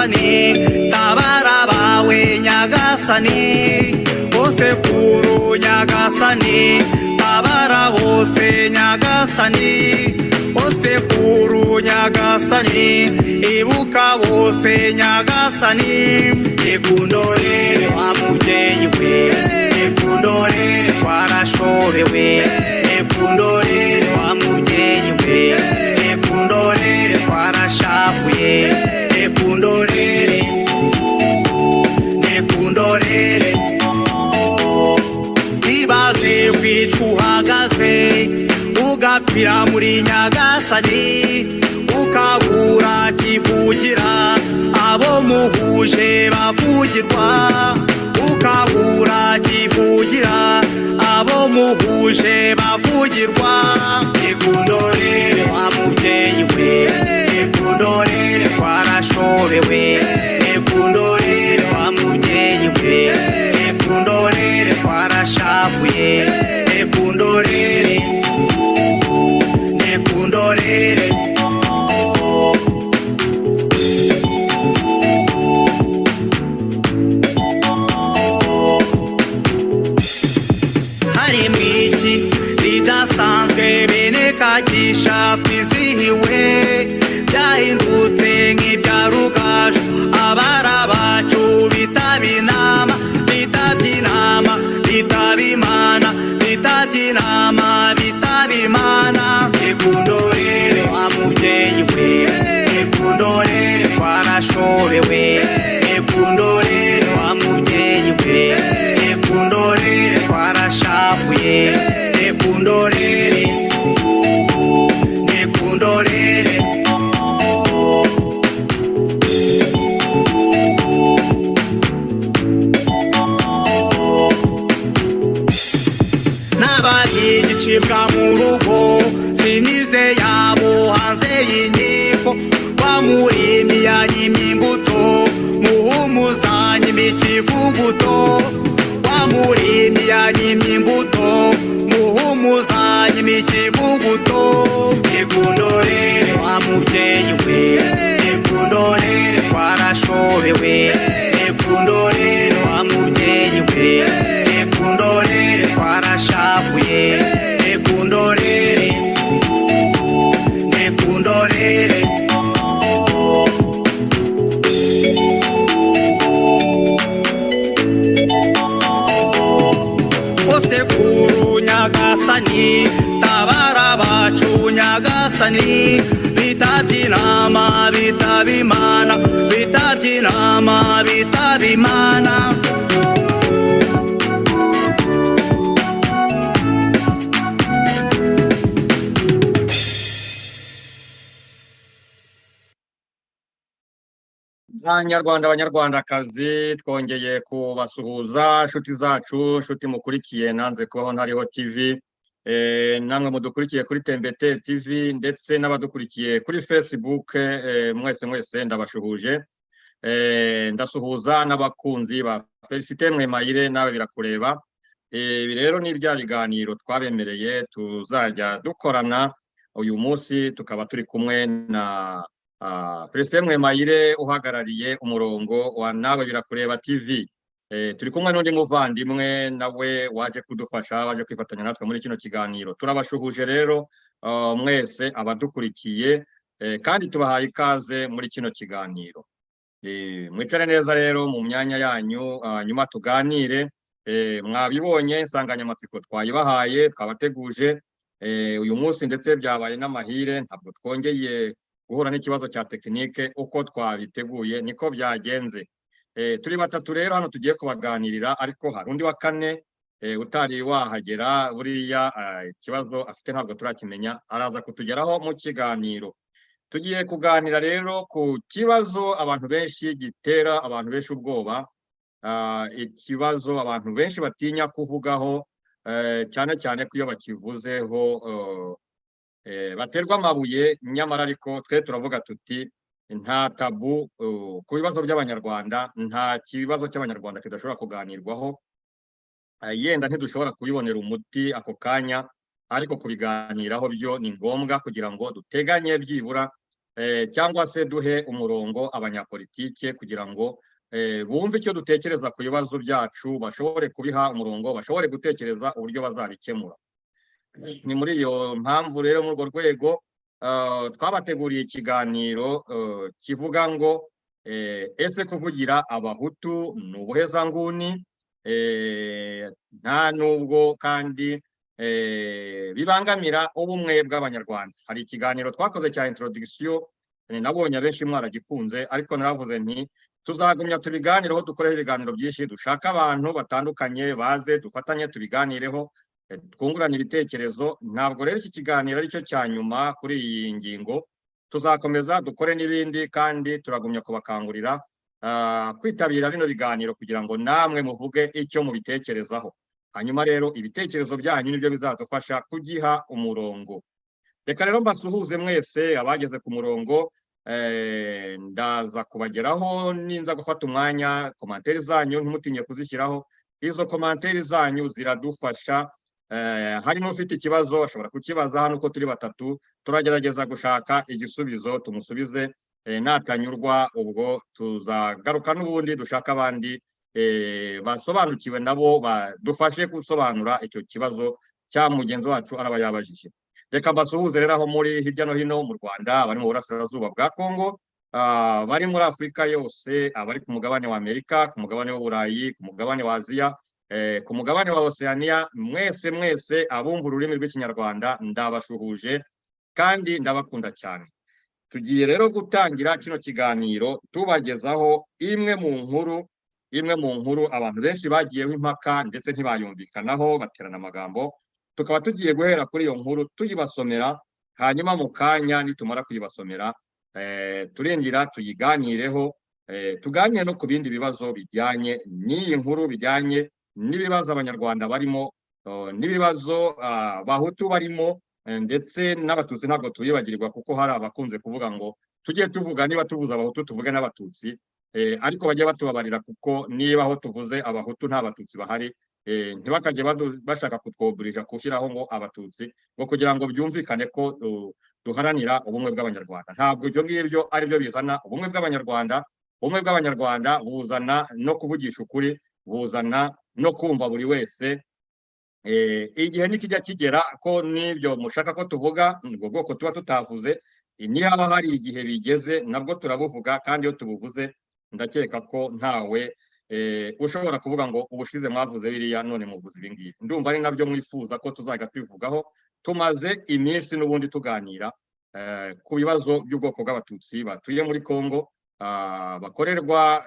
Nyagasani, tabara abawe Nyagasani, osekuru Nyagasani, tabara bose Nyagasani, osekuru Nyagasani, ibuka bose Nyagasani. Ikundorere wa mubyeyi we, ikundorere twarashobewe, ikundorere wa mubyeyi we, ikundorere twarashavuye, ikundorere, ikundorere. Ibaze kwicwa uhagaze, ugapfira muri Nyagasani, ukabura kivugira, abo muhuje bavugirwa, ukabura kivugira, abo muhuje bavugirwa. Ikundorere wa mubyeyi we, ikundorere twarashobewe, ikundorere wa mubyeyi we, ikundorere twarashavuye, ikundorere, ikundorere. Harimo iki ridasanzwe bene Kagisha twizihiwe, byahindutse nk'ibya Rugaju, abari abacu bitaba inama, bitabye inama, bitaba Imana, bitabye inama, bitaba Imana. Ikundorere wa mubyeyi we, ikundorere twarashobewe, ikundorere wa mubyeyi we, ikundorere twarashavuye, ikundorere, ikundorere. N'abagicibwa mu rugo sinize yabo hanze y'inkiko, wamurimyi yanyimye imbuto, muhumuzanyima ikivuguto, wamurimyi yanyimye imbuto, muhumuzanyima ikivuguto. Ikundorere wa mubyeyi we, ikundorere twarashobewe, ikundorere wa mubyeyi we, ikundorere twarashavuye, ikundorere, ikundorere. Osekuru Nyagasani, tabara abacu Nyagasani, bitabye inama, bitaba Imana, bitabye inama, bitaba Imana. Banyarwanda, banyarwandakazi, twongeye kubasuhuza, nshuti zacu, nshuti mukurikiye Nanze Kubaho Ntariho TV, namwe mudukurikiye kuri Tembete TV ndetse n'abadukurikiye kuri Facebook, mwese mwese ndabashuhuje. Ndasuhuza n'abakunzi ba Felicite Mwemayire, nawe birakureba. Ibi rero ni bya biganiro twabemereye tuzajya dukorana. Uyu munsi tukaba turi kumwe na Felicite Mwemayire uhagarariye umurongo wa Nawe Birakureba TV. Turi kumwe n'undi muvandimwe nawe waje kudufasha, waje kwifatanya natwe muri kino kiganiro. Turabashuhuje rero mwese abadukurikiye, kandi tubahaye ikaze muri kino kiganiro. Mwicare neza rero mu myanya yanyu, nyuma tuganire. Mwabibonye insanganyamatsiko twayibahaye, twabateguje uyu munsi, ndetse byabaye n'amahire, ntabwo twongeye guhura n'ikibazo cya tekinike, uko twabiteguye niko byagenze. Turi batatu rero hano tugiye kubaganirira, ariko hari undi wa kane utari wahagera, buriya ikibazo afite ntabwo turakimenya, araza kutugeraho mu kiganiro. Tugiye kuganira rero ku kibazo abantu benshi gitera abantu benshi ubwoba, ikibazo abantu benshi batinya kuvugaho, cyane cyane ko iyo bakivuzeho baterwa amabuye, nyamara ariko twe turavuga tuti nta tabu ku bibazo by'Abanyarwanda, nta kibazo cy'Abanyarwanda kidashobora kuganirwaho. Yenda ntidushobora kubibonera umuti ako kanya, ariko kubiganiraho byo ni ngombwa kugira ngo duteganye byibura cyangwa se duhe umurongo abanyapolitike kugira ngo bumve icyo dutekereza ku bibazo byacu, bashobore kubiha umurongo, bashobore gutekereza uburyo bazabikemura. Ni muri iyo mpamvu rero, muri urwo rwego, twabateguriye ikiganiro kivuga ngo: "Ese kuvugira Abahutu ni ubuhezanguni? Nta nubwo kandi bibangamira ubumwe bw'Abanyarwanda?" Hari ikiganiro twakoze cya introduction, nabonye abenshi mwaragikunze, ariko naravuze nti tuzagumya tubiganireho, dukoreho ibiganiro byinshi, dushaka abantu batandukanye baze dufatanye tubiganireho, twungurane ibitekerezo. Ntabwo rero iki kiganiro aricyo cya nyuma kuri iyi ngingo, tuzakomeza dukore n'ibindi, kandi turagumya kubakangurira kwitabira bino biganiro kugira ngo namwe muvuge icyo mubitekerezaho. Hanyuma rero ibitekerezo byanyu nibyo bizadufasha kugiha umurongo. Reka rero mbasuhuze mwese abageze ku murongo. Ndaza kubageraho ninza gufata umwanya. Commentaires zanyu ntimutinye kuzishyiraho, izo commentaires zanyu ziradufasha. Harimo ufite ikibazo ashobora kukibaza hano, uko turi batatu turagerageza gushaka igisubizo tumusubize. Natanyurwa ubwo tuzagaruka n'ubundi dushaka abandi basobanukiwe nabo badufashe gusobanura icyo kibazo cya mugenzi wacu araba yabajije. Reka mbasuhuze rero aho muri hirya no hino mu Rwanda, abari mu burasirazuba bwa Kongo, bari muri Afurika yose, abari ku mugabane wa Amerika, ku mugabane w'Uburayi, ku mugabane wa Aziya, ku mugabane wa Oceania, mwese mwese abumva ururimi rw'Ikinyarwanda ndabashuhuje kandi ndabakunda cyane. Tugiye rero gutangira kino kiganiro tubagezaho imwe mu nkuru abantu benshi bagiyeho impaka, ndetse ntibayumvikanaho, baterana amagambo. Tukaba tugiye guhera kuri iyo nkuru tuyibasomera, hanyuma mu kanya nitumara kuyibasomera turinjira tuyiganireho, tuganire no ku bindi bibazo bijyanye n'iyi nkuru, bijyanye n'ibibazo Abanyarwanda barimo, n'ibibazo Bahutu barimo, ndetse n'Abatutsi ntabwo tubibagirwa, kuko hari abakunze kuvuga ngo tujye tuvuga, niba tuvuze Abahutu tuvuge n'Abatutsi. Ariko bajye batubabarira, kuko niba aho tuvuze Abahutu nta Batutsi bahari, ntibakajye bashaka kutwoburija gushyiraho ngo Abatutsi, ngo kugira ngo byumvikane ko duharanira ubumwe bw'Abanyarwanda. Ntabwo ibyo ngibyo ari byo bizana ubumwe bw'Abanyarwanda. Ubumwe bw'Abanyarwanda buzana no kuvugisha ukuri, buzana no kumva buri wese. Igihe nikijya kigera ko n'ibyo mushaka ko tuvuga, ubwo bwoko tuba tutavuze, nihaba hari igihe bigeze nabwo turabuvuga, kandi iyo tubuvuze ndakeka ko ntawe ushobora kuvuga ngo ubushize mwavuze biriya none muvuze ibi ngibi. Ndumva ari nabyo mwifuza ko tuzajya tubivugaho. Tumaze iminsi n'ubundi tuganira ku bibazo by'ubwoko bw'Abatutsi batuye muri Congo, bakorerwa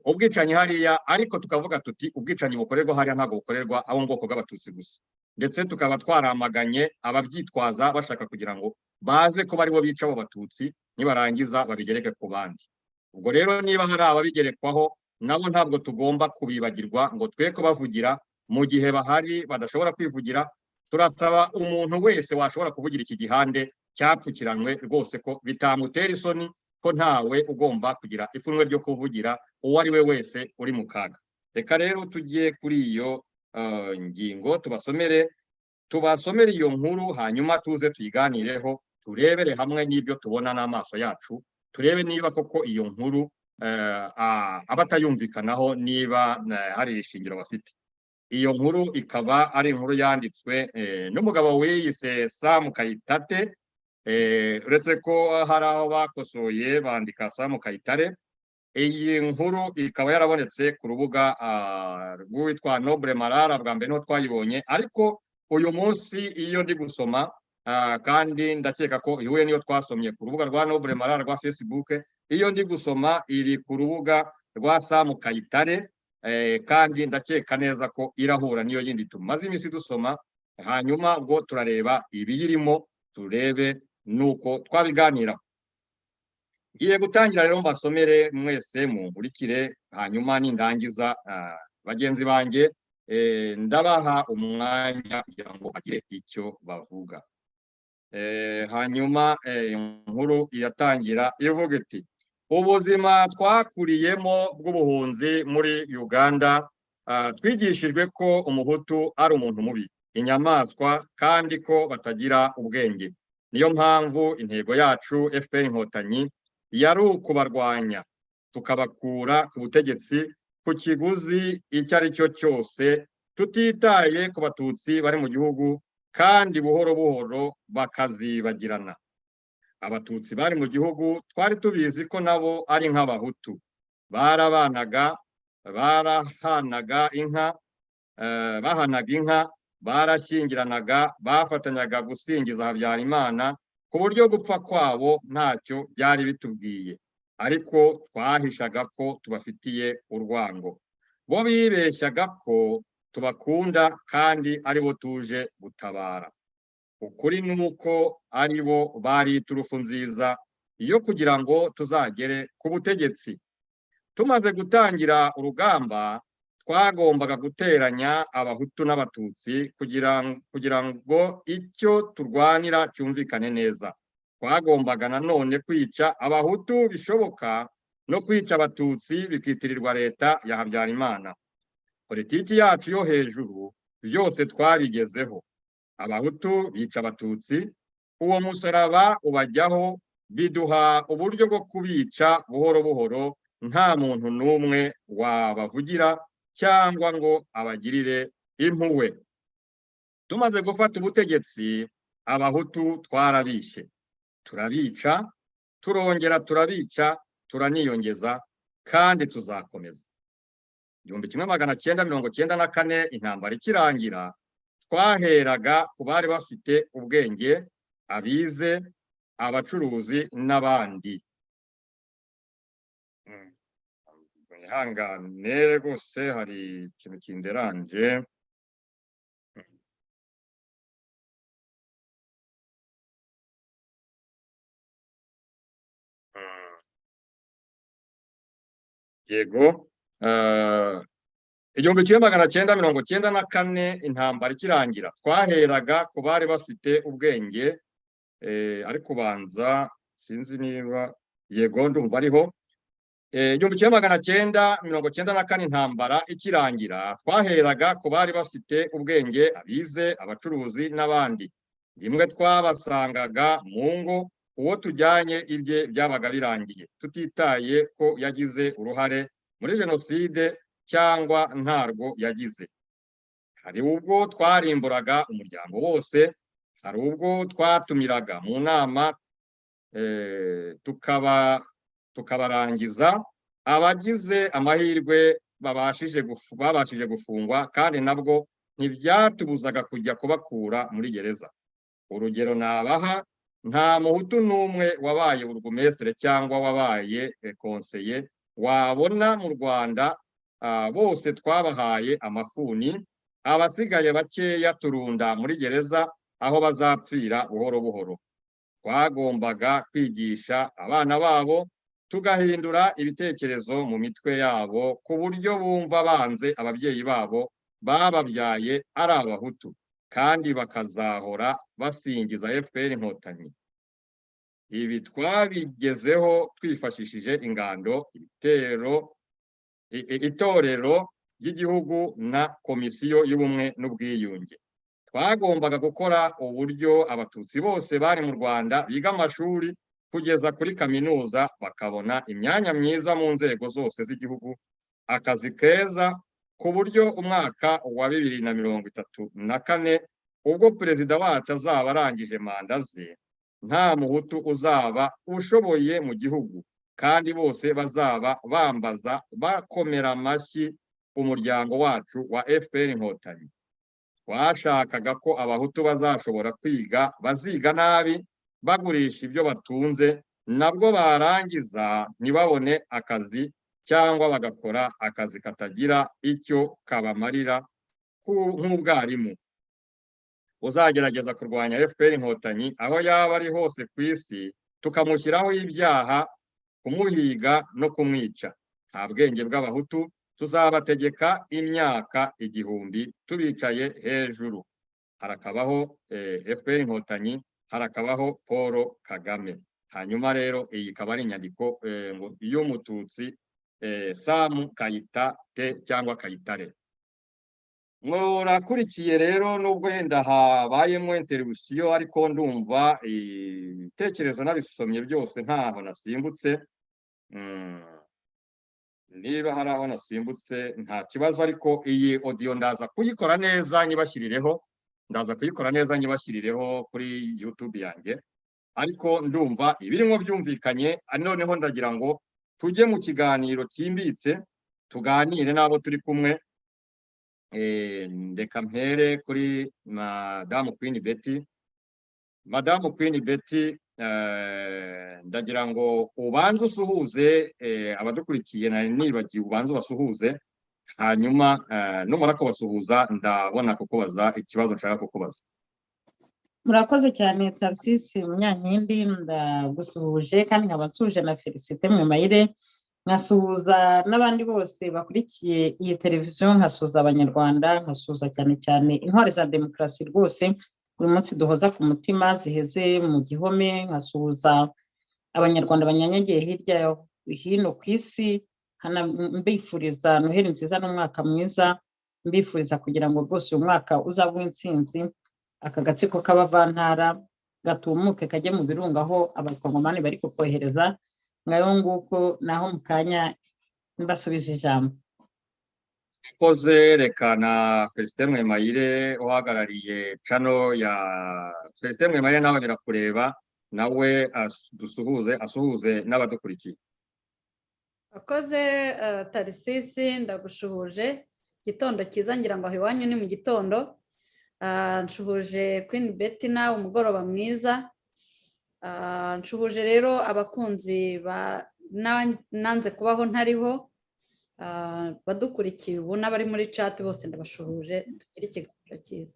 ubwicanyi hariya, ariko tukavuga tuti ubwicanyi bukorerwa hariya ntabwo bukorerwa abo mu bwoko bw'Abatutsi gusa, ndetse tukaba twaramaganye ababyitwaza bashaka kugira ngo baze ko baribo bica abo Batutsi, nibarangiza babigereke ku bandi. Ubwo rero niba hari ababigerekwaho nabo ntabwo tugomba kubibagirwa ngo twe kubavugira mu gihe bahari badashobora kwivugira. Turasaba umuntu wese washobora kuvugira iki gihande cyapfukiranywe rwose ko bitamutera isoni, ko ntawe ugomba kugira ipfunwe ryo kuvugira uwo ari we wese uri mu kaga. Reka rero tujye kuri iyo ngingo, tubasomere iyo nkuru, hanyuma tuze tuyiganireho, turebere hamwe n'ibyo tubona n'amaso yacu, turebe niba koko iyo nkuru abatayumvikanaho niba hari ishingiro bafite. Iyo nkuru ikaba ari inkuru yanditswe n'umugabo wiyise Sam Kayitate, uretse ko hari aho bakosoye bandika Sam Kayitare. Iyi nkuru ikaba yarabonetse ku rubuga rw'uwitwa Noble Marara, bwa mbere niho twayibonye, ariko uyu munsi iyo ndi gusoma, kandi ndakeka ko ihuye niyo twasomye ku rubuga rwa Noble Marara rwa Facebook, iyo ndi gusoma iri ku rubuga rwa Sam Kayitare, kandi ndakeka neza ko irahura niyo yindi tumaze iminsi dusoma. Hanyuma ubwo turareba ibiyirimo, turebe nuko twabiganira. Ngiye gutangira rero mbasomere, mwese munkurikire, hanyuma nindangiza bagenzi banjye ndabaha umwanya kugira ngo bagire icyo bavuga. Hanyuma inkuru iratangira ivuga iti: "Ubuzima twakuriyemo bw'ubuhunzi muri Uganda, twigishijwe ko Umuhutu ari umuntu mubi, inyamaswa, kandi ko batagira ubwenge." Niyo mpamvu intego yacu FPR Inkotanyi yari ukubarwanya, tukabakura ku butegetsi ku kiguzi icyo ari cyo cyose, tutitaye ku Batutsi bari mu gihugu, kandi buhoro buhoro bakazibagirana. Abatutsi bari mu gihugu twari tubizi ko nabo ari nk'Abahutu, barabanaga, barahanaga inka, bahanaga inka, barashyingiranaga, bafatanyaga gusingiza Habyarimana, ku buryo gupfa kwabo ntacyo byari bitubwiye, ariko twahishaga ko tubafitiye urwango. Bo bibeshyaga ko tubakunda kandi aribo tuje gutabara. Ukuri ni uko aribo bari iturufu nziza yo kugira ngo tuzagere ku butegetsi. Tumaze gutangira urugamba, twagombaga guteranya Abahutu n'Abatutsi kugira ngo icyo turwanira cyumvikane neza. Twagombaga nanone kwica Abahutu bishoboka no kwica Abatutsi bikitirirwa leta ya Habyarimana. Politiki yacu yo hejuru, byose twabigezeho. Abahutu bica Abatutsi, uwo musaraba ubajyaho, biduha uburyo bwo kubica buhoro buhoro, nta muntu n'umwe wabavugira cyangwa ngo abagirire impuhwe. Tumaze gufata ubutegetsi, Abahutu twarabishe, turabica, turongera turabica, turaniyongeza, kandi tuzakomeza. 1994, intambara ikirangira, twaheraga ku bari bafite ubwenge, abize, abacuruzi n'abandi. Mwihangane rwose, hari ikintu kinderanje. Yego, 1994, intambara ikirangira, twaheraga ku bari bafite ubwenge, ariko ubanza sinzi niba, yego, ndumva ariho. 1994, intambara ikirangira, twaheraga ku bari bafite ubwenge, abize, abacuruzi n'abandi. Rimwe twabasangaga mu ngo, uwo tujyanye ibye byabaga birangiye, tutitaye ko yagize uruhare muri jenoside cyangwa ntarwo yagize. Hari ubwo twarimburaga umuryango wose, hari ubwo twatumiraga mu nama, tukabarangiza. Abagize amahirwe babashije gufungwa, kandi nabwo ntibyatubuzaga kujya kubakura muri gereza. Urugero nabaha, nta Muhutu n'umwe wabaye burugumesitire cyangwa wabaye konseye wabona mu Rwanda. Bose twabahaye amafuni, abasigaye bakeya turunda muri gereza aho bazapfira buhoro buhoro. Twagombaga kwigisha abana babo, tugahindura ibitekerezo mu mitwe yabo, ku buryo bumva banze ababyeyi babo bababyaye ari Abahutu, kandi bakazahora basingiza FPR Inkotanyi. Ibi twabigezeho twifashishije ingando, ibitero, itorero ry'igihugu na Komisiyo y'Ubumwe n'Ubwiyunge. Twagombaga gukora uburyo Abatutsi bose bari mu Rwanda biga amashuri kugeza kuri kaminuza, bakabona imyanya myiza mu nzego zose z'igihugu, akazi keza, ku buryo umwaka wa 2034, ubwo perezida wacu azaba arangije manda ze, nta Muhutu uzaba ushoboye mu gihugu, kandi bose bazaba bambaza, bakomera amashyi umuryango wacu wa FPR Inkotanyi. Twashakaga ko Abahutu bazashobora kwiga baziga nabi, bagurisha ibyo batunze, nabwo barangiza ntibabone akazi cyangwa bagakora akazi katagira icyo kabamarira nk'ubwarimu. Uzagerageza kurwanya FPR Inkotanyi aho yaba ari hose ku isi, tukamushyiraho ibyaha, kumuhiga no kumwica. Nta bwenge bw'Abahutu, tuzabategeka imyaka 1000 tubicaye hejuru. Harakabaho FPR Inkotanyi, harakabaho Paul Kagame. Hanyuma rero iyi ikaba ari inyandiko y'Umututsi Samu Kayita te cyangwa Kayitare. Murakurikiye rero, nubwo yenda habayemo interruption, ariko ndumva ibitekerezo nabisomye byose, ntaho nasimbutse. Niba hari aho nasimbutse nta kibazo, ariko iyi audio ndaza kuyikora neza nyibashyirireho, ndaza kuyikora neza nyibashyirireho kuri YouTube yanjye. Ariko ndumva ibirimo byumvikanye. Noneho ndagira ngo tujye mu kiganiro cyimbitse, tuganire n'abo turi kumwe. Reka mpere kuri Madamu Queen Betty. Madamu Queen Betty, ndagira ngo ubanze usuhuze abadukurikiye, nari nibagiwe, ubanze ubasuhuze, hanyuma numara kubasuhuza ndabona kukubaza ikibazo nshaka kukubaza. Murakoze cyane, Tarisisi Munyankindi. Ndagusuhuje kandi nkaba nsuhuje na Felicite Mwemayire, nkasuhuza n'abandi bose bakurikiye iyi televiziyo, nkasuhuza Abanyarwanda, nkasuhuza cyane cyane intwari za demokarasi rwose uyu munsi duhoza ku mutima ziheze mu gihome, nkasuhuza Abanyarwanda banyanyagiye hirya hino ku isi, mbifuriza Noheli nziza n'umwaka mwiza, mbifuriza kugira ngo rwose uyu mwaka uzabe uw'intsinzi, aka gatsiko k'abavantara gatumuke kajye mu birunga aho Abakongomani bari kukohereza. Ngayo nguko, naho mu kanya mbasubiza ijambo. Koze, reka na Felicite Mwemayire uhagarariye channel ya Felicite Mwemayire, nawe birakureba, nawe dusuhuze, asuhuze n'abadukurikiye. Akoze, Tarisisi, ndagushuhuje. Igitondo cyiza, ngira ngo aho iwanyu ni mu gitondo. Nshuhuje Queen Betty, nawe umugoroba mwiza. Nshuhuje rero abakunzi ba Nanze Kubaho Ntariho badukurikiye ubu n'abari muri chat bose, ndabashuhuje. Tugire ikiganiro cyiza.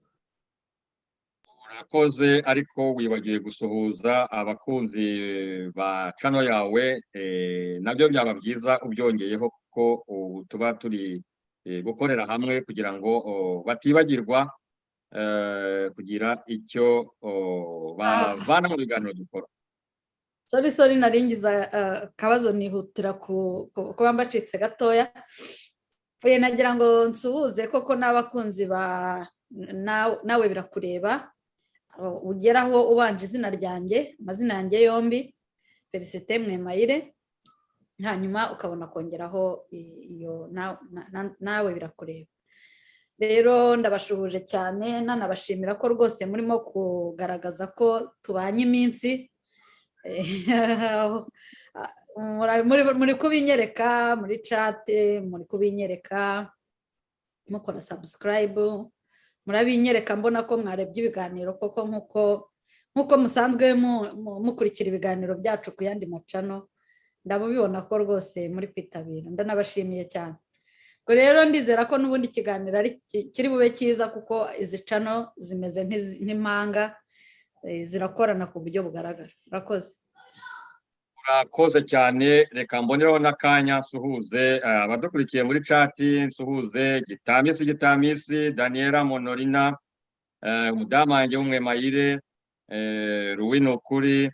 Urakoze, ariko wibagiwe gusuhuza abakunzi ba channel yawe. Nabyo byaba byiza ubyongeyeho, kuko ubu tuba turi gukorera hamwe kugira ngo batibagirwa kugira icyo bavana mu biganiro dukora. Sorry, sorry, naringiza akabazo nihutira kuba mbacitse gatoya. Nagira ngo nsuhuze koko n'abakunzi ba Nawe Birakureba, ugeraho ubanje izina ryanjye, amazina yanjye yombi, Felicite Mwemayire, hanyuma ukabona kongeraho iyo Nawe Birakureba. Rero ndabashuhuje cyane, nanabashimira ko rwose murimo kugaragaza ko tubanye iminsi, muri kubinyereka muri chat, muri kubinyereka mukora subscribe, murabinyereka mbona ko mwarebye ibiganiro koko nk'uko musanzwe mukurikira ibiganiro byacu ku yandi ma channel. Ndabibona ko rwose muri kwitabira, ndanabashimiye cyane. Ubwo rero ndizera ko n'ubundi ikiganiro ari kiri bube cyiza, kuko izi channel zimeze nk'impanga, zirakorana ku buryo bugaragara. Urakoze. Urakoze cyane. Reka mbonereho n'akanya nsuhuze abadukurikiye muri chat, nsuhuze Gitamisi, Gitamisi Daniela Monorina, umudamu wanjye w'Umwemayire, Ruwinukuri,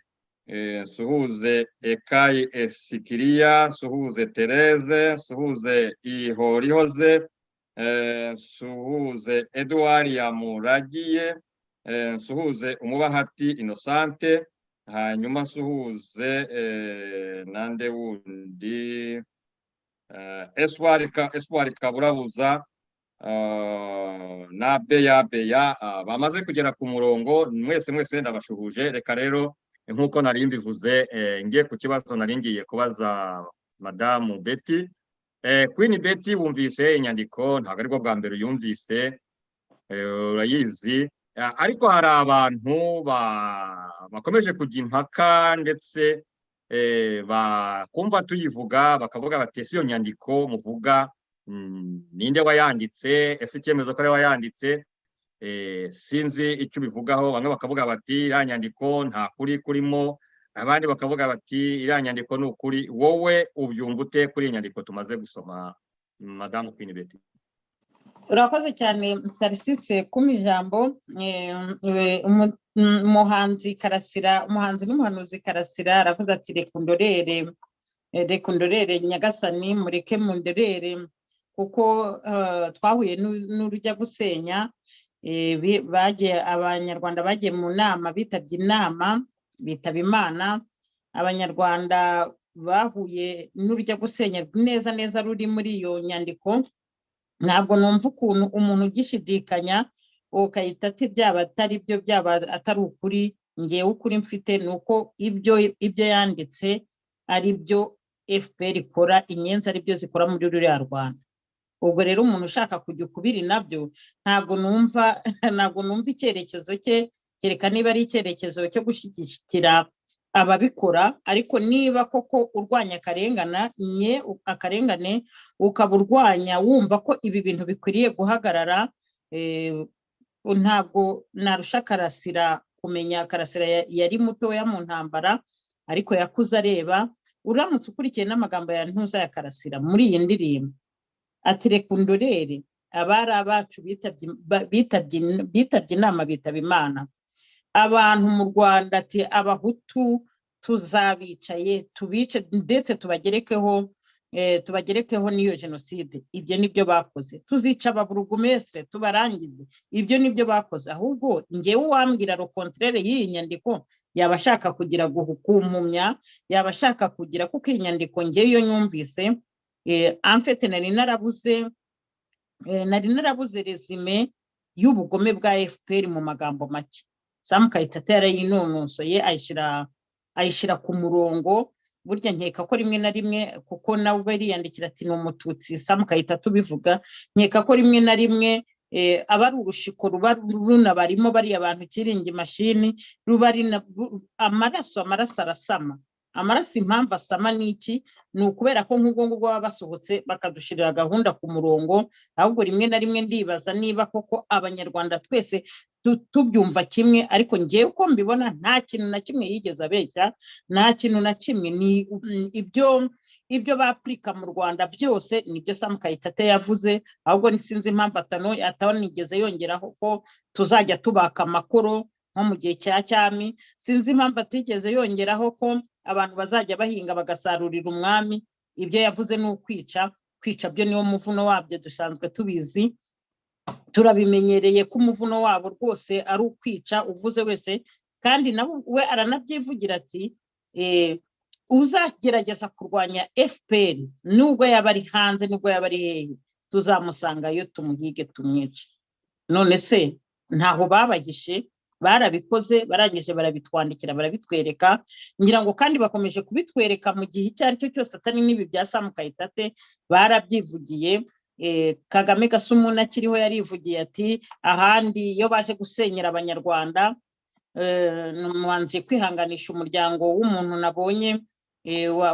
nsuhuze Ekayi Esikiriya, nsuhuze Tereze, nsuhuze Ihorihoze, nsuhuze Eduard Yamuragiye, nsuhuze Umubahati Inosante, hanyuma nsuhuze nande wundi, Espoir Kaburabuza na Beya Beya bamaze kugera ku murongo. Mwese mwese ndabashuhuje. Reka rero, nk'uko nari mbivuze, ngiye ku kibazo nari ngiye kubaza Madamu Betty. Queen Betty, wumvise inyandiko, ntabwo aribwo bwa mbere uyumvise, urayizi, ariko hari abantu bakomeje kujya impaka, ndetse bakumva tuyivuga bakavuga bati: "Ese iyo nyandiko muvuga ninde wayanditse? Ese icyemezo ko ari wayanditse?" Sinzi icyo ubivugaho. Bamwe bakavuga bati: "Iriya nyandiko nta kuri kurimo," abandi bakavuga bati: "Iriya nyandiko ni ukuri." Wowe ubyumva ute kuri iyi nyandiko tumaze gusoma, Madamu Queen Betty? Urakoze cyane, Tarisise, kuma ijambo. Umuhanzi Karasira, umuhanzi n'umuhanuzi Karasira aravuze ati: "Reka undorere, reka undorere Nyagasani, mureke mundorere." Kuko twahuye n'urujya gusenya. Bagiye, Abanyarwanda bagiye mu nama, bitabye inama, bitaba Imana. Abanyarwanda bahuye n'urujya gusenya neza neza ruri muri iyo nyandiko. Ntabwo numva ukuntu umuntu ugishidikanya ukahita ati byaba atari byo, byaba atari ukuri. Ngewe ukuri mfite ni uko ibyo yanditse ari byo FPR ikora, inyenzi ari byo zikora muri ruriya Rwanda. Ubwo rero umuntu ushaka kujya ukubiri nabyo, ntabwo numva icyerekezo cye, kereka niba ari icyerekezo cyo gushyigikira ababikora. Ariko niba koko urwanya akarengane nye akarengane, ukaba urwanya wumva ko ibi bintu bikwiriye guhagarara, ntabwo narusha Karasira kumenya. Karasira yari mutoya mu ntambara, ariko yakuze areba. Uramutse ukurikiye n'amagambo ya Ntuza ya Karasira muri iyi ndirimbo, ati: "Reka undorere abari abacu bitabye inama, bitaba Imana, abantu mu Rwanda," ati: "Abahutu tuzabicaye, tubice, ndetse tubagerekeho n'iyo jenoside." Ibyo nibyo bakoze. "Tuzica ababurugumesire, tubarangize." Ibyo nibyo bakoze. Ahubwo ngewe uwambwira le contraire y'iyi nyandiko yaba ashaka kugira kumpumya, yaba ashaka kugira, kuko iyi nyandiko ngewe iyo nyumvise, en fait nari narabuze résumé y'ubugome bwa FPR mu magambo make. Sam Kayitata yarayinonosoye, ayishyira ku murongo. Burya nkeka ko rimwe na rimwe, kuko nawe ubwo yiyandikira ati ni Umututsi, Sam Kayitata ubivuga, nkeka ko rimwe na rimwe aba ari urushiko ruba runabarimo bariya bantu kiringi mashini ruba ari amaraso arasama. Amaraso impamvu asama ni iki? Ni ukubera ko nk'ubwo ngubwo baba basohotse bakadushirira gahunda ku murongo. Ahubwo rimwe na rimwe ndibaza niba koko Abanyarwanda twese tubyumva kimwe. Ariko ngewe uko mbibona, nta kintu na kimwe yigeze abeshya, nta kintu na kimwe. Ni ibyo bapurika mu Rwanda byose nibyo Sam Kayitata yavuze. Ahubwo sinzi impamvu atanigeze yongeraho ko tuzajya tubaka amakoro nko mu gihe cya cyami. Sinzi impamvu atigeze yongeraho ko abantu bazajya bahinga bagasarurira umwami. Ibyo yavuze ni ukwica. Kwica byo niwo muvuno wabyo, dusanzwe tubizi, turabimenyereye ko umuvuno wabo rwose ari ukwica uvuze wese. Kandi nawe we aranabyivugira ati: "Uzagerageza kurwanya FPR, nubwo yaba ari hanze, nubwo yaba ari hehe, tuzamusangayo, tumuhige, tumwice." None se ntaho babahishe? Barabikoze, barangije barabitwandikira, barabitwereka. Ngira ngo kandi bakomeje kubitwereka mu gihe icyo ari cyo cyose, atari n'ibi bya Sam Kayitate. Barabyivugiye. Kagame Gasumuna akiriho yarivugiye ati: "Ahandi iyo baje gusenyera Abanyarwanda." Mwanze kwihanganisha umuryango w'umuntu nabonye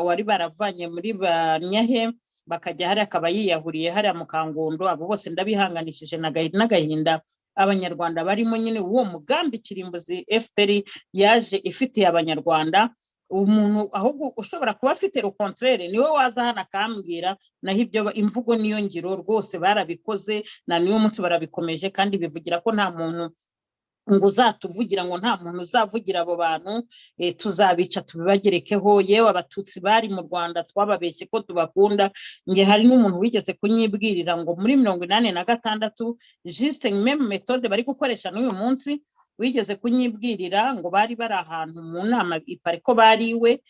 wari baravanye muri Banyahe, bakajya hariya, akaba yiyahuriye hariya mu Kangondo. Abo bose ndabihanganishije n'agahinda Abanyarwanda barimo nyine, uwo mugambi kirimbuzi FPR yaje ifitiye Abanyarwanda. Umuntu ahubwo ushobora kuba afite le contraire niwe waza hano akambwira. Naho ibyo imvugo niyo ngiro rwose, barabikoze na n'uyu munsi barabikomeje. Kandi bivugira ko nta muntu ngo uzatuvugira, ngo nta muntu uzavugira abo bantu, tuzabica, tubibagerekeho. Yewe, Abatutsi bari mu Rwanda twababeshye ko tubakunda. Nge hari n'umuntu wigeze kunyibwirira ngo muri 86, juste même méthode bari gukoresha n'uyu munsi, wigeze kunyibwirira ngo bari bari ahantu mu nama ko bariwe,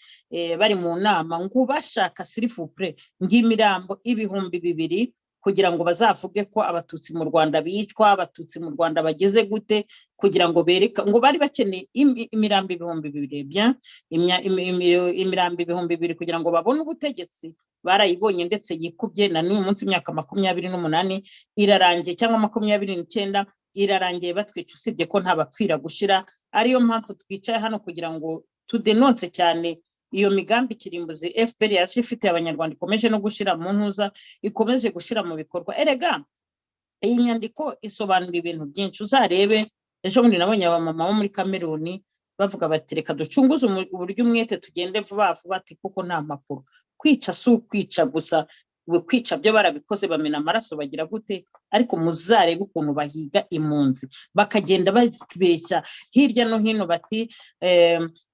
bari mu nama, ngo bashaka, s'il vous plaît, ngo imirambo 2000 kugira ngo bazavuge ko Abatutsi mu Rwanda bicwa, Abatutsi mu Rwanda bageze gute, kugira ngo bereka ngo bari bakeneye imirambo 2000, bien imirambo 2000 kugira ngo babone ubutegetsi. Barayibonye, ndetse yikubye na n'uyu munsi. Imyaka 28 irarangiye, cyangwa 29 irarangiye batwica, usibye ko nta bapfira gushira. Ariyo mpamvu twicaye hano kugira ngo tudenonse cyane iyo migambi kirimbuzi FPR yaje ifitiye Abanyarwanda, ikomeje no gushyira mu ntuza, ikomeje gushyira mu bikorwa. Erega iyi nyandiko isobanura ibintu byinshi. Uzarebe, ejo bundi nabonye abamama bo muri Kameruni bavuga bati: "Reka ducunguze uburyo umwete, tugende vuba vuba," ati kuko nta mpapuro. Kwica si ukwica gusa, kwica byo barabikoze, bamena amaraso, bagira gute, ariko muzarebe ukuntu bahiga impunzi, bakagenda babeshya hirya no hino bati: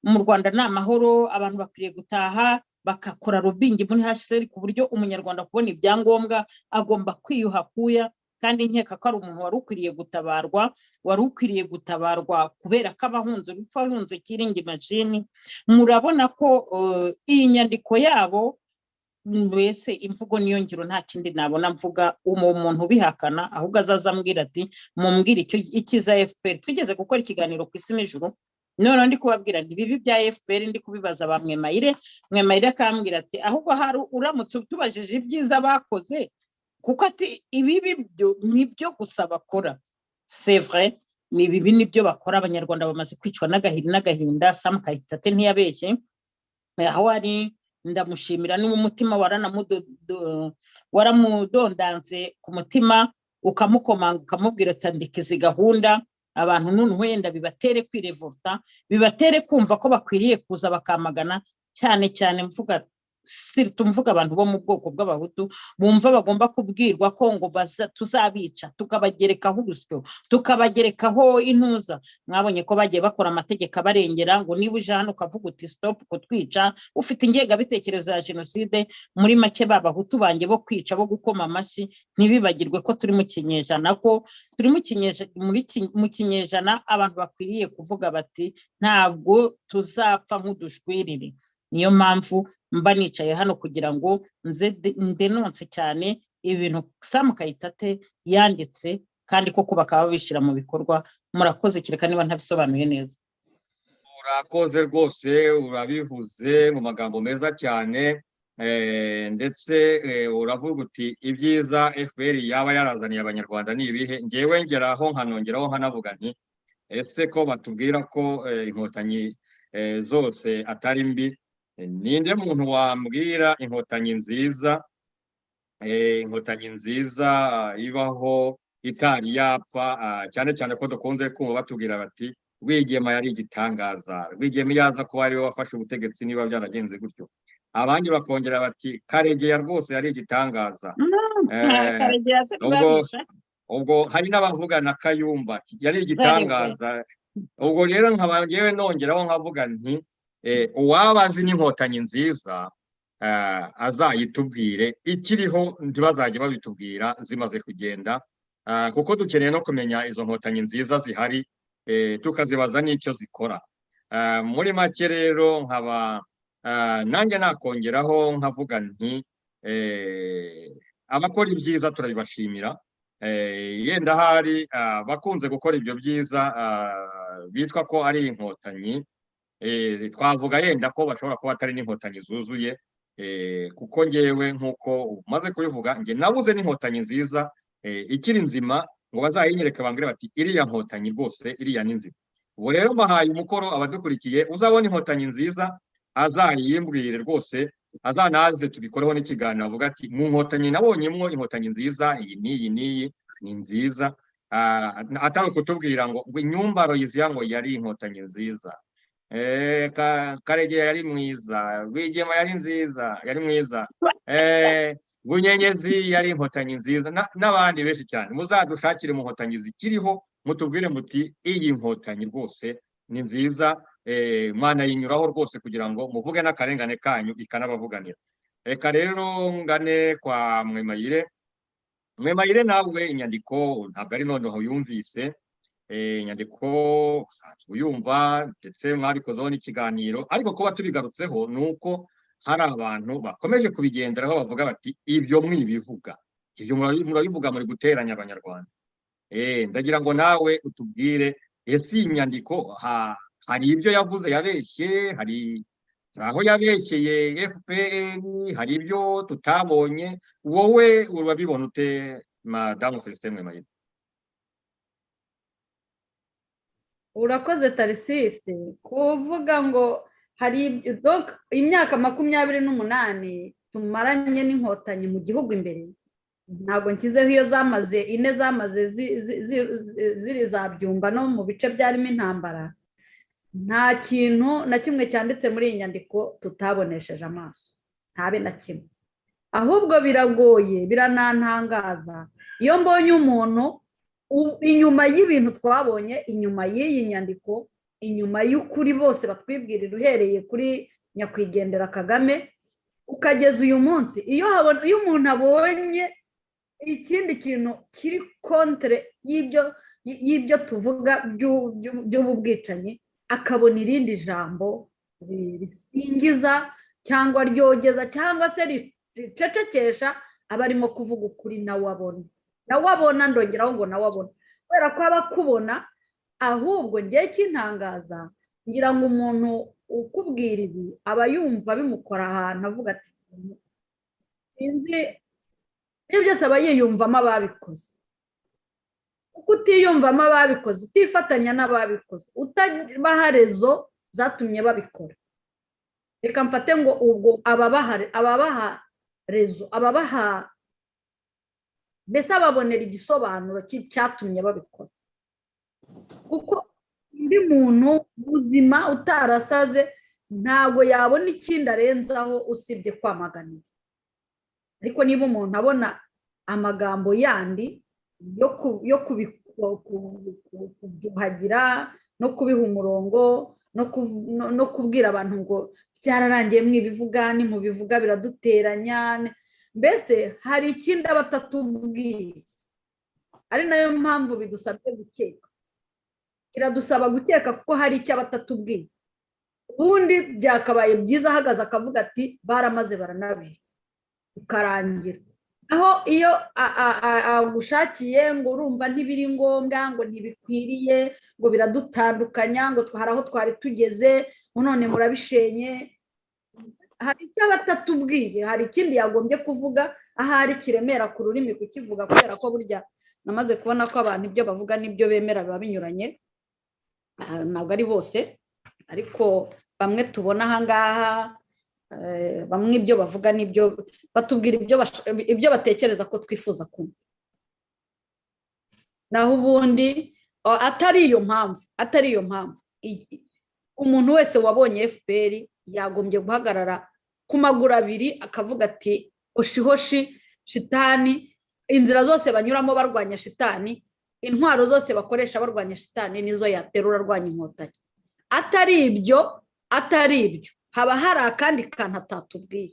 "Mu Rwanda ni amahoro, abantu bakwiriye gutaha." Bakakora lobbying muri HCR ku buryo Umunyarwanda kubona ibyangombwa agomba kwiyuha kuya. Kandi nkeka ko ari umuntu wari ukwiriye gutabarwa, wari ukwiriye gutabarwa kubera ko aba ahunze urupfu, ahunze killing machine. Murabona ko iyi nyandiko yabo, mbese imvugo niyo ngiro, nta kindi nabona mvuga. Uwo muntu ubihakana ahubwo azaza ambwira ati: "Mumbwire icyo icyiza FPR." Twigeze gukora ikiganiro ku Isi n'Ijuru, noneho ndi kubabwira nti ibibi bya FPR, ndi kubibaza ba Mwemayire. Mwemayire akambwira ati: "Ahubwo hari uramutse utubajije ibyiza bakoze," kuko ati: "Ibibi byo nibyo gusa bakora." C'est vrai, ni ibibi nibyo bakora. Abanyarwanda bamaze kwicwa n'agahiri n'agahinda. Sam Kayitate ntiyabeshye aho ari, ndamushimira. Niba umutima waramudondanze ku mutima, ukamukomanga, ukamubwira ati: "Andika izi gahunda," abantu noneho wenda bibatere kwirevolta, bibatere kumva ko bakwiriye kuza bakamagana. Cyane cyane mvuga, surtout mvuga abantu bo mu bwoko bw'Abahutu bumva bagomba kubwirwa ko ngo tuzabica, tukabagerekaho urusyo, tukabagerekaho intuza. Mwabonye ko bagiye bakora amategeko abarengera, ngo niba uje hano ukavuga uti: "Stop kutwica, ufite ingengabitekerezo ya jenoside." Muri make, ba Bahutu banjye bo kwica, bo gukoma amashyi, ntibibagirwe ko turi mu kinyejana, ko turi mu kinyejana abantu bakwiriye kuvuga bati: "Ntabwo tuzapfa nk'udushwiriri." Niyo mpamvu mba nicaye hano kugira ngo nze ndenonse cyane ibintu Sam Kayitate yanditse, kandi koko bakaba babishyira mu bikorwa. Murakoze, kereka niba ntabisobanuye neza. Urakoze rwose, urabivuze mu magambo meza cyane, ndetse uravuga uti: "Ibyiza FPR yaba yarazaniye Abanyarwanda ni ibihe?" Ngewe ngeraho nkanongeraho nkanavuga nti: "Ese ko batubwira ko Inkotanyi zose atari mbi, ninde muntu wambwira Inkotanyi nziza, Inkotanyi nziza ibaho itari yapfa?" Cyane cyane ko dukunze kumva batubwira bati: "Rwigema yari igitangaza, Rwigema iyo aza kuba ariwe wafashe ubutegetsi niba byaragenze gutyo." Abandi bakongera bati: "Karegeya rwose yari igitangaza." Karegeya se? Ubwo ntibabishe. Ubwo hari n'abavuga na Kayumba ati: "Yari igitangaza." Ubwo rero nkaba ngewe nongeraho nkavuga nti: "Uwaba azi n'Inkotanyi nziza azayitubwire ikiriho, ntibazajye babitubwira zimaze kugenda, kuko dukeneye no kumenya izo Nkotanyi nziza zihari, tukazibaza n'icyo zikora." Muri make rero nkaba nanjye nakongeraho nkavuga nti: abakora ibyiza turabibashimira. Yenda hari bakunze gukora ibyo byiza bitwa ko ari Inkotanyi, twavuga yenda ko bashobora kuba atari n'Inkotanyi zuzuye, kuko ngewe nk'uko umaze kubivuga, nge nabuze n'Inkotanyi nziza ikiri nzima ngo bazayinyereke, bambwire bati: "Iriya Nkotanyi rwose, iriya ni nzima." Ubu rero mbahaye umukoro abadukurikiye: uzabona Inkotanyi nziza azayimbwire rwose, azanaze tubikoreho n'ikiganiro, avuga ati: "Mu Nkotanyi nabonyemwo Inkotanyi nziza iyi n'iyi n'iyi ni nziza." Atari ukutubwira ngo Inyumba Royiziya ngo yari Inkotanyi nziza, Karegeya yari mwiza, Rwigema yari nziza, yari mwiza, Bunyenyezi yari Inkotanyi nziza, n'abandi benshi cyane. Muzadushakire mu Nkotanyi zikiriho, mutubwire muti: "Iyi Nkotanyi rwose ni nziza, mwanayinyuraho rwose kugira ngo muvuge n'akarengane kanyu, ikanabavuganira." Reka rero ngane kwa Mwemayire. Mwemayire, nawe inyandiko ntabwo ari noneho yumvise, inyandiko usanzwe uyumva, ndetse mwabikozeho n'ikiganiro. Ariko kuba tubigarutseho ni uko hari abantu bakomeje kubigenderaho, bavuga bati: "Ibyo mwibivuga, ibyo murabivuga muri guteranya Abanyarwanda." Ndagira ngo nawe utubwire: ese iyi nyandiko hari ibyo yavuze yabeshye? Hari aho yabeshyeye FPR? Hari ibyo tutabonye? Wowe urabibona ute, Madamu Felicite Mwemayire? Urakoze, Tarisisi. Kuvuga ngo hari donc imyaka 28 tumaranye n'Inkotanyi mu gihugu imbere, ntabwo nshyizeho iyo zamaze ine, zamaze ziri za Byumba no mu bice byarimo intambara, nta kintu na kimwe cyanditse muri iyi nyandiko tutabonesheje amaso, ntabe na kimwe. Ahubwo biragoye, biranantangaza iyo mbonye umuntu inyuma y'ibintu twabonye, inyuma y'iyi nyandiko, inyuma y'ukuri bose batwibwirira, uhereye kuri nyakwigendera Kagame. Ukageza uyu munsi, iyo umuntu abonye ikindi kintu kiri contre y'ibyo tuvuga by'ubu bwicanyi, akabona irindi jambo risingiza cyangwa ryogeza cyangwa se ricecekesha aba arimo kuvuga ukuri, nawe abona, nawe abona. Ndongeraho ngo nawe abona, kubera ko aba akubona. Ahubwo ngewe kintangaza, ngira ngo umuntu ukubwira ibi aba yumva bimukora ahantu, avuga ati sinzi, ibyo byose aba yiyumvamo ababikoze. Kuko utiyumvamo ababikoze, utifatanya n'ababikoze, utabaha raison zatumye babikora, reka mfate ngo ubwo ababaha raison, ababaha, mbese ababonera igisobanuro cy'icyatumye babikora. Kuko undi muntu muzima utarasaze ntabwo yabona ikindi arenzaho usibye kwamaganira. Ariko niba umuntu abona amagambo yandi yo kubyuhagira no kubiha umurongo no kubwira abantu ngo byararangiye, mwibivuga, nimubivuga biraduteranya, mbese hari ikindi aba atatubwiye, ari nayo mpamvu bidusabye gukeka, biradusaba gukeka kuko hari icyo aba atatubwiye. Ubundi byakabaye byiza ahagaze akavuga ati baramaze baranabera, bikarangira aho. Iyo agushakiye ngo urumva ntibiri ngombwa, ngo ntibikwiriye, ngo biradutandukanya, ngo hari aho twari tugeze none murabishenye, hari icyo aba atatubwiye, hari ikindi yagombye kuvuga ahari kiremera ku rurimi kukivuga. Kubera ko burya namaze kubona ko abantu ibyo bavuga n'ibyo bemera biba binyuranye. Ntabwo ari bose, ariko bamwe tubona ahangaha, bamwe ibyo bavuga n'ibyo batubwira, ibyo batekereza ko twifuza kumva. Naho ubundi atari iyo mpamvu, atari iyo mpamvu, umuntu wese wabonye FPR yagombye guhagarara ku maguru abiri akavuga ati hoshi hoshi shitani. Inzira zose banyuramo barwanya shitani, intwaro zose bakoresha barwanya shitani, nizo yaterura arwanya Inkotanyi. Atari ibyo, atari ibyo, haba hari akandi kantu atatubwiye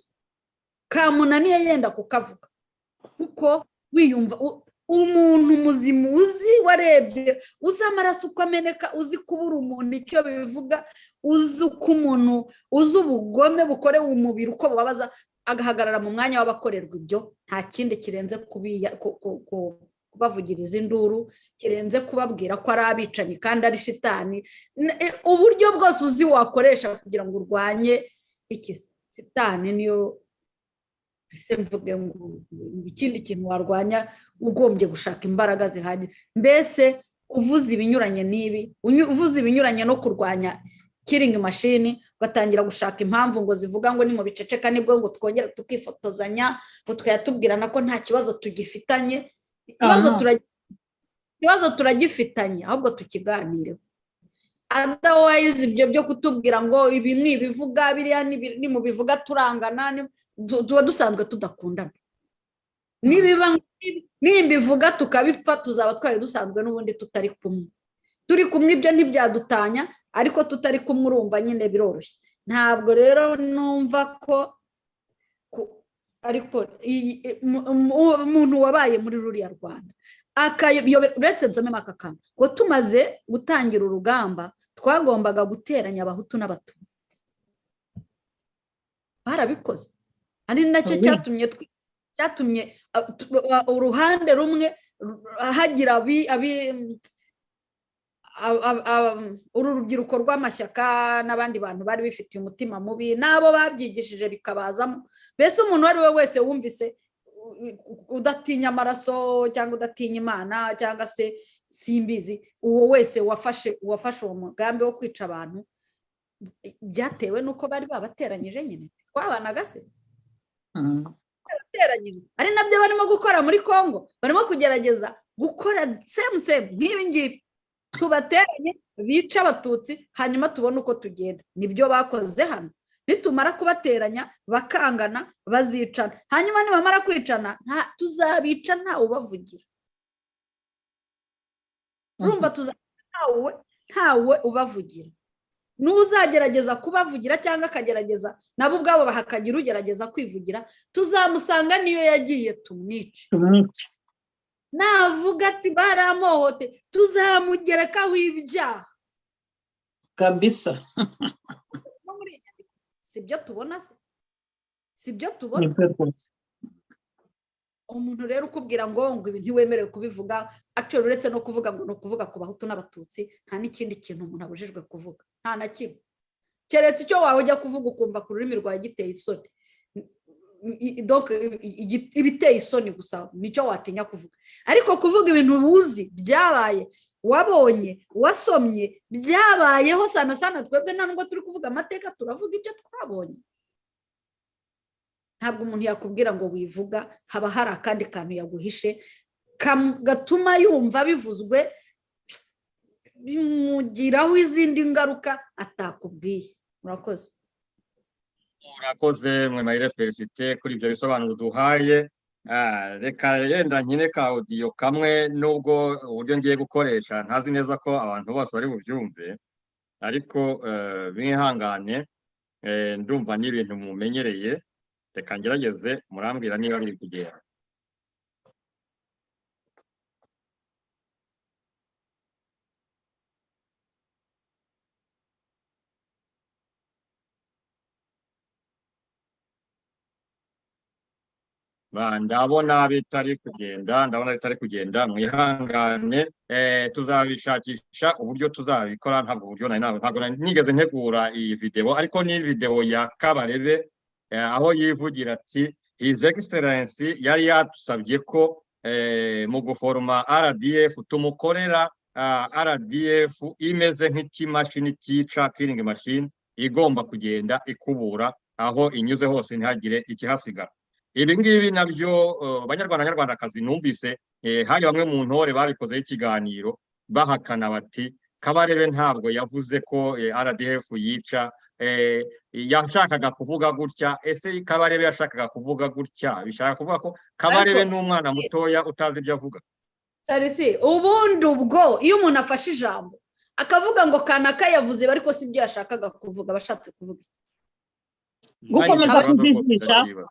kamunaniye yenda kukavuga. Kuko wiyumva umuntu muzima, uzi warebye, uzi amaraso uko ameneka, uzi kubura umuntu icyo bivuga, uzi uko umuntu, uzi ubugome bukorewe umubiri uko bubabaza, agahagarara mu mwanya w'abakorerwa ibyo, nta kindi kirenze kubavugiriza induru, kirenze kubabwira ko ari abicanyi kandi ari shitani. Uburyo bwose uzi wakoresha kugira ngo urwanye iki shitani, niyo ese mvuge ngo ikindi kintu warwanya, ugombye gushaka imbaraga zihagije. Mbese uvuze ibinyuranye n'ibi, uvuze ibinyuranye no kurwanya killing machine, ugatangira gushaka impamvu ngo zivuga ngo ni mu biceceka nibwo ngo twongera tukifotozanya, ngo twayatubwirana ko nta kibazo tugifitanye. Ikibazo turagifitanye, ahubwo tukiganireho. Otherwise ibyo byo kutubwira ngo ibi mwibivuga, biriya nimubivuga turangana, tuba dusanzwe tudakundana. Nibiba nimbivuga tukabipfa, tuzaba twari dusanzwe n'ubundi tutari kumwe. Turi kumwe ibyo ntibyadutanya, ariko tutari kumwe urumva nyine biroroshye. Ntabwo rero numva ko, ariko umuntu wabaye muri ruriya Rwanda, uretse nsomemo aka kantu ngo tumaze gutangira urugamba twagombaga guteranya Abahutu n'Abatutsi, barabikoze, ari nacyo cyatumye uruhande rumwe hagira uru rubyiruko rw'amashyaka n'abandi bantu bari bifitiye umutima mubi n'abo babyigishije bikabazamo. Mbese umuntu uwo ari we wese wumvise udatinya amaraso cyangwa udatinya Imana cyangwa se simbizi, uwo wese wafashe uwo mugambi wo kwica abantu, byatewe n'uko bari babateranyije nyine. Twabanaga se bateranyije, ari nabyo barimo gukora muri Congo, barimo kugerageza gukora same same nk'ibi ngibi, tubateranye bice Abatutsi, hanyuma tubone uko tugenda. Nibyo bakoze hano. Nitumara kubateranya bakangana, bazicana, hanyuma nibamara kwicana tuzabica ntawe ubavugira. Urumva, tuzabica ntawe ubavugira. N'uzagerageza kubavugira cyangwa akagerageza nabo ubwabo hakagira ugerageza kwivugira, tuzamusanga niyo yagiye tumwice. Tumwice. Navuga ati baramuhohoteye, tuzamugerekaho ibyaha. Kabisa. No muri iyi nyandiko si byo tubona se? Si byo tubona? Nibyo rwose. Umuntu rero ukubwira ngo ibi ntiwemerewe kubivuga, actually uretse no kuvuga ngo ni ukuvuga ku Bahutu n'Abatutsi, nta n'ikindi kintu umuntu abujijwe kuvuga, nta na kimwe, keretse icyo wawe ujya kuvuga ukumva ku rurimi rwawe giteye isoni. Donc ibiteye isoni gusa nicyo watinya kuvuga, ariko kuvuga ibintu wuzi byabaye, wabonye, wasomye, byabayeho, sana sana twebwe nta nubwo turi kuvuga amateka, turavuga ibyo twabonye. Ntabwo umuntu yakubwira ngo wivuga, haba hari akandi kantu yaguhishe gatuma yumva bivuzwe bimugiraho izindi ngaruka atakubwiye. Murakoze. Murakoze Mwemayire Felicite kuri ibyo bisobanuro duhaye. Reka yenda nkine ka audio kamwe, nubwo uburyo ngiye gukoresha ntazi neza ko abantu bose bari bubyumve, ariko mwihangane, ndumva n'ibintu mumenyereye. Reka ngerageze, murambwira niba biri kugenda. Ndabona bitari kugenda, ndabona bitari kugenda, mwihangane, tuzabishakisha uburyo tuzabikora. Ntabwo uburyo nari ntabwo nari nigeze ntegura iyi video, ariko ni video ya Kabarebe, aho yivugira ati His Excellency yari yadusabye ko mu guforoma RDF tumukorera RDF imeze nk'ikimashini cyica, killing machine, igomba kugenda ikubura aho inyuze hose ntihagire ikihasigara. Ibi ngibi nabyo, Banyarwanda, Nyarwandakazi, numvise hari bamwe mu ntore babikozeho ikiganiro bahakana bati Kabarebe ntabwo yavuze ko RDF yica, yashakaga kuvuga gutya. Ese Kabarebe yashakaga kuvuga gutya? Bishaka kuvuga ko Kabarebe Ariko ni umwana mutoya utazi ibyo avuga? Tarisi, ubundi ubwo iyo umuntu afashe ijambo akavuga ngo kanaka yavuze ariko si ibyo yashakaga kuvuga, aba ashatse kuvuga iki? Gukomeza Nanjye ikibazo rwose kujijisha. ndakibaza.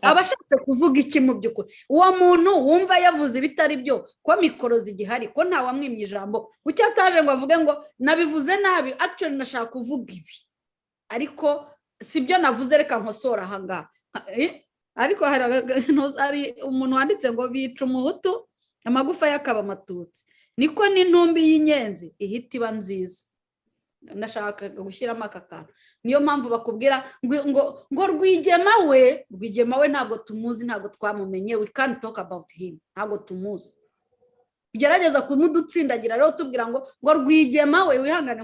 Aba ashatse kuvuga iki mu by'ukuri? Uwo muntu wumva yavuze ibitari byo, ko mikoro zigihari, ko ntawamwimye ijambo, kuki ataje ngo avuge ngo nabivuze nabi, actually nashaka kuvuga ibi ariko si byo navuze, reka nkosora aha ngaha? Ariko hari umuntu wanditse ngo bica Umuhutu amagufa y'akaba Amatutsi, niko n'intumbi y'inyenzi ihita iba nziza. Nashakaga gushyiramo aka kantu. Niyo mpamvu bakubwira ngo Rwigema we, Rwigema we ntabwo tumuzi, ntabwo twamumenye, we can't talk about him, ntabwo tumuzi. Ugerageza kumudutsindagira rero tubwira ngo Rwigema we, wihangane,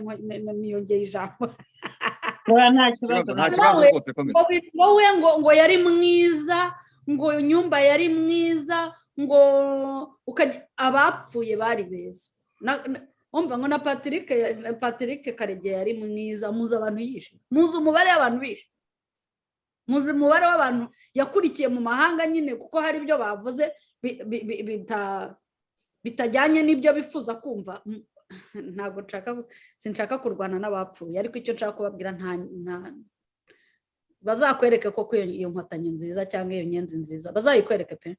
niyongeye ijambo. Oya, nta kibazo. Nta Nta kibazo Nawe, rwose, komeza. Ngo we ngo yari mwiza, ngo Nyumba yari mwiza, ngo abapfuye bari beza. Umva ngo na Patrick, na Patrick Karegeya yari mwiza. Muzi abantu yishe, muzi umubare w'abantu bishe, muzi umubare w'abantu yakurikiye mu mahanga nyine, kuko hari ibyo bavuze bitajyanye n'ibyo bifuza kumva. Ntabwo nshaka, sinshaka kurwana n'abapfuye, ariko icyo nshaka kubabwira, nta bazakwereke koko iyo nkotanyi nziza cyangwa iyo nyenzi nziza, bazayikwereke pe.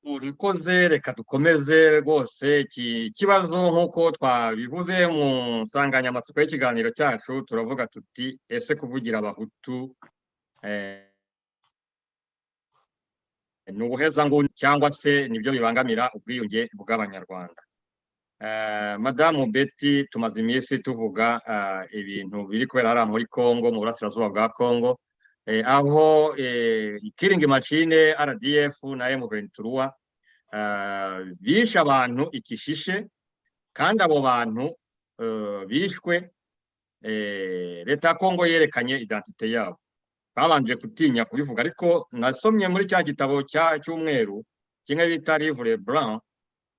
Urikoze. Reka dukomeze rwose iki kibazo. Nk'uko twabivuze mu nsanganyamatsiko y'ikiganiro cyacu, turavuga tuti ese kuvugira Abahutu ni ubuhezanguni cyangwa se nibyo bibangamira ubwiyunge bw'Abanyarwanda? Madamu Betty, tumaze iminsi tuvuga ibintu biri kubera hariya muri Congo, mu burasirazuba bwa Congo, aho killing machine RDF na M23 bishe abantu ikishishe, kandi abo bantu bishwe, leta ya Congo yerekanye identité yabo. Babanje gutinya kubivuga, ariko nasomye muri cya gitabo cy'umweru kimwe bita Livre Blanc,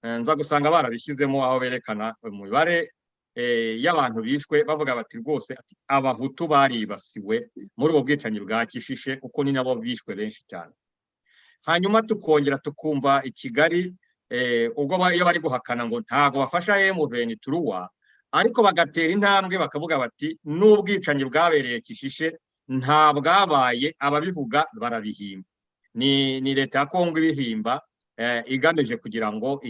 nza gusanga barabishyizemo, aho berekana umubare y'abantu bishwe, bavuga bati rwose ati Abahutu baribasiwe muri ubwo bwicanyi bwa Kishishe, kuko ni nabo bishwe benshi cyane. Hanyuma tukongera tukumva i Kigali, ubwo iyo bari guhakana ngo ntago bafasha M23. Ariko bagatera intambwe bakavuga bati n'ubwicanyi bwabereye Kishishe nta bwabaye, ababivuga barabihimba, ni leta ya Kongo ibihimba igamije kugira ngo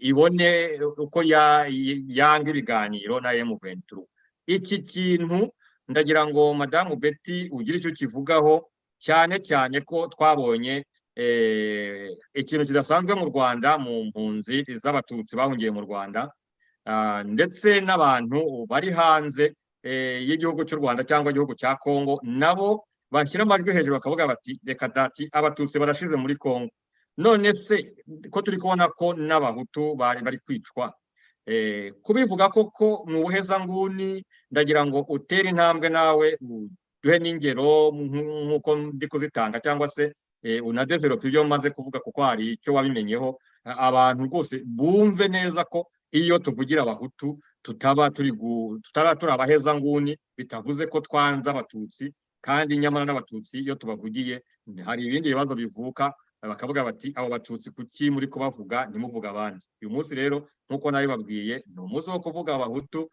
ibone uko yanga ibiganiro na M23. Iki kintu ndagira ngo Madamu Betty ugire icyo kivugaho, cyane cyane ko twabonye ikintu kidasanzwe mu Rwanda, mu mpunzi z'Abatutsi bahungiye mu Rwanda, ndetse n'abantu bari hanze y'igihugu cy'u Rwanda cyangwa igihugu cya Kongo, nabo bashyira amajwi hejuru bakavuga bati reka dati, Abatutsi barashize muri Kongo. None se ko turi kubona ko n'Abahutu bari bari kwicwa, kubivuga koko ni ubuhezanguni? Ndagira ngo utere intambwe nawe uduhe n'ingero nk'uko ndi kuzitanga, cyangwa se unadevelope ibyo maze kuvuga, kuko hari icyo wabimenyeho. Abantu rwose bumve neza ko iyo tuvugira Abahutu tutaba turi abahezanguni, bitavuze ko twanze Abatutsi. Kandi nyamara n'Abatutsi iyo tubavugiye hari ibindi bibazo bivuka, bakavuga bati abo Batutsi kuki muri kubavuga ntimuvuge abandi? Uyu munsi rero, nk'uko nabibabwiye, ni umunsi wo kuvuga Abahutu.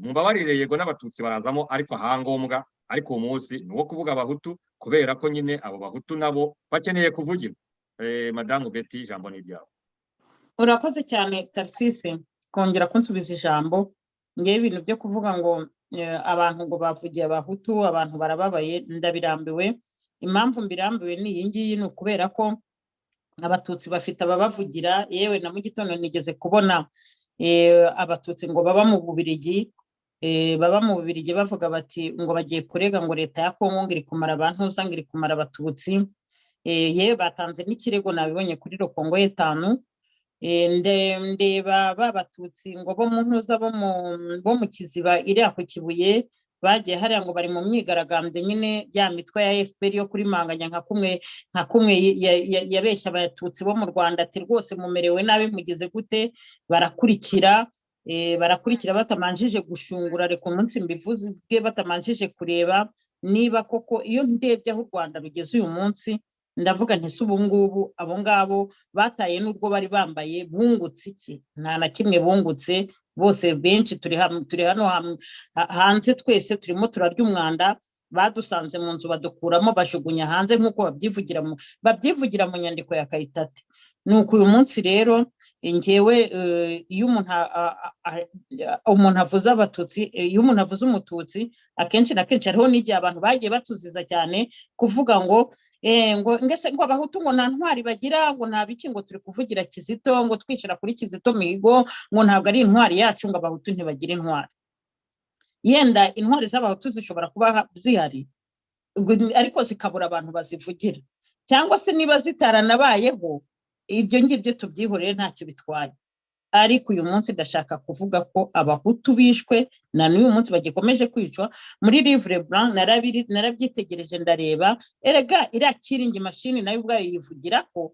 Mumbabarire, yego n'Abatutsi barazamo ariko ahangombwa, ariko uwo munsi ni uwo kuvuga Abahutu, kubera ko nyine abo Bahutu nabo bakeneye kuvugirwa. Madamu Betty, ijambo ni iryawe. Urakoze cyane Tarisisi kongera kunsubiza ijambo. Ngewe ibintu byo kuvuga ngo abantu ngo bavugiye Abahutu, abantu barababaye, ndabirambiwe. Impamvu mbirambiwe ni iyi ngiyi: ni ukubera ko Abatutsi bafite ababavugira. Yewe, na mu gitondo nigeze kubona Abatutsi ngo baba mu Bubirigi, bavuga bati ngo bagiye kurega ngo leta ya Kongo ngo iri kumara abantu, ngo iri kumara Abatutsi. Yewe, batanze n'ikirego, nabibonye kuri Rokongo etanu. Ndeba ba Batutsi ngo bo mu ntuza, bo mu Kiziba iriya ku Kibuye, bagiye hariya ngo bari mu myigaragambyo nyine, ya mitwe ya FPR yo kuri manganya, nka kumwe yabeshya Abatutsi bo mu Rwanda ati rwose mumerewe nabi, mugize gute. Barakurikira batamanjije gushungura, reka umunsi mbivuze, batamanjije kureba niba koko. Iyo ndebye aho u Rwanda rugeze uyu munsi, ndavuga nti se ubu ngubu abo ngabo bataye n'ubwo bari bambaye bungutse iki? Nta na kimwe bungutse. Bose, benshi turi hano hanze, twese turimo turarya umwanda. Badusanze mu nzu badukuramo, bajugunya hanze, nk'uko babyivugira mu nyandiko ya Kayitate. Ni uku uyu munsi rero ngewe, iyo umuntu avuze Abatutsi, iyo umuntu avuze Umututsi, akenshi na kenshi hariho n'igihe abantu bagiye batuziza cyane kuvuga ngo ngese ngo Abahutu ngo nta ntwari bagira, ngo nta biki, ngo turi kuvugira Kizito, ngo twishyira kuri Kizito Mihigo, ngo ntabwo ari intwari yacu, ngo Abahutu ntibagira intwari. Yenda intwari z'Abahutu zishobora kuba zihari, ariko zikabura abantu bazivugira, cyangwa se niba zitaranabayeho, ibyo ngibyo tubyihorere, ntacyo bitwaye. Ariko uyu munsi ndashaka kuvuga ko Abahutu bishwe na n'uyu munsi bagikomeje kwicwa. Muri Livre Blanc narabyitegereje, ndareba. Erega iriya killing machine nayo ubwayo yivugira ko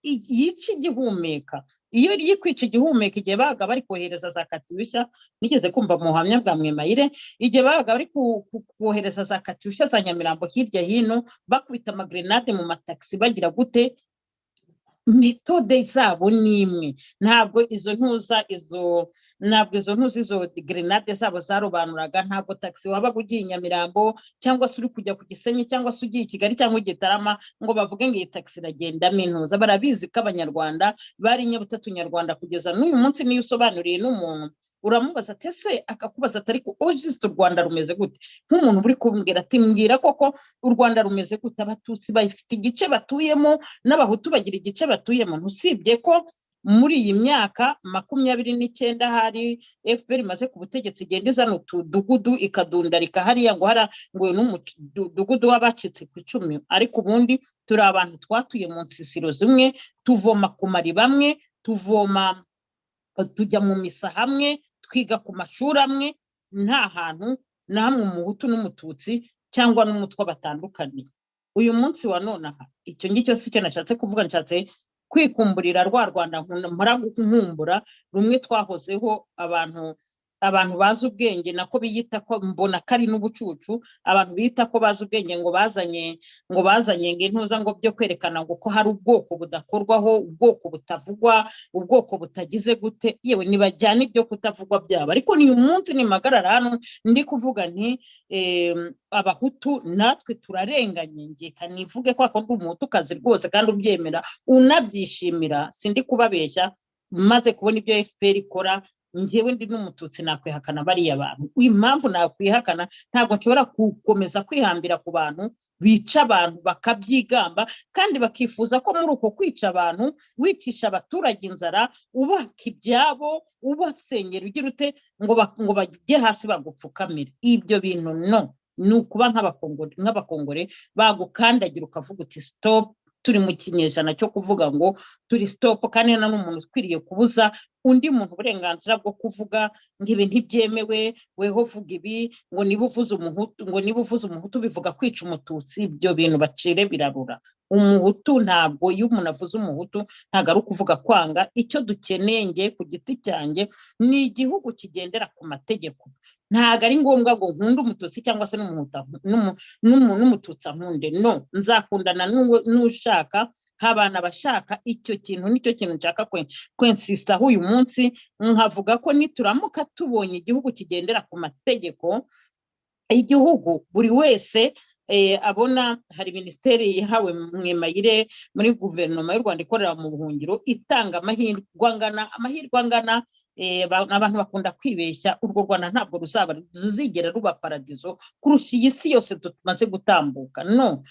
yica igihumeka. Iyo iri kwica igihumeka, igihe babaga bari kohereza za katyusha, nigeze kumva mu buhamya bwa Mwemayire, igihe babaga bari kohereza za katyusha za Nyamirambo hirya hino, bakubita amagrenade mu matagisi, bagira gute, méthode zabo ni imwe. Ntabwo izo ntuza, izo grenade zabo zarobanuraga. Ntabwo tagisi wabaga ugiye i Nyamirambo, cyangwa se uri kujya ku Gisenyi, cyangwa se ugiye i Kigali cyangwa i Gitarama, ngo bavuge ngo iyi tagisi iragendamo intuza. Barabizi ko Abanyarwanda bari inyabutatu nyarwanda. Kugeza n'uyu munsi, niyo usobanuriye n'umuntu, uramubaza ati ese, akakubaza ati ariko ojisite u Rwanda rumeze gute? Nk'umuntu uri kumbwira ati mbwira koko u Rwanda rumeze gute? Abatutsi bafite igice batuyemo n'Abahutu bagira igice batuyemo. Ntusibye ko muri iyi myaka 29 hari FPR imaze ku butegetsi, igenda izana utudugudu ikadundarika hariya, ngo hara ngo uyu ni umudugudu w'abacitse ku icumu, ariko ubundi turi abantu twatuye mu nsisiro zimwe, tuvoma ku mariba amwe, tuvoma, tujya mu misa hamwe, twiga ku mashuri amwe. Nta hantu na hamwe Umuhutu n'Umututsi cyangwa n'Umutwa batandukaniye uyu munsi wa none aha. Icyo ngicyo si cyo nashatse kuvuga. Nshatse kwikumburira rwa Rwanda mpora nkumbura, rumwe twahozeho abantu. Abantu bazi ubwenge, nako biyita ko mbona ko ari n'ubucucu, abantu biyita ko bazi ubwenge ngo bazanye ngo intuza ngo byo kwerekana ngo ko hari ubwoko budakorwaho, ubwoko butavugwa, ubwoko butagize gute. Yewe, ntibajyana ibyo kutavugwa byabo, ariko ni uyu munsi nimpagarara hano ndi kuvuga nti abahutu natwe turarenganye. Ngeka nivuge ko ndi umuhutukazi rwose kandi ubyemera, unabyishimira, sindi kubabeshya. Maze kubona ibyo FPR ikora, njyewe ndi n'umututsi nakwihakana bariya bantu. Impamvu nakwihakana, ntabwo nshobora gukomeza kwihambira ku bantu bica abantu bakabyigamba, kandi bakifuza ko muri uko kwica abantu, wicisha abaturage inzara, ubaka ibyabo, ubasenyera, ugira ute, ngo bajye hasi bagupfukamire. Ibyo bintu no ni ukuba nk'abakongore bagukandagira ukavuga uti "Stop." Turi mu kinyejana cyo kuvuga ngo turi stop, kandi nta n'umuntu ukwiriye kubuza undi muntu uburenganzira bwo kuvuga ngo ibi ntibyemewe, weho vuga ibi, ngo niba uvuze umuhutu bivuga kwica umututsi. Ibyo bintu bacire birarura. Umuhutu ntabwo, iyo umuntu avuze umuhutu ntabwo ari ukuvuga kwanga. Icyo dukeneye, nge ku giti cyanjye, ni igihugu kigendera ku mategeko. Ntabwo ari ngombwa ngo nkunde umututsi cyangwa se n'umututsi ankunde. No nzakundana n'ushaka habana abashaka. Icyo kintu nicyo kintu nshaka kwinsistaho uyu munsi, nkavuga ko nituramuka tubonye igihugu kigendera ku mategeko, igihugu buri wese abona hari minisiteri yahawe Mwemayire muri guverinoma y'u Rwanda ikorera mu buhungiro, itanga amahirwe angana, amahirwe angana. Abantu bakunda kwibeshya, urwo Rwanda ntabwo ruzaba ruzigera ruba paradizo kurusha iyi si yose tumaze gutambuka. No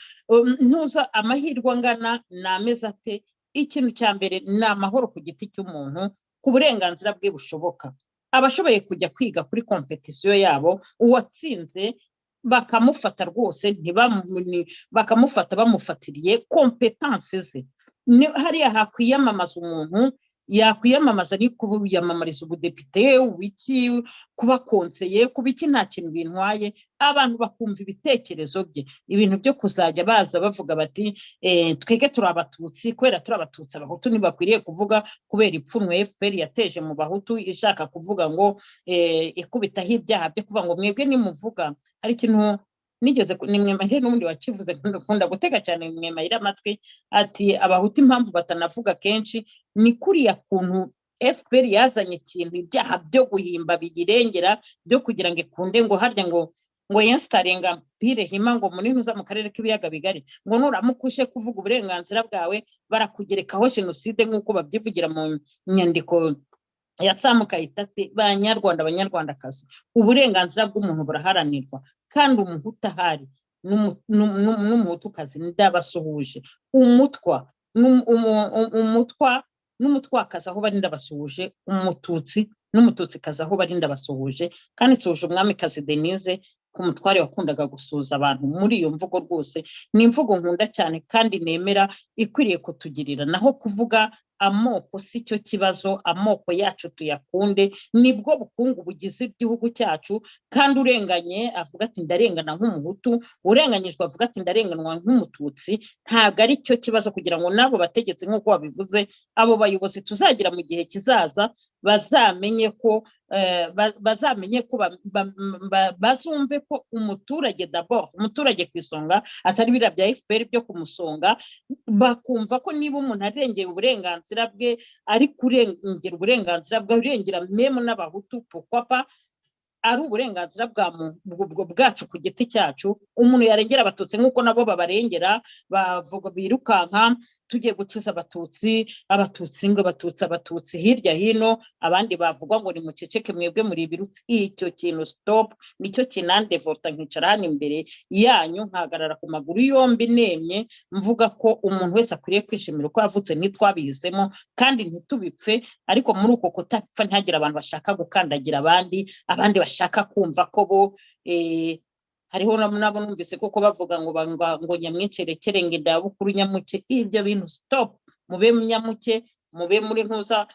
ntuza amahirwe angana ni ameze ate? Ikintu cya mbere ni amahoro ku giti cy'umuntu, ku burenganzira bwe bushoboka. Abashoboye kujya kwiga kuri compétition yabo, uwatsinze bakamufata rwose, bakamufata bamufatiriye compétences ze. Hariya hakwiyamamaza umuntu yakwiyamamaza, ni kwiyamamariza ubudepite, ubiki, kuba konseye, kuba iki, nta kintu bintwaye. Abantu bakumva ibitekerezo bye. Ibintu byo kuzajya baza bavuga bati "Twebwe turi abatutsi, kubera turi abatutsi abahutu ntibakwiriye kuvuga," kubera ipfunwe FPR yateje mu bahutu, ishaka kuvuga ngo ikubitaho ibyaha byo kuvuga ngo mwebwe nimuvuga. Hari ikintu nigeze ni Mwemayire n'ubundi wakivuze, nkunda gutega cyane Mwemayire amatwi, ati abahutu impamvu batanavuga kenshi ni kuriya kuntu FPR yazanye ikintu, ibyaha byo guhimba biyirengera, byo kugira ngo ikunde ngo harya ngo yinstaringa empire hima ngo muri ntuza mu karere k'ibiyaga bigari, ngo nuramuka uje kuvuga uburenganzira bwawe barakugerekaho jenoside, nk'uko babyivugira mu nyandiko ya Sam Kayitare. Banyarwanda, banyarwandakazi, uburenganzira bw'umuntu buraharanirwa, kandi umuhutu ahari n'umuhutukazi ndabasuhuje, umutwa n'umutwakazi aho bari ndabasuhuje, umututsi n'umututsikazi aho bari ndabasuhuje, kandi nsuhuje umwamikazi Denise ku mutware wakundaga gusuhuza abantu muri iyo mvugo. Rwose ni imvugo nkunda cyane kandi nemera ikwiriye kutugirira. Naho kuvuga amoko si cyo kibazo. Amoko yacu tuyakunde, nibwo bukungu bugize igihugu cyacu. Kandi urenganye avuga ati "Ndarengana nk'umuhutu," urenganyijwe avuga ati "Ndarenganwa nk'umututsi." Ntabwo ari cyo kibazo, kugira ngo n'abo bategetsi, nk'uko babivuze, abo bayobozi tuzagira mu gihe kizaza, bazamenye ko bazamenye ko bazumve ko umuturage d'abord, umuturage ku isonga, atari biriya bya FPR byo kumusonga. Bakumva ko niba umuntu arengera uburenganzira bwe, ari kurengera uburenganzira bwe, arengera même n'abahutu, pourquoi pas ari uburenganzira bwacu ku giti cyacu. Umuntu yarengera abatutsi nk'uko nabo babarengera, bavuga birukanka tugiye gukiza abatutsi, abatutsi ngo abatutsi, abatutsi hirya hino, abandi bavuga ngo nimuceceke mwebwe muri ibirutsi. Icyo kintu stop, nicyo kinandevolta nkicara hano imbere yanyu, nkahagarara ku maguru yombi nemye, mvuga ko umuntu wese akwiriye kwishimira uko yavutse. Ntitwabihisemo kandi ntitubipfe, ariko muri uko kutapfa ntihagire abantu bashaka gukandagira abandi, abandi bashaka kumva ko bo hariho nabo numvise koko bavuga ngo nyamwinshi rekere ngo inda bukuru nyamuke. Ibyo bintu stop. Mube nyamuke, mube muri ntuza,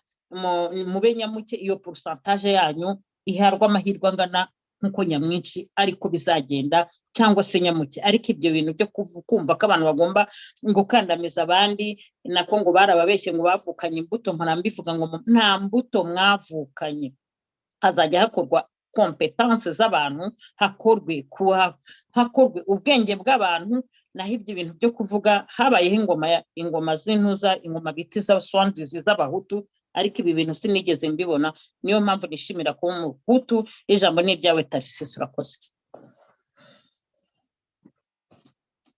mube nyamuke, iyo pourcentage yanyu iharwa amahirwe angana nk'uko nyamwinshi ariko bizagenda, cyangwa se nyamuke. Ariko ibyo bintu byo kumva ko abantu bagomba gukandamiza abandi, nako ngo barababeshye ngo bavukanye imbuto, mpora mbivuga ngo nta mbuto mwavukanye. Hazajya hakorwa compétences z'abantu, hakorwe ubwenge bw'abantu. Naho ibyo bintu byo kuvuga habayeho ingoma, ingoma z'intuza, ingoma bita iz'abaswandizi z'abahutu, ariko ibi bintu sinigeze mbibona. Niyo mpamvu nishimira kuba umuhutu. Ijambo ni iryawe, Tarisisi, urakoze.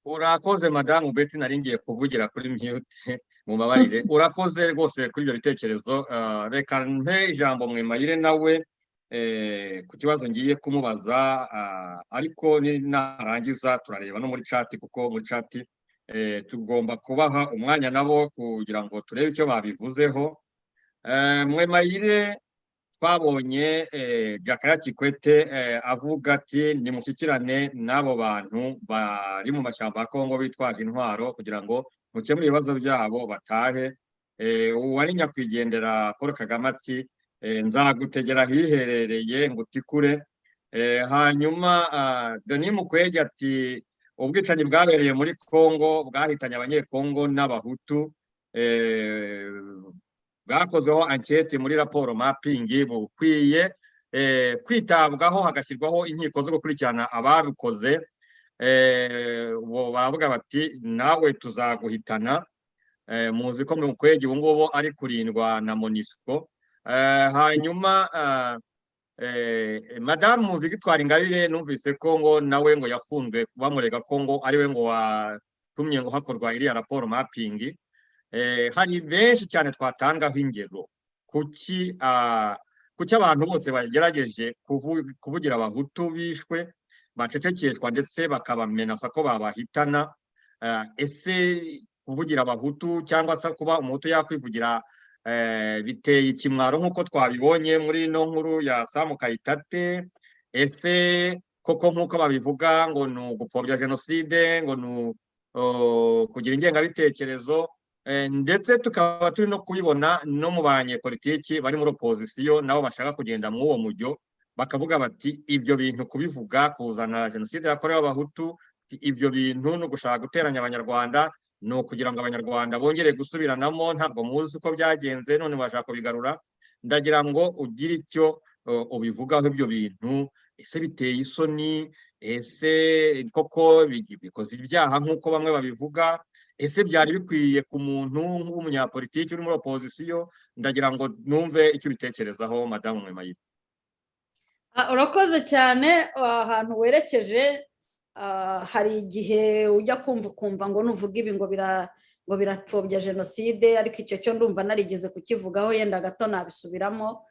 Urakoze, Madamu Beti. Nari ngiye kuvugira kuri mute, mubabarire. Urakoze rwose kuri ibyo bitekerezo. Reka mpe ijambo Mwemayire nawe ku kibazo ngiye kumubaza, ariko narangiza turareba no muri chat, kuko muri chat tugomba kubaha umwanya nabo kugira ngo turebe icyo babivuzeho. Mwemayire, twabonye Jakaya Kikwete avuga ati: "Nimushyikirane n'abo bantu bari mu mashyamba ya Kongo bitwaje intwaro kugira ngo mukemure ibibazo byabo batahe." Uwari nyakwigendera Paul Kagame ati: "Nzagutegera ahiherereye ngo utikure." Hanyuma Denis Mukwege ati: "Ubwicanyi bwabereye muri Kongo bwahitanye Abanyekongo n'Abahutu, bwakozweho enquête muri raporo mapping, bukwiye kwitabwaho hagashyirwaho inkiko zo gukurikirana ababikoze." Baravuga bati: "Nawe tuzaguhitana." Muzi ko Mukwege ubu ngubu ari kurindwa na MONUSCO. Hanyuma Madamu Victoire Ingabire, numvise ko ngo nawe ngo yafunzwe bamurega ko ngo ariwe ngo watumye ngo hakorwa iriya raporo mapping. Hari benshi cyane twatangaho ingero. Kuki abantu bose bagerageje kuvugira Abahutu bishwe bacecekeshwa, ndetse bakabamenasa ko babahitana? Ese kuvugira Abahutu cyangwa se kuba Umuhutu yakwivugira biteye ikimwaro nk'uko twabibonye muri ino nkuru ya Samu Kayitate? Ese koko nk'uko babivuga ngo ni ugupfobya jenoside, ngo ni kugira ingengabitekerezo, ndetse tukaba turi no kubibona no mu banyepolitiki bari muri opozisiyo, nabo bashaka kugenda muri uwo mujyo, bakavuga bati: "Ibyo bintu kubivuga, kuzana jenoside yakorewe Abahutu, ibyo bintu no gushaka guteranya Abanyarwanda, ni ukugira ngo Abanyarwanda bongere gusubiranamo. Ntabwo muzi uko byagenze, none bashaka kubigarura." Ndagira ngo ugire icyo ubivugaho ibyo bintu. Ese biteye isoni? Ese koko bikoze ibyaha nk'uko bamwe babivuga? Ese byari bikwiye ku muntu nk'umunyapolitiki uri muri opozisiyo? Ndagira ngo numve icyo ubitekerezaho, Madamu Mwemayire. Urakoze cyane. Ahantu werekeje, hari igihe ujya kumva ukumva ngo nuvuga ibi ngo birapfobya jenoside, ariko icyo cyo ndumva narigeze kukivugaho, yenda gato nabisubiramo.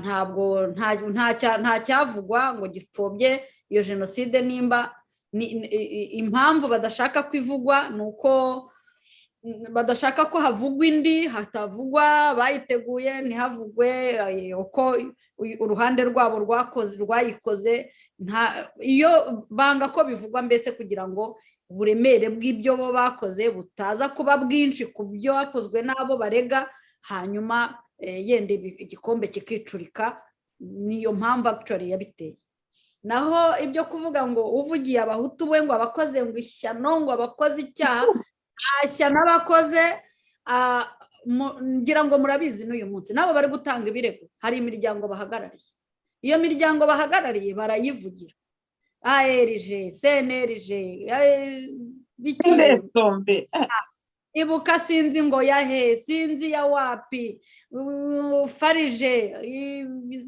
Ntabwo nta cyavugwa ngo gipfobye iyo jenoside. Nimba impamvu badashaka ko ivugwa ni uko badashaka ko havugwa indi, hatavugwa bayiteguye, ntihavugwe uko uruhande rwabo rwakoze, rwayikoze. Iyo banga ko bivugwa mbese kugira ngo uburemere bw'ibyo bo bakoze butaza kuba bwinshi ku byo hakozwe n'abo barega, hanyuma yenda igikombe kikicurika. Niyo mpamvu actually yabiteye. Naho ibyo kuvuga ngo uvugiye Abahutu we ngo abakoze ngo ishyano, ngo abakoze icyaha, nta shyano abakoze. Ngira ngo murabizi, n'uyu munsi nabo bari gutanga ibirego, hari imiryango bahagarariye. Iyo miryango bahagarariye barayivugira: AERG, CNLG, Ibuka, sinzi ngo yahe, sinzi ya wapi, FARG,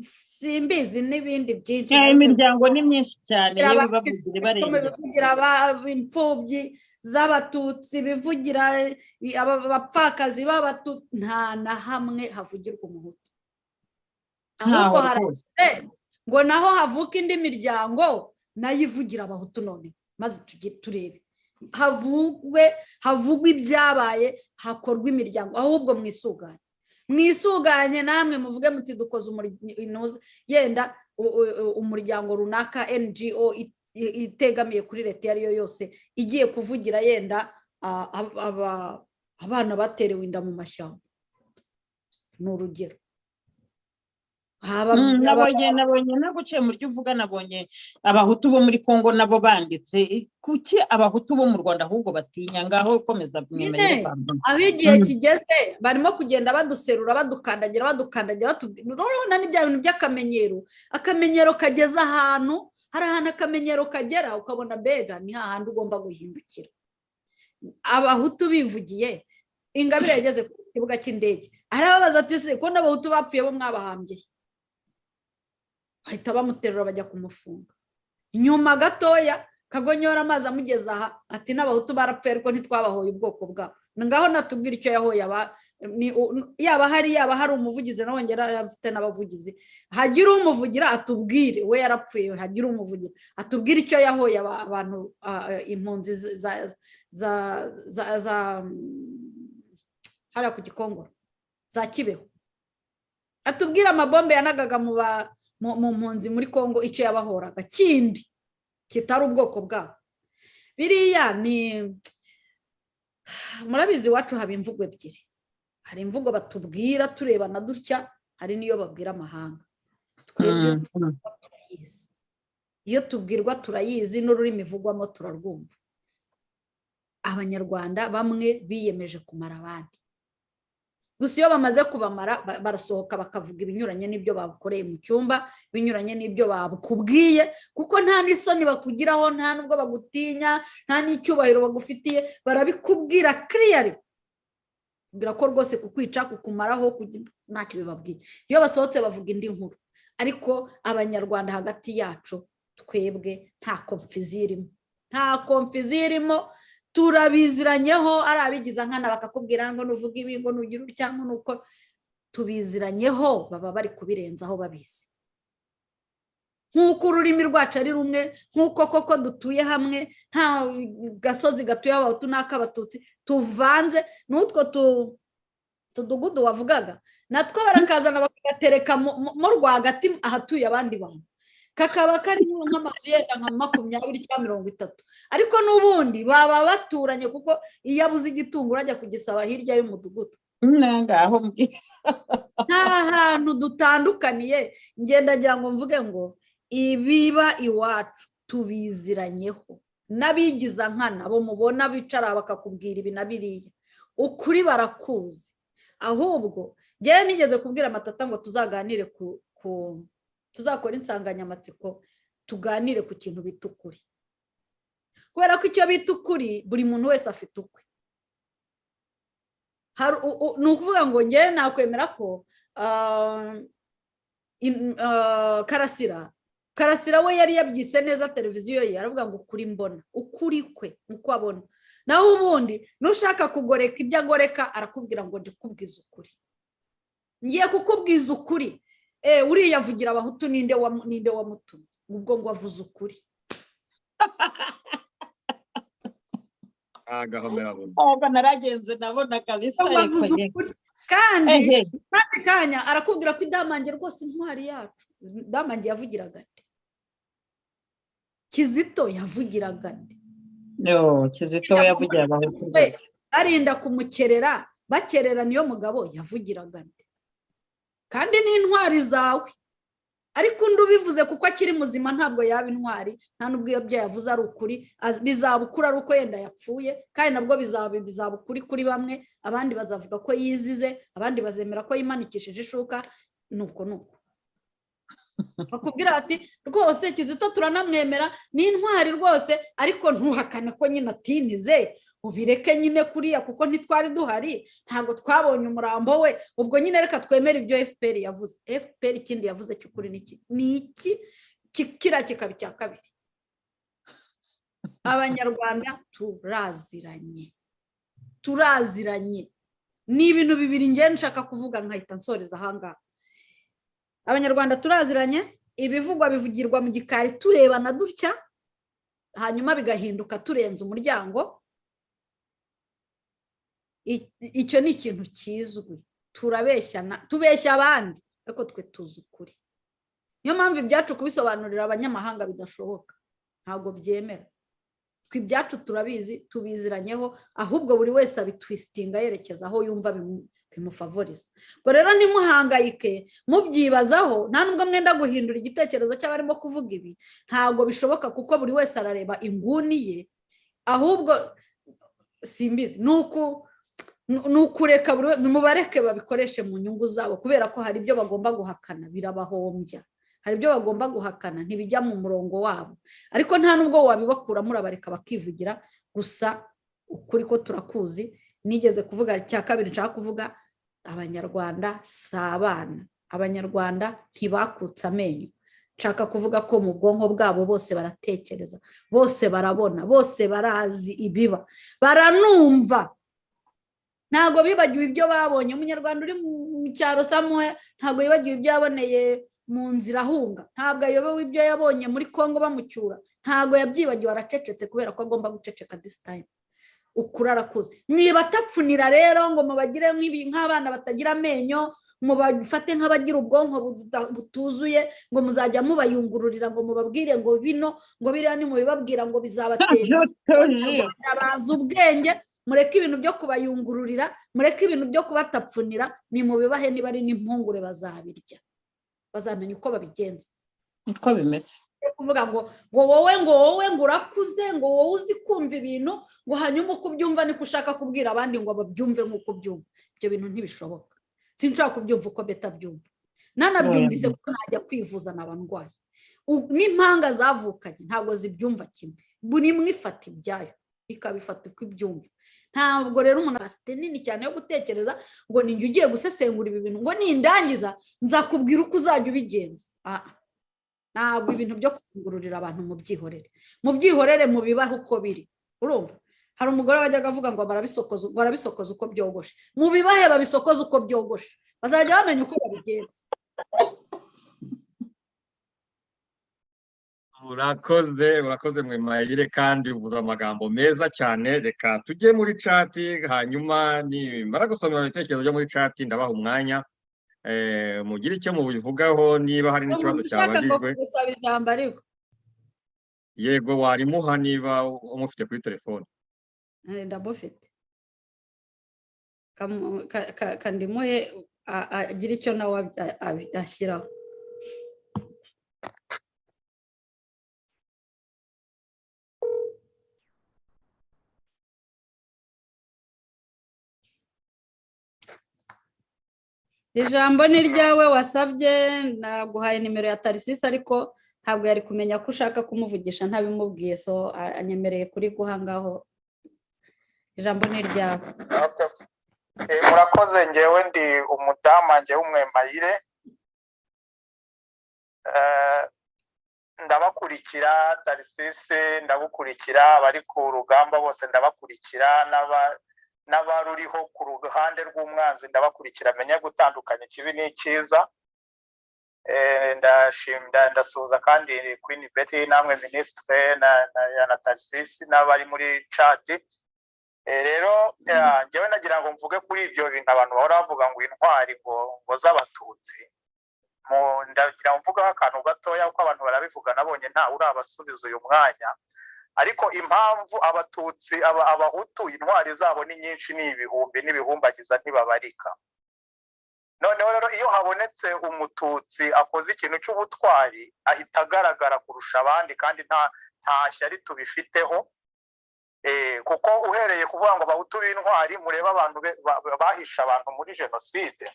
simbizi, n'ibindi byinshi. Imiryango ni myinshi cyane yewe, bavugira ibarengera. Bivugira imfubyi z'Abatutsi, bivugira abapfakazi b'Abatutsi. Nta na hamwe havugirwa Umuhutu. Ahubwo haragize ngo naho havuka indi miryango nayo ivugira Abahutu. None maze turebe havugwe, havugwe ibyabaye, hakorwa imiryango. Ahubwo mwisuganye, mwisuganye namwe, muvuge muti: "Dukoze yenda umuryango runaka, NGO itegamiye kuri leta iyo ari yo yose, igiye kuvugira yenda abana baterewe inda mu mashyamba." Ni urugero. Nabonye naguciye mu ryo uvuga, nabonye Abahutu bo muri Kongo nabo banditse. Kuki Abahutu bo mu Rwanda ahubwo batinya? Ngaho komeza. Aho igihe kigeze barimo kugenda baduserura, badukandagira, badukandagira. Urabona ni bya bintu by'akamenyero. Akamenyero kageze ahantu, hari ahantu akamenyero kagera ukabona mbega ni hahandi ugomba guhindukira. Abahutu bivugiye, Ingabire yageze ku kibuga cy'indege arababaza ati: "Se ko n'Abahutu bapfuye bo mwabahambye?" Bahita bamuterura bajya kumufunga. Nyuma gatoya Kagonyora amazi amugeza aha ati: "N'Abahutu barapfuye, ariko ntitwabahoye ubwoko bwabo." Ngaho natubwira icyo yahoye. Yaba hari, yaba hari umuvugizi, nawe ngera afite n'abavugizi, hagira umuvugira atubwire. We yarapfuye, hagira umuvugira atubwire icyo yahoye abantu, impunzi za hariya ku Gikongoro, za Kibeho. Atubwire amabombe yanagaga mu mpunzi muri Congo, icyo yabahoraga kindi kitari ubwoko bwabo. Biriya ni murabizi, iwacu haba imvugo ebyiri: hari imvugo batubwira turebana dutya, hari n'iyo babwira amahanga. Twebwe turayizi, iyo tubwirwa turayizi, n'ururimi ivugwamo turarwumva. Abanyarwanda bamwe biyemeje kumara abandi. Gusa iyo bamaze kubamara barasohoka bakavuga ibinyuranye n'ibyo bakoreye mu cyumba, binyuranye n'ibyo bakubwiye, kuko nta n'isoni bakugiraho, nta n'ubwo bagutinya, nta n'icyubahiro bagufitiye. Barabikubwira kiriyari, kubwira ko rwose kukwica, kukumaraho ntacyo bibabwiye. Iyo basohotse bavuga indi nkuru. Ariko Abanyarwanda hagati yacu twebwe nta confusion irimo, nta confusion irimo, turabiziranyeho. Ari abigiza nkana bakakubwira ngo nuvuga ibi, ngo nugire cyangwa nuko tubiziranyeho, baba bari kubirenzaho babizi. Nk'uko ururimi rwacu ari rumwe, nk'uko koko dutuye hamwe, nta gasozi gatuye Abahutu n'ak'Abatutsi, tuvanze. N'utwo tudugudu wavugaga natwo barakazana bakagatereka mo rwagati ahatuye abandi bantu, kakaba karimo nk'amazu yenda nka 20 cyangwa 30, ariko n'ubundi baba baturanye, kuko iyo abuze igitunguru ajya kugisaba hirya y'umudugudu. Ngaho mbwira. Nta hantu dutandukaniye. Ngendagira ngo mvuge ngo ibiba iwacu tubiziranyeho. N'abigiza nkana bo mubona bicara bakakubwira ibi na biriya, ukuri barakuzi. Ahubwo ngewe nigeze kubwira Amatata ngo tuzaganire ku tuzakora insanganyamatsiko, tuganire ku kintu bita ukuri, kubera ko icyo bita ukuri buri muntu wese afite ukwe. Ni ukuvuga ngo ngewe nakwemera ko Karasira we yari yabyise neza televiziyo ye, aravuga ngo ukuri mbona, ukuri kwe uko abona. Naho ubundi nushaka kugoreka ibyo agoreka, arakubwira ngo ndikubwiza ukuri, ngiye kukubwiza ukuri. Uriya avugira Abahutu, ninde wamutumye ubwo ngo avuze ukuri? Ntabwo naragenze nabona kabisa. Kandi kandi kanya arakubwira ko Idamange rwose intwari yacu. Idamange yavugiraga nde? Kizito yavugiraga nde? Kizito yavugira Abahutu. Barinda kumukerera, bakerera niyo mugabo yavugiraga nde? Kandi ni intwari zawe. Ariko undi ubivuze kuko akiri muzima ntabwo yaba intwari, nta n'ubwo iyo byo yavuze ari ukuri. Bizaba ukuri ari uko yenda yapfuye, kandi nabwo bizaba ukuri kuri bamwe, abandi bazavuga ko yizize, abandi bazemera ko yimanikishije ishuka. Nuko nuko bakubwira bati: "Rwose Kizito turanamwemera, ni intwari rwose, ariko ntuhakane ko nyine atinize, ubireke nyine kuriya, kuko ntitwari duhari, ntabwo twabonye umurambo we. Ubwo nyine reka twemere ibyo FPR yavuze." FPR ikindi yavuze cy'ukuri ni iki? Kiriya kikaba icya kabiri. Abanyarwanda turaziranye, turaziranye. Ni ibintu bibiri ngenda nshaka kuvuga nkahita nsoreza ahangaha. Abanyarwanda turaziranye. Ibivugwa bivugirwa mu gikari turebana dutya, hanyuma bigahinduka turenze umuryango. Icyo ni ikintu kizwi. Turabeshyana, tubeshya abandi, ariko twe tuzi ukuri. Niyo mpamvu ibyacu kubisobanurira abanyamahanga bidashoboka, ntabwo byemera. Twe ibyacu turabizi, tubiziranyeho, ahubwo buri wese abitwistinga yerekeza aho yumva bimufavoriza. Ubwo rero ntimuhangayike mubyibazaho, nta nubwo mwenda guhindura igitekerezo cy'abarimo kuvuga ibi, ntabwo bishoboka, kuko buri wese arareba inguni ye. Ahubwo simbizi, ni ukureka, mubareke babikoreshe mu nyungu zabo, kubera ko hari ibyo bagomba guhakana birabahombya, hari ibyo bagomba guhakana ntibijya mu murongo wabo, ariko nta nubwo wabibakuramo, urabareka bakivugira. Gusa ukuri ko turakuzi. Nigeze kuvuga icya kabiri nshaka kuvuga: Abanyarwanda si abana, Abanyarwanda ntibakutse amenyo. Nshaka kuvuga ko mu bwonko bwabo bose baratekereza, bose barabona, bose barazi ibiba, baranumva. Ntabwo bibagiwe ibyo babonye. Umunyarwanda uri mu cyaro samuwe ntabwo yibagiwe ibyo yaboneye mu nzira ahunga, ntabwo ayobewe ibyo yabonye muri Congo bamucyura, ntabwo yabyibagiwe. Aracecetse kubera ko agomba guceceka this time. Ukuri arakuze. Niba atapfunira rero ngo mubagire nk'abana batagira amenyo, mubafate nk'abagira ubwonko butuzuye, ngo muzajya mubayungururira, ngo mubabwire ngo bino, ngo biriya, nimubibabwira ngo bizabatera. Bazi ubwenge. Mureke ibintu byo kubayungururira, mureke ibintu byo kubatapfunira. Nimubibahe, niba ari n'impungure bazabirya, bazamenya uko babigenza. Niko bimeze. Kuvuga ngo wowe ngo urakuze, ngo wowe uzi kumva ibintu, ngo hanyuma uko ubyumva niko ushaka kubwira abandi ngo babyumve nk'uko ubyumva, ibyo bintu ntibishoboka. Sinshobora kubyumva uko beta byumva, nanabyumvise ko najya kwivuza naba ndwaye. N'impanga zavukanye ntabwo zibyumva kimwe, buri imwe ifata ibyayo, ikabifata uko ibyumva. Ntabwo rero umuntu afite nini cyane yo gutekereza ngo ninjye ugiye gusesengura ibi bintu, ngo nindangiza nzakubwira uko uzajya ubigenza. Ntabwo ibintu byo kungururira abantu, mubyihorere, mubyihorere, mubibahe uko biri. Urumva, hari umugore wajyaga avuga ngo barabisokoza, barabisokoza uko byogoshe. Mubibahe babisokoze uko byogoshe, bazajya bamenya uko babigenza. Urakoze, urakoze Mwemayire, kandi uvuze amagambo meza cyane. Reka tujye muri chat, hanyuma nimara gusoma ibitekerezo byo muri chat ndabaha umwanya mugire icyo mubivugaho, niba hari n'ikibazo cyabajijwe. Gusaba ijambo ariko. Yego, warimuha niba umufite kuri telefone. Ndamufite, kandimuhe agire icyo nawe ashyiraho. Ijambo ni ryawe wasabye. Naguhaye nimero ya Tarisisi, ariko ntabwo yari kumenya ko ushaka kumuvugisha ntabimubwiye, so anyemereye kuri guha ngaho. Ijambo ni iryawe. Murakoze. Ngewe ndi umudamu, ngewe Umwemayire, ndabakurikira. Tarisisi ndagukurikira, abari ku rugamba bose ndabakurikira, n'abaruriho ku ruhande rw'umwanzi ndabakurikira, menya gutandukanya ikibi n'icyiza. Ndasuhuza kandi Queen Betty, namwe minisitire na Tarisisi n'abari muri chat. Rero njyewe nagira ngo mvuge kuri ibyo bintu abantu bahora bavuga ngo intwari ngo z'Abatutsi. Ndagira ngo mvugeho akantu gatoya, kuko abantu barabivuga, nabonye ntawe urabasubiza uyu mwanya. Ariko impamvu Abatutsi, Abahutu intwari zabo ni nyinshi, ni ibihumbi n'ibihumbagiza, ntibabarika. Noneho rero iyo habonetse Umututsi akoze ikintu cy'ubutwari, ahita agaragara kurusha abandi, kandi nta shyari tubifiteho, kuko uhereye kuvuga ngo Abahutu b'intwari, murebe abantu bahishe abantu muri jenoside,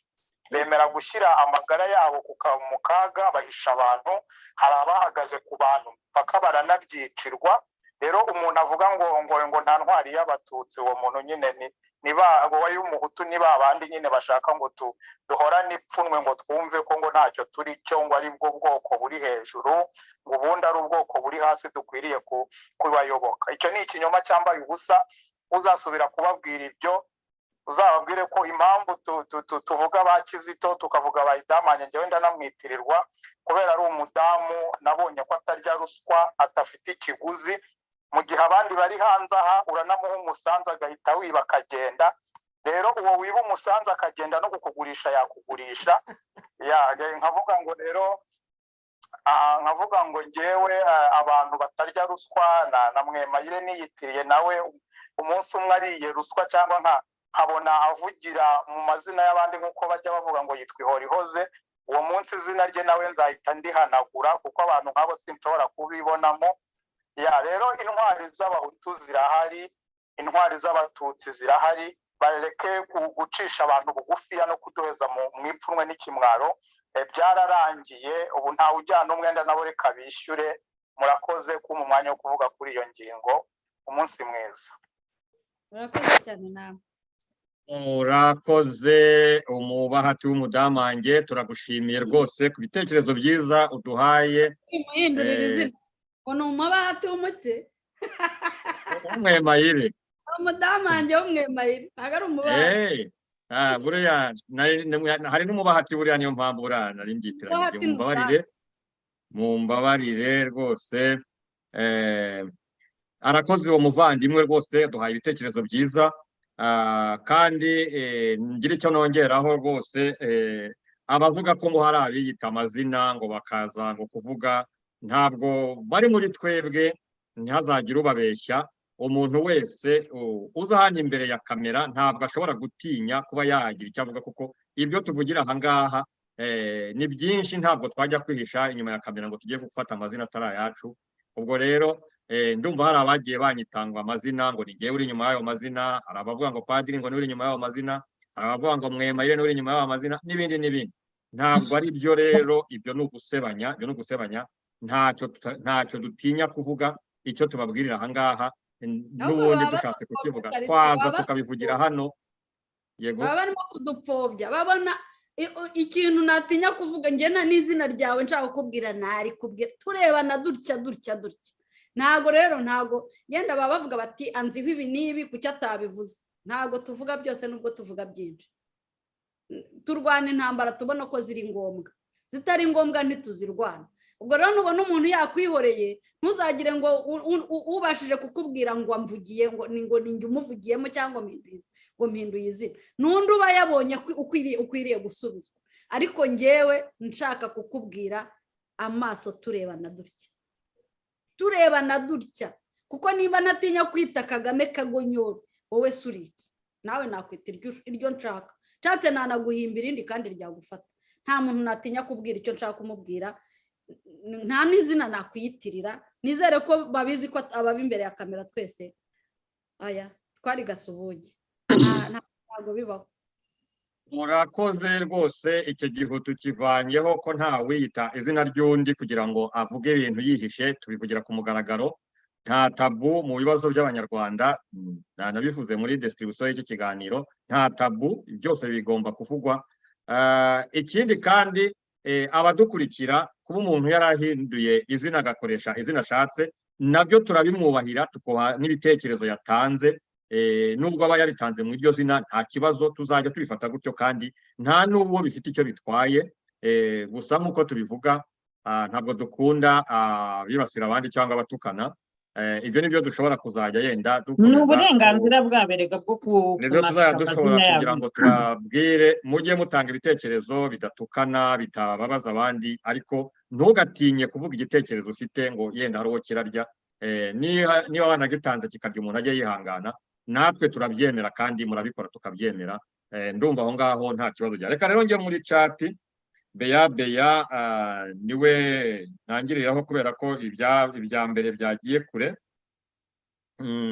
bemera gushyira amagara yabo mu kaga bahisha abantu, hari abahagaze ku bantu mpaka baranabyicirwa. Rero umuntu avuga ngo nta ntwari y'Abatutsi, uwo muntu nyine ni ba y'Umuhutu, ni ba bandi nyine bashaka ngo duhorane ipfunwe, ngo twumve ko ngo ntacyo turi cyo, ngo ari bwo bwoko buri hejuru, ngo ubundi ari ubwoko buri hasi dukwiriye kubayoboka. Icyo ni ikinyoma cyambaye ubusa. Uzasubira kubabwira ibyo, uzababwire ko impamvu tuvuga ba Kizito, tukavuga ba Idamanye, njyewe ndanamwitirirwa kubera ari umudamu, nabonye ko atarya ruswa, adafite ikiguzi, mu gihe abandi bari hanze aha uranamuha umusanzu agahita wiba akagenda. Rero uwo wiba umusanzu akagenda, no kukugurisha yakugurisha. Nkavuga ngo rero Nkavuga ngo ngewe abantu batarya ruswa na Mwemayire niyitiriye nawe, umunsi umwe ariye ruswa cyangwa nkabona avugira mu mazina y'abandi nk'uko bajya bavuga ngo yitwa Ihorihoze, uwo munsi izina rye nawe nzahita ndihanagura, kuko abantu nk'abo sinshobora kubibonamo. Ya rero intwari z'Abahutu zirahari, intwari z'Abatutsi zirahari, bareke gucisha abantu bugufiya no kuduheza mu ipfunwe n'ikimwaro. Byararangiye, ubu ntawe ujyana umwenda nabo, reka bishyure. Murakoze kumpa umwanya wo kuvuga kuri iyo ngingo. Umunsi mwiza. Murakoze cyane nawe. Urakoze, umubahati w'umudamange, turagushimiye rwose ku bitekerezo byiza uduhaye. Muhindurira izina ngo ni umubahati w'umuke? Umwemayire. Umudamange w'umwemayire, ntabwo ari umubahati. Buriya hari n'umubahati, buriya niyo mpamvu buriya nari mbyitiranyije. Mumbabarire, mumbabarire rwose. Arakoze uwo muvandimwe rwose, duhaye ibitekerezo byiza, kandi ngira icyo nongeraho rwose. Abavuga ko ngo hari abiyita amazina ngo bakaza ngo kuvuga, ntabwo bari muri twebwe, ntihazagire ubabeshya. Umuntu wese uza hano imbere ya kamera ntabwo ashobora gutinya kuba yagira icyo avuga, kuko ibyo tuvugira aha ngaha ni byinshi, ntabwo twajya kwihisha inyuma ya kamera ngo tujye gufata amazina atari ayacu. Ubwo rero ndumva hari abagiye banyitangwa amazina ngo ni ngewe uri inyuma y'ayo mazina, hari abavuga ngo padiri ngo niwe uri inyuma y'ayo mazina, hari abavuga ngo Mwemayire niwe uri inyuma y'ayo mazina, n'ibindi n'ibindi. Ntabwo ari byo rero, ibyo ni ugusebanya, ibyo ni ugusebanya. Ntacyo dutinya kuvuga. Icyo tubabwirira aha ngaha n'ubundi dushatse kukivuga twaza tukabivugira hano. Yego, baba barimo kudupfobya, babona ikintu natinya kuvuga ngena n'izina ryawe nshaka kukubwira ntari kubwira turebana dutya dutya dutya. Ntabwo rero, ntabwo yenda baba bavuga bati anziho ibi n'ibi, kuki atabivuze? Ntabwo tuvuga byose nubwo tuvuga byinshi. Turwana intambara tubona ko ziri ngombwa, zitari ngombwa ntituzirwana. Ubwo rero nubona umuntu yakwihoreye, ntuzagire ngo ubashije kukubwira ngo amvugiye, ngo ni ngo ninjye umuvugiyemo cyangwa ngo mpinduye izina, n'undi uba yabonye ukwiriye gusubizwa. Ariko ngewe nshaka kukubwira amaso turebana dutya, turebana dutya, kuko niba natinya kwita Kagame kagonyori, wowe se uri iki? Nawe nakwita iryo nshaka, nshatse nanaguhimba irindi kandi ryagufata. Nta muntu natinya kubwira icyo nshaka kumubwira, nta n'izina nakwiyitirira. Nizere ko babizi ko ababa imbere ya kamera twese aya twari gasubuge, ntabwo bibaho. Murakoze rwose. Icyo gihe tukivanyeho ko nta wiyita izina ry'undi kugira ngo avuge ibintu yihishe, tubivugira ku mugaragaro. Nta tabu mu bibazo by'Abanyarwanda, nabivuze muri description y'iki kiganiro, nta tabu, byose bigomba kuvugwa. Ikindi kandi, abadukurikira, kuba umuntu yarahinduye izina agakoresha izina ashatse, nabyo turabimwubahira, tukuha n'ibitekerezo yatanze, nubwo aba yaritanze mu iryo zina, nta kibazo, tuzajya tubifata gutyo kandi nta n'ubwo bifite icyo bitwaye. Gusa nk'uko tubivuga, ntabwo dukunda bibasira abandi cyangwa abatukana. Ibyo nibyo dushobora kuzajya yenda Ni uburenganzira bwaberega bwo Nibyo tuzajya dushobora kugira ngo tubabwire: mujye mutanga ibitekerezo bidatukana, bitababaza abandi, ariko ntugatinye kuvuga igitekerezo ufite ngo yenda hari uwo kirarya. Niba wanagitanze kikarya umuntu, ajye yihangana, natwe turabyemera kandi murabikora tukabyemera. Ndumva aho ngaho nta kibazo gihari. Reka rero njye muri chat. Beya Beya niwe ntangiriraho kubera ko ibya mbere byagiye kure,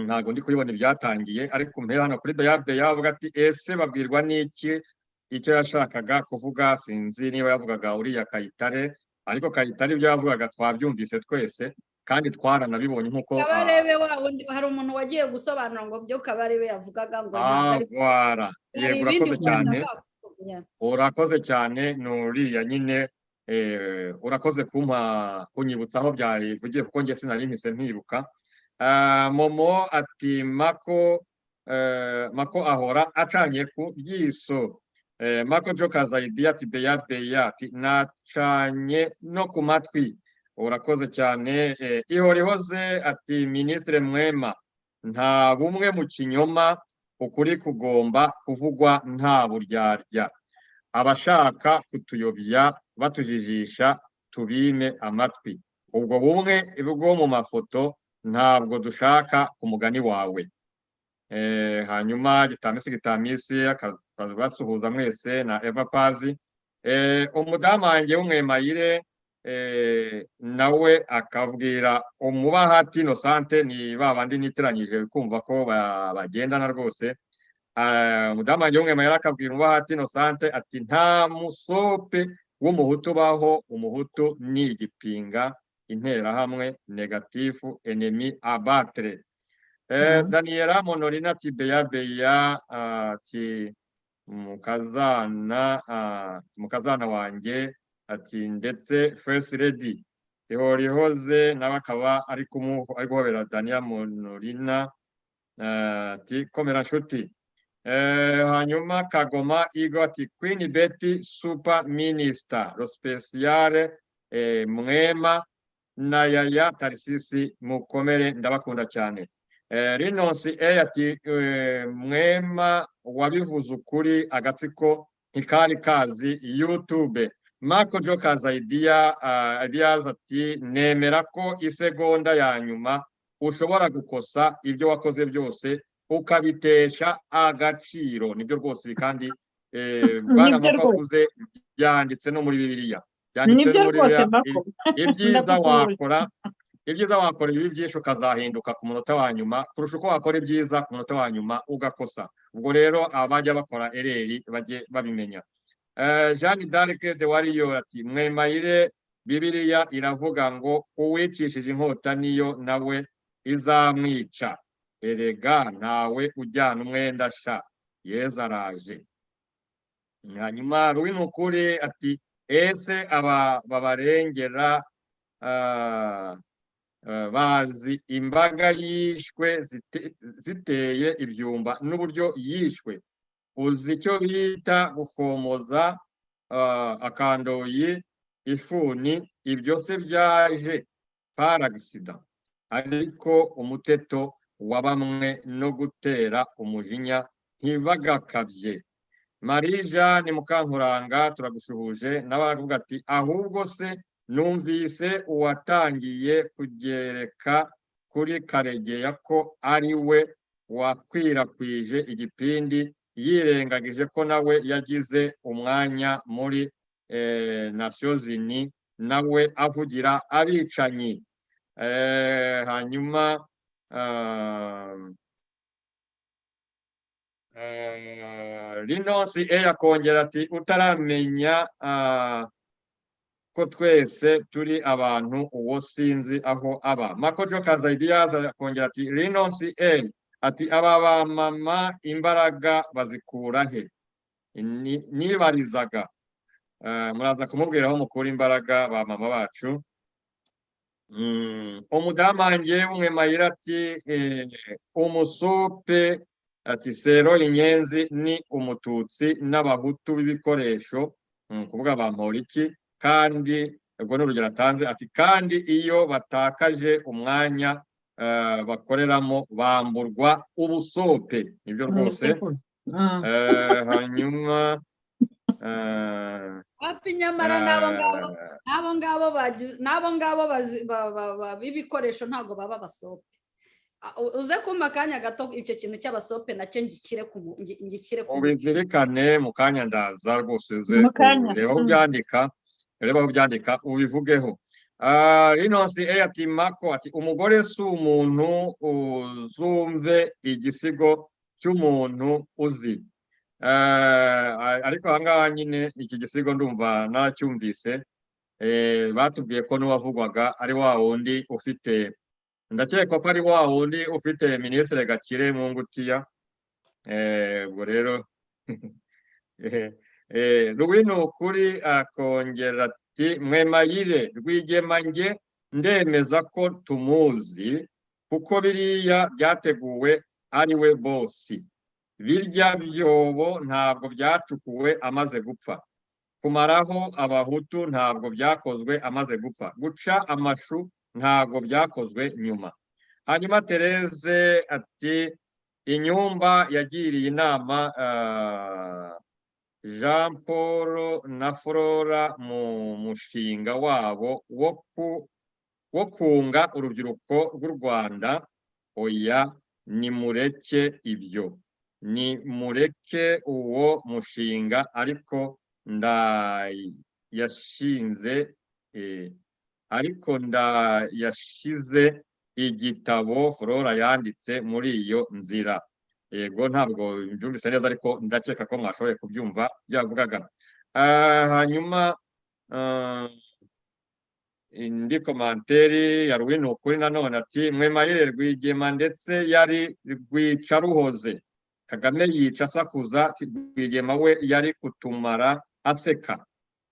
ntabwo ndi kubibona ibyatangiye, ariko mpera hano kuri Beya. Beya avuga ati: "Ese babwirwa n'iki icyo yashakaga kuvuga?" Sinzi niba yavugaga uriya Kayitare, ariko Kayitare ibyo yavugaga twabyumvise twese kandi twaranabibonye nk'uko Kabarebe wa wundi, hari umuntu wagiye gusobanura ngo byo Kabarebe yavugaga ngo Voilà, yego, urakoze cyane, urakoze cyane. Ni uriya nyine, urakoze kumpa kunyibutsa aho byarivugiye, kuko njye sinari mpise mpibuka. Momo ati: "Mako Mako ahora acanye ku byiso." Mako Joka Zaidi ati: "Beya Beya ati nacanye no ku matwi." Urakoze cyane. Ihorihoze ati: "Minisitiri Mwema, nta bumwe mu kinyoma, ukuri kugomba kuvugwa nta buryarya, abashaka kutuyobya batujijisha." Tubime amatwi ubwo bumwe bwo mu mafoto, ntabwo dushaka ku mugani wawe. Hanyuma Gitamisi, Gitamisi akabasuhuza mwese na Eva Pazi. Umudamu wanjye w'umwemayire nawe akabwira Umubahati Inosante, ni ba bandi niteranyije kumva ko bagendana rwose. Umudamu wanjye w'umwemayire akabwira Umubahati Inosante ati: "Nta musope w'umuhutu ubaho, umuhutu ni igipinga, interahamwe, négatif, ennemi à battre." Daniela Monorina ati: "Beya beya," ati mukazana, mukazana wanjye, ati ndetse first lady Ihorihoze nawe akaba ari guhobera Daniela Monorina, ati: "Komera nshuti." Hanyuma Kagoma Igo ati: "Queen Betty, super minister lo speciale, Mwema na Yaya Tarisisi, mukomere, ndabakunda cyane." Rinonsi E ati: "Mwema wabivuze ukuri, agatsiko ntikari kazi YouTube." Marco Jokaza Idea Ideas ati: "Nemera ko isegonda ya nyuma ushobora gukosa ibyo wakoze byose ukabitesha agaciro." Nibyo rwose ibi, kandi bwana Nibyo Mako rwose. avuze byanditse no muri Bibiliya, byanditse Nibyo no muri rwose. Bibiliya. Mako. Ibyiza Ndagusuhuje. wakora, ibyiza wakora ibibi byinshi ukazahinduka ku munota wa nyuma, kurusha uko wakora ibyiza ku munota wa nyuma ugakosa. Ubwo rero abajya bakora erreur bajye babimenya. Jeanne d'Arc de Warrior ati: "Mwemayire, Bibiliya iravuga ngo uwicishije inkota niyo nawe izamwica. Erega ntawe ujyana umwenda sha, Yezu araje." Hanyuma Ruwinukuri ati: "Ese aba babarengera bazi imbaga yishwe ziteye ibyumba n'uburyo yishwe? Uzi icyo bita gufomoza akandoyi ifuni? Ibyo se byaje par accident?" Ariko umuteto wa bamwe no gutera umujinya, ntibagakabye. Marie Jeanne Mukankuranga, turagushuhuje. Nawe aravuga ati: "Ahubwo se numvise uwatangiye kugereka kuri Karegeya ko ari we wakwirakwije igipindi, yirengagije ko nawe yagize umwanya muri Nations Unies, nawe avugira abicanyi." Hanyuma Rinosi E akongera ati: "Utaramenya ko twese turi abantu, uwo sinzi aho aba." Makojo Kazaidiyaza akongera ati: Rinosi E ati: "Aba ba mama imbaraga bazikura he?" Nibarizaga. Muraza kumubwira aho mukura imbaraga ba mama bacu. Umudamange w'umwemayira ati: "Umusope," ati "sero inyenzi ni umututsi n'abahutu b'ibikoresho," kuvuga Bamporiki. Kandi ubwo ni urugero atanze, ati kandi iyo batakaje umwanya bakoreramo bamburwa ubusope. Nibyo rwose. Hanyuma Wapi, nyamara n'abo ngabo, n'abo ngabo n'abo ngabo b'ibikoresho ntabwo baba abasope. Uze kumpa akanya gato, icyo kintu cy'abasope nacyo ngishyire ku Ubizirikane, mu kanya ndaza rwose, uze Mu kanya. urebe aho ubyandika, urebe aho ubyandika ubivugeho. Rinosi E ati: "Mako," ati "umugore si umuntu, uzumve igisigo cy'umuntu uzi." Ariko aha ngaha nyine iki gisigo ndumva naracyumvise. Batubwiye ko n'uwavugwaga ari wa wundi ufite, ndakeka ko ari wa wundi ufite Minisitiri Gakire mu ngutiya. Ubwo rero Ruwinukuri akongera ati: "Mwemayire, Rwigema nge ndemeza ko tumuzi, kuko biriya byateguwe ari we boss. Birya byobo ntabwo byacukuwe amaze gupfa. Kumaraho abahutu ntabwo byakozwe amaze gupfa. Guca amashu ntabwo byakozwe nyuma." Hanyuma Therese ati: "Inyumba yagiriye inama Jean Paul na Flora mu mushinga wabo wo kunga urubyiruko rw'u Rwanda. Oya, nimureke ibyo, nimureke uwo mushinga, ariko ndayashinze, ariko ndayashize igitabo Flora yanditse muri iyo nzira. Yego, ntabwo mbyumvise neza, ariko ndakeka ko mwashoboye kubyumva byavugaga. Hanyuma indi commentaire ya Ruwinukuri nanone ati: "Mwemayire, Rwigema ndetse yari Rwicaruhoze. Kagame yica asakuza, Rwigema we yari kutumara aseka.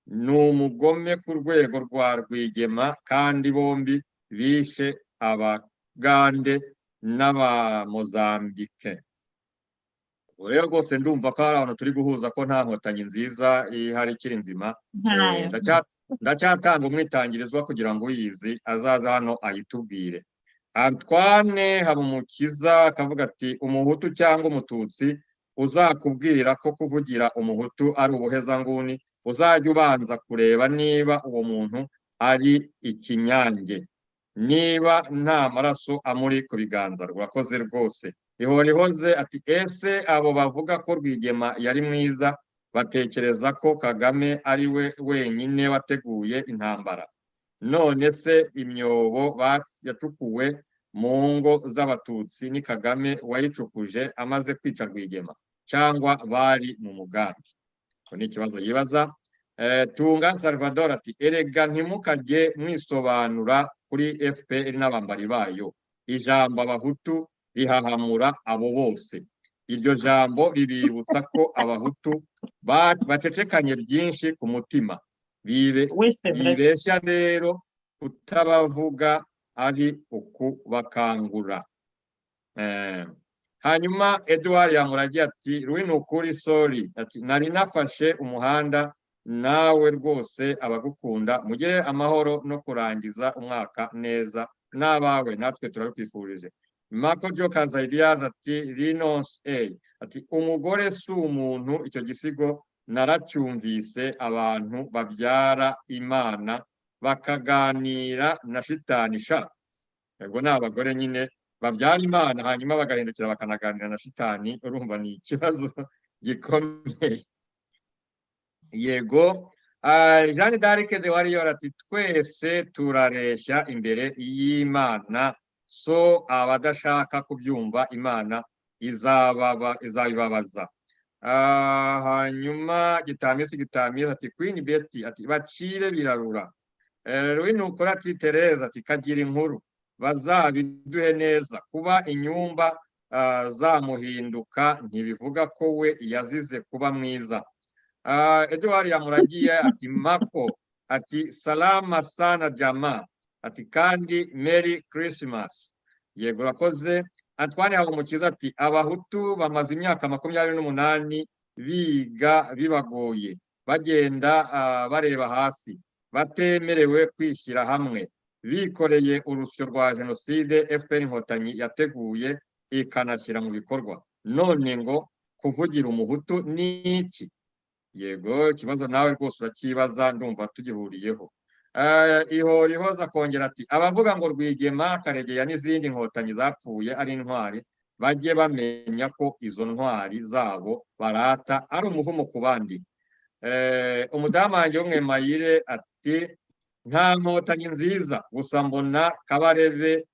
Ni umugome ku rwego rwa Rwigema, kandi bombi bishe Abagande n'Abamozambike." Ubu rero rwose ndumva ko hari abantu turi guhuza ko nta nkotanyi nziza ihari ikiri nzima. Ntayo. Ndacyatanga umwitangirizwa kugira ngo uyizi azaza hano ayitubwire. Antoine Habumukiza akavuga ati: "Umuhutu cyangwa Umututsi uzakubwira ko kuvugira Umuhutu ari ubuhezanguni, uzajya ubanza kureba niba uwo muntu ari ikinyange, niba nta maraso amuri ku biganza." Rwakoze rwose. Ihora ihoze ati: "Ese abo bavuga ko Rwigema yari mwiza batekereza ko Kagame ari we wenyine wateguye intambara? None se imyobo yacukuwe mu ngo z'Abatutsi ni Kagame wayicukuje amaze kwica Rwigema, cyangwa bari mu mugambi?" Icyo ni ikibazo yibaza. Tunga Salvador ati: "Erega ntimukajye mwisobanura kuri FPR n'abambari bayo. Ijambo Abahutu rihahamura abo bose. Iryo jambo ribibutsa ko Abahutu bacecekanye byinshi ku mutima." Bibe Oui, c'est vrai. Bibeshya rero kutabavuga ari ukubakangura. Hanyuma Edouard Yamuragiye ati: "Ruwinukuri, sorry," ati: "Nari nafashe umuhanda. Nawe rwose abagukunda mugire amahoro no kurangiza umwaka neza n'abawe." Natwe turabikwifurije. Marco Jokers Ideas ati: "Rinos A," ati: "Umugore si umuntu. Icyo gisigo naracyumvise. Abantu babyara Imana bakaganira na shitani sha." Ubwo ni abagore nyine babyara Imana, hanyuma bagahindukira bakanaganira na shitani. Urumva ni ikibazo gikomeye. Yego. Jeanne d'Arc de Warrior ati: "Twese turareshya imbere y'Imana, so abadashaka kubyumva Imana izababa izabibabaza." Hanyuma Gitamisi Gitamisi ati: "Queen Betty," ati: "Bacire birarura." Ruwinukora ati: "Tereza," ati: "Kagira inkuru, bazabiduhe neza. Kuba inyumba zamuhinduka ntibivuga ko we yazize kuba mwiza." Edouard Yamuragiye ati: "Mako," ati: "Salama sana jama," ati: "Kandi Merry Christmas." Yego, urakoze. Antoine Habumukiza ati: "Abahutu bamaze imyaka 28 biga bibagoye, bagenda bareba hasi, batemerewe kwishyira hamwe, bikoreye urusyo rwa jenoside FPR Inkotanyi yateguye ikanashyira mu bikorwa. None ngo kuvugira Umuhutu ni iki?" Yego, ikibazo nawe rwose urakibaza, ndumva tugihuriyeho. Ihora ihoza akongera ati: "Abavuga ngo Rwigema, Karegeya n'izindi nkotanyi zapfuye ari intwari, bajye bamenya ko izo ntwari zabo barata ari umuvumo ku bandi." Umudamu wanjye w'umwemayire ati: "Nta nkotanyi nziza, gusa mbona Kabarebe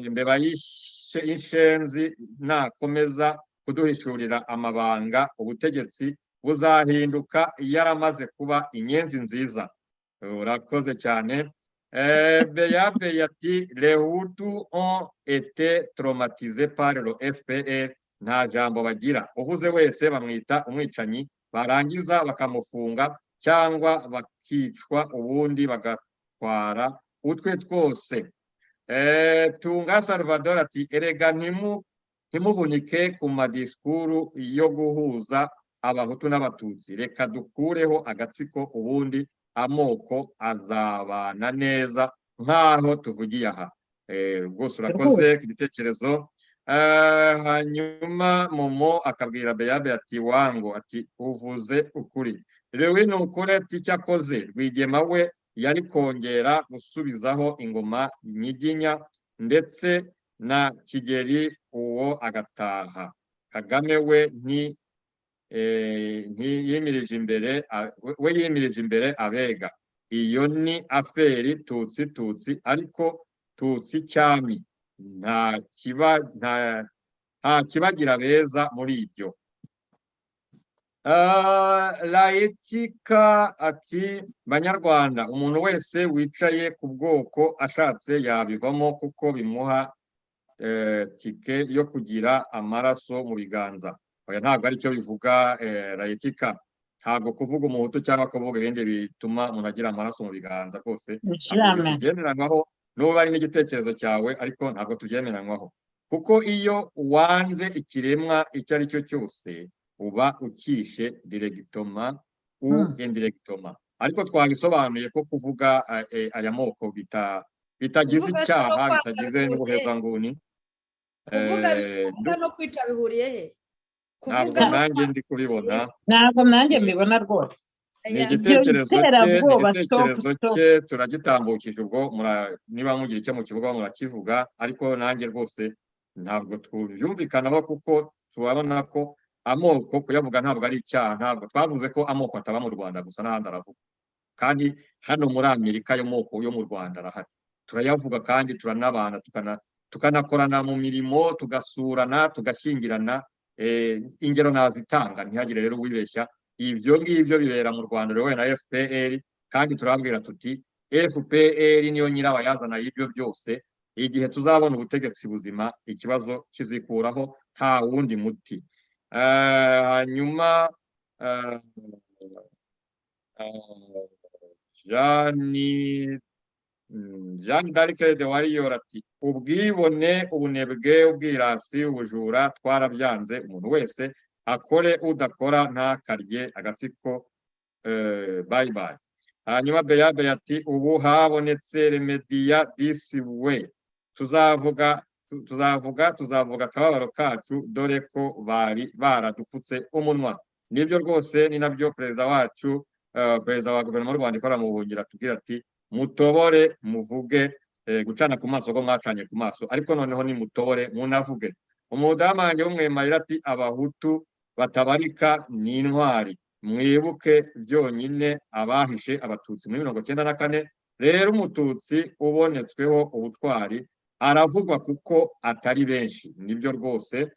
mbeba y'inshenzi nakomeza kuduhishurira amabanga, ubutegetsi buzahinduka yaramaze kuba inyenzi nziza." Urakoze cyane. Beya Beya ati: "Les Hutus ont été traumatisés par le FPR. Nta jambo bagira, uvuze wese bamwita umwicanyi, barangiza bakamufunga cyangwa bakicwa, ubundi bagatwara utwe twose." Tunga Salvador ati: "Erega ntimuvunike ku madisikuru yo guhuza Abahutu n'Abatutsi. Reka dukureho agatsiko, ubundi amoko azabana neza nk'aho tuvugiye aha." Rwose urakoze ku gitekerezo. Hanyuma Momo akabwira Beyabe ati wango, ati uvuze ukuri. Rewe ni ukuri, ati cyakoze Rwigema we yari kongera gusubizaho ingoma Nyiginya ndetse na Kigeli uwo agataha. Kagame we nti ntiyimirije imbere, we yimirije imbere abega. Iyo ni affaire tutsi tutsi, ariko tutsi cyami, nta kiba nta kibagira beza muri ibyo. Laetika ati banyarwanda, umuntu wese wicaye ku bwoko ashatse yabivamo kuko bimuha tike yo kugira amaraso mu biganza. Oya, ntabwo aricyo bivuga, Laetika. Ntabwo kuvuga umuhutu cyangwa kuvuga ibindi bituma umuntu agira amaraso mu biganza rwose. Ntabwo tubyemeranywaho, n'ubu ari n'igitekerezo cyawe, ariko ntabwo tubyemeranywaho, kuko iyo wanze ikiremwa icyo ari cyo cyose uba ukishe directement ou indirectement. Ariko twabisobanuye ko kuvuga aya moko bitagize icyaha, bitagize n'ubuhezanguni. Kuvuga no kwica bihuriye he? Ntabwo nanjye ndi kubibona. Ntabwo nanjye mbibona rwose. Ni igitekerezo cye, ni igitekerezo cye, turagitambukije. Ubwo niba mugira icyo mukivugaho murakivuga, ariko nanjye rwose ntabwo tubyumvikanaho, kuko turabona ko amoko kuyavuga ntabwo ari icyaha. Ntabwo twavuze ko amoko ataba mu Rwanda gusa, n'ahandi aravuga. Kandi hano muri Amerika ayo moko yo mu Rwanda arahari, turayavuga kandi turanabana, tukanakorana mu mirimo, tugasurana, tugashyingirana. Ingero nazitanga, ntihagire rero uwibeshya. Ibyo ngibyo bibera mu Rwanda rero na FPR, kandi turababwira tuti FPR niyo nyirabayazana y'ibyo byose. Igihe tuzabona ubutegetsi buzima, ikibazo kizikuraho, nta wundi muti. Hanyuma Jeanne d'Arc de Warrior ati ubwibone, ubunebwe, ubwirasi, ubujura twarabyanze. Umuntu wese akore, udakora ntakarye. Agatsiko bye bye. Hanyuma Beyabe ati ubu habonetse remedia disi we, tuzavuga, tuzavuga, tuzavuga akababaro kacu, dore ko bari baradupfutse umunwa. Nibyo rwose, ni nabyo perezida wacu, perezida wa guverinoma y'u Rwanda ikora mu buhungiro, atubwira ati mutobore muvuge. Gucana ku maso ko mwacanye ku maso, ariko noneho ni mutobore munavuge. Umudamu wanjye w'umwemayira ati abahutu batabarika ni intwari, mwibuke byonyine abahishe abatutsi muri 94. Rero umututsi ubonetsweho ubutwari aravugwa kuko atari benshi. Nibyo rwose,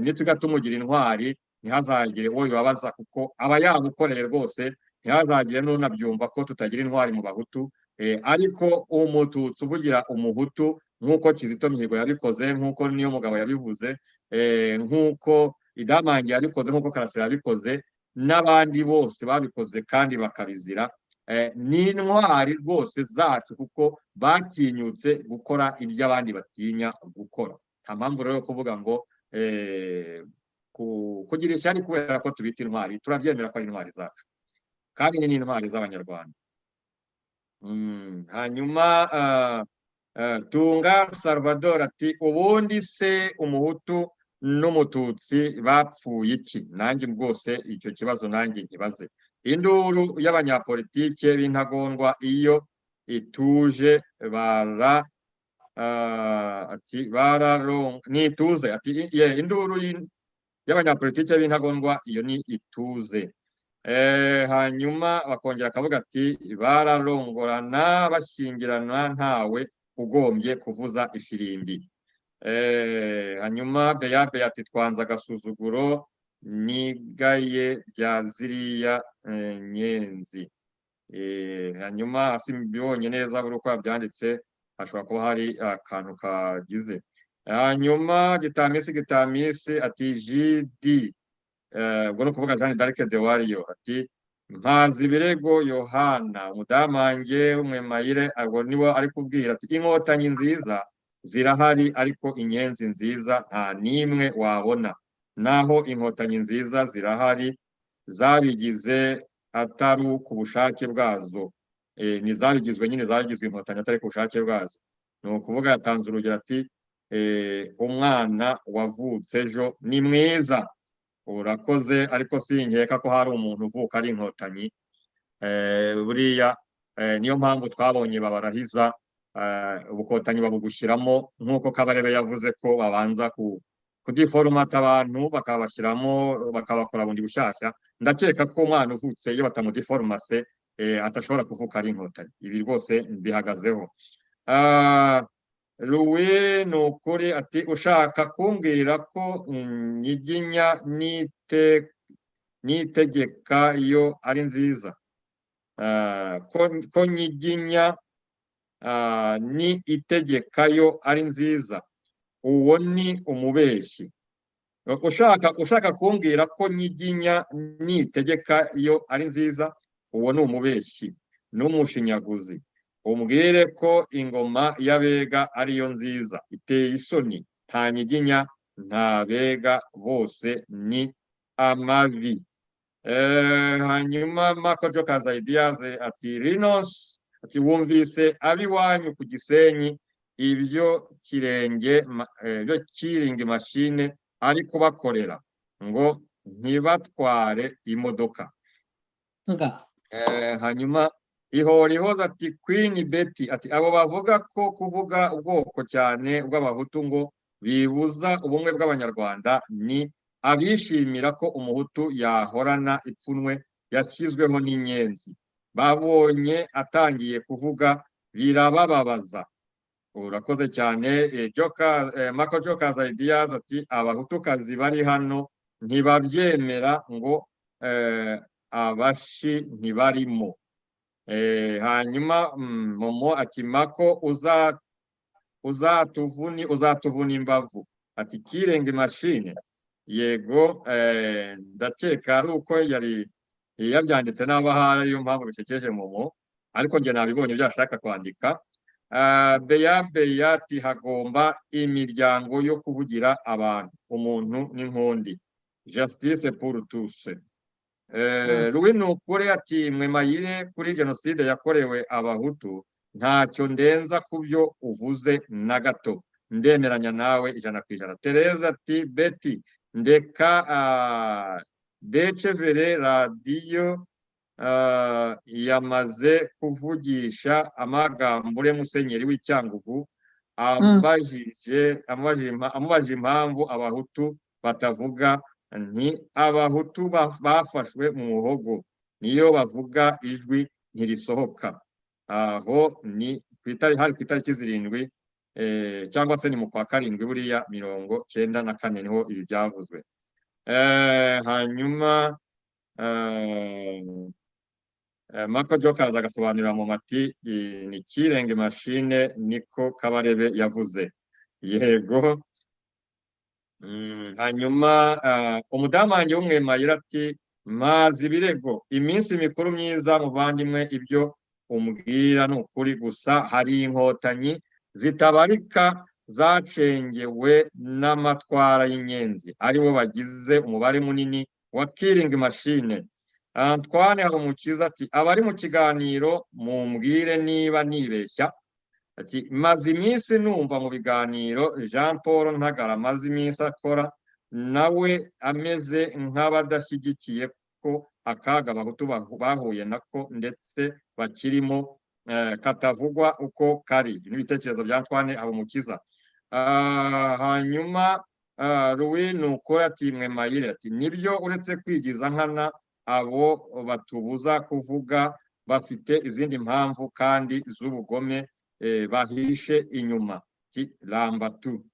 nitujya tumugira intwari ntihazagire uwo bibabaza, kuko aba yabukoreye rwose. Ntihazagire n'unabyumva ko tutagira intwari mu bahutu, ariko umututsi uvugira umuhutu nk'uko Kizito Mihigo yabikoze, nk'uko niyo mugabo yabivuze, nk'uko Idamange yabikoze, nk'uko Karasira yabikoze, n'abandi bose babikoze kandi bakabizira, ni intwari rwose zacu, kuko batinyutse gukora ibyo abandi batinya gukora. Nta mpamvu rero yo kuvuga ngo kugira ishyari kubera ko tubita intwari. Turabyemera ko ari intwari zacu kandi ni n'intwari z'abanyarwanda. Hanyuma Tunga Salvador ati ubundi se umuhutu n'umututsi bapfuye iki? Nanjye rwose icyo kibazo nanjye nkibaze. Induru y'abanyapolitike b'intagondwa iyo ituje bara ati nituze, ati ye induru y'abanyapolitike b'intagondwa iyo ni ituze. Hanyuma bakongera akavuga ati bararongorana, bashyingirana, ntawe ugombye kuvuza ifirimbi. Hanyuma Beyabe ati twanze agasuzuguro nigaye bya ziriya nyenzi. Hanyuma hasi mbibonye neza buri uko yabyanditse, hashobora kuba hari akantu kagize. Hanyuma Gitamisi ati JD, ubwo ni ukuvuga Jeanne d'Arc de Wario, ati mpazi ibirego Yohana umudamange w'umwemayire. Ubwo niwe ari kubwira ati inkotanyi nziza zirahari, ariko inyenzi nziza nta n'imwe wabona. Naho inkotanyi nziza zirahari, zabigize atari ku bushake bwazo. Ni zabigizwe nyine, zabigizwe inkotanyi atari ku bushake bwazo. Ni ukuvuga yatanze urugero ati Umwana wavutse ejo ni mwiza. Urakoze, ariko sinkeka ko hari umuntu uvuka ari inkotanyi. Buriya niyo mpamvu twabonye babarahiza ubukotanyi babugushyiramo, nk'uko Kabarebe yavuze ko babanza kudiforomata abantu, bakabashyiramo, bakabakora bundi bushyashya. Ndakeka ko umwana uvutse iyo batamudiforomase atashobora kuvuka ari inkotanyi. Ibi rwose bihagazeho. Louis ni ukuri ati: "Ushaka kumbwira ko Nyiginya n'itegeka yo ari nziza?" Ko Nyiginya ni itegeka yo ari nziza, uwo ni umubeshyi. Ushaka kumbwira ko Nyiginya nitegeka yo ari nziza, uwo ni umubeshyi n'umushinyaguzi. Umbwire ko ingoma y'Abega ariyo nziza, iteye isoni. Nta Nyiginya, nta Bega, bose ni amabi. Hanyuma Marco Jokers Ideas ati: "Rinos", ati: "Wumvise ab'iwanyu ku Gisenyi ibyo kirenge ibyo kiringi machine ari kubakorera ngo ntibatware imodoka?" Ngaho. Hanyuma Ihora Ihoza ati: "Queen Betty", ati: "Abo bavuga ko kuvuga ubwoko cyane bw'Abahutu ngo bibuza ubumwe bw'Abanyarwanda ni abishimira ko Umuhutu yahorana ipfunwe yashyizweho n'Inyenzi. Babonye atangiye kuvuga birabababaza." Urakoze cyane. Joka, Marco Jokers Ideas ati: "Abahutukazi bari hano ntibabyemera ngo abashi ntibarimo." Hanyuma Momo ati: "Mako uzatuvuna imbavu", ati: "Kirenge machine." Yego, ndakeka ari uko yari yabyanditse n'abahari, ariyo mpamvu bishekeje Momo, ariko njye nabibonye byashaka kwandika. Beya Beya ati: "Hagomba imiryango yo kuvugira abantu, umuntu n'inkundi, justice pour tous." Louis Nukure ati: "Mwemayire, kuri jenoside yakorewe Abahutu ntacyo ndenza ku byo uvuze na gato, ndemeranya nawe 100%." Tereza ati: "Betty, ndeka decevere radiyo yamaze kuvugisha amagambure musenyeri w'Icyangugu amubajije impamvu Abahutu batavuga. Nti Abahutu bafashwe mu muhogo, niyo bavuga ijwi ntirisohoka." Aho ni hari ku itariki 7, cyangwa se ni mu kwa karindwi buriya 94 niho ibi byavuzwe. Hanyuma Mako Jokers agasobanurira mu mati ni kirenge machine, niko Kabarebe yavuze. Yego. Hanyuma umudamu wanjye w'umwemayira ati: "Mazi ibirego, iminsi mikuru myiza muvandimwe. Ibyo umbwira ni ukuri, gusa hari Inkotanyi zitabarika zacengewe n'amatwara y'Inyenzi, aribo bagize umubare munini wa killing machine." Antoine Habumukiza ati: "Abari mu kiganiro mumbwire niba nibeshya", ati: "Maze iminsi numva mu biganiro Jean Paul Ntagara amaze iminsi akora, nawe ameze nk'abadashyigikiye ko akaga Abahutu bahuye nako ndetse bakirimo katavugwa uko kari." N'ibitekerezo bya Antoine Habumukiza. Hanyuma Louis Nukora ati: "Mwemayire", ati: "Nibyo, uretse kwigiza nkana abo batubuza kuvuga bafite izindi mpamvu kandi z'ubugome bahishe inyuma." Ati: "Ramba tu."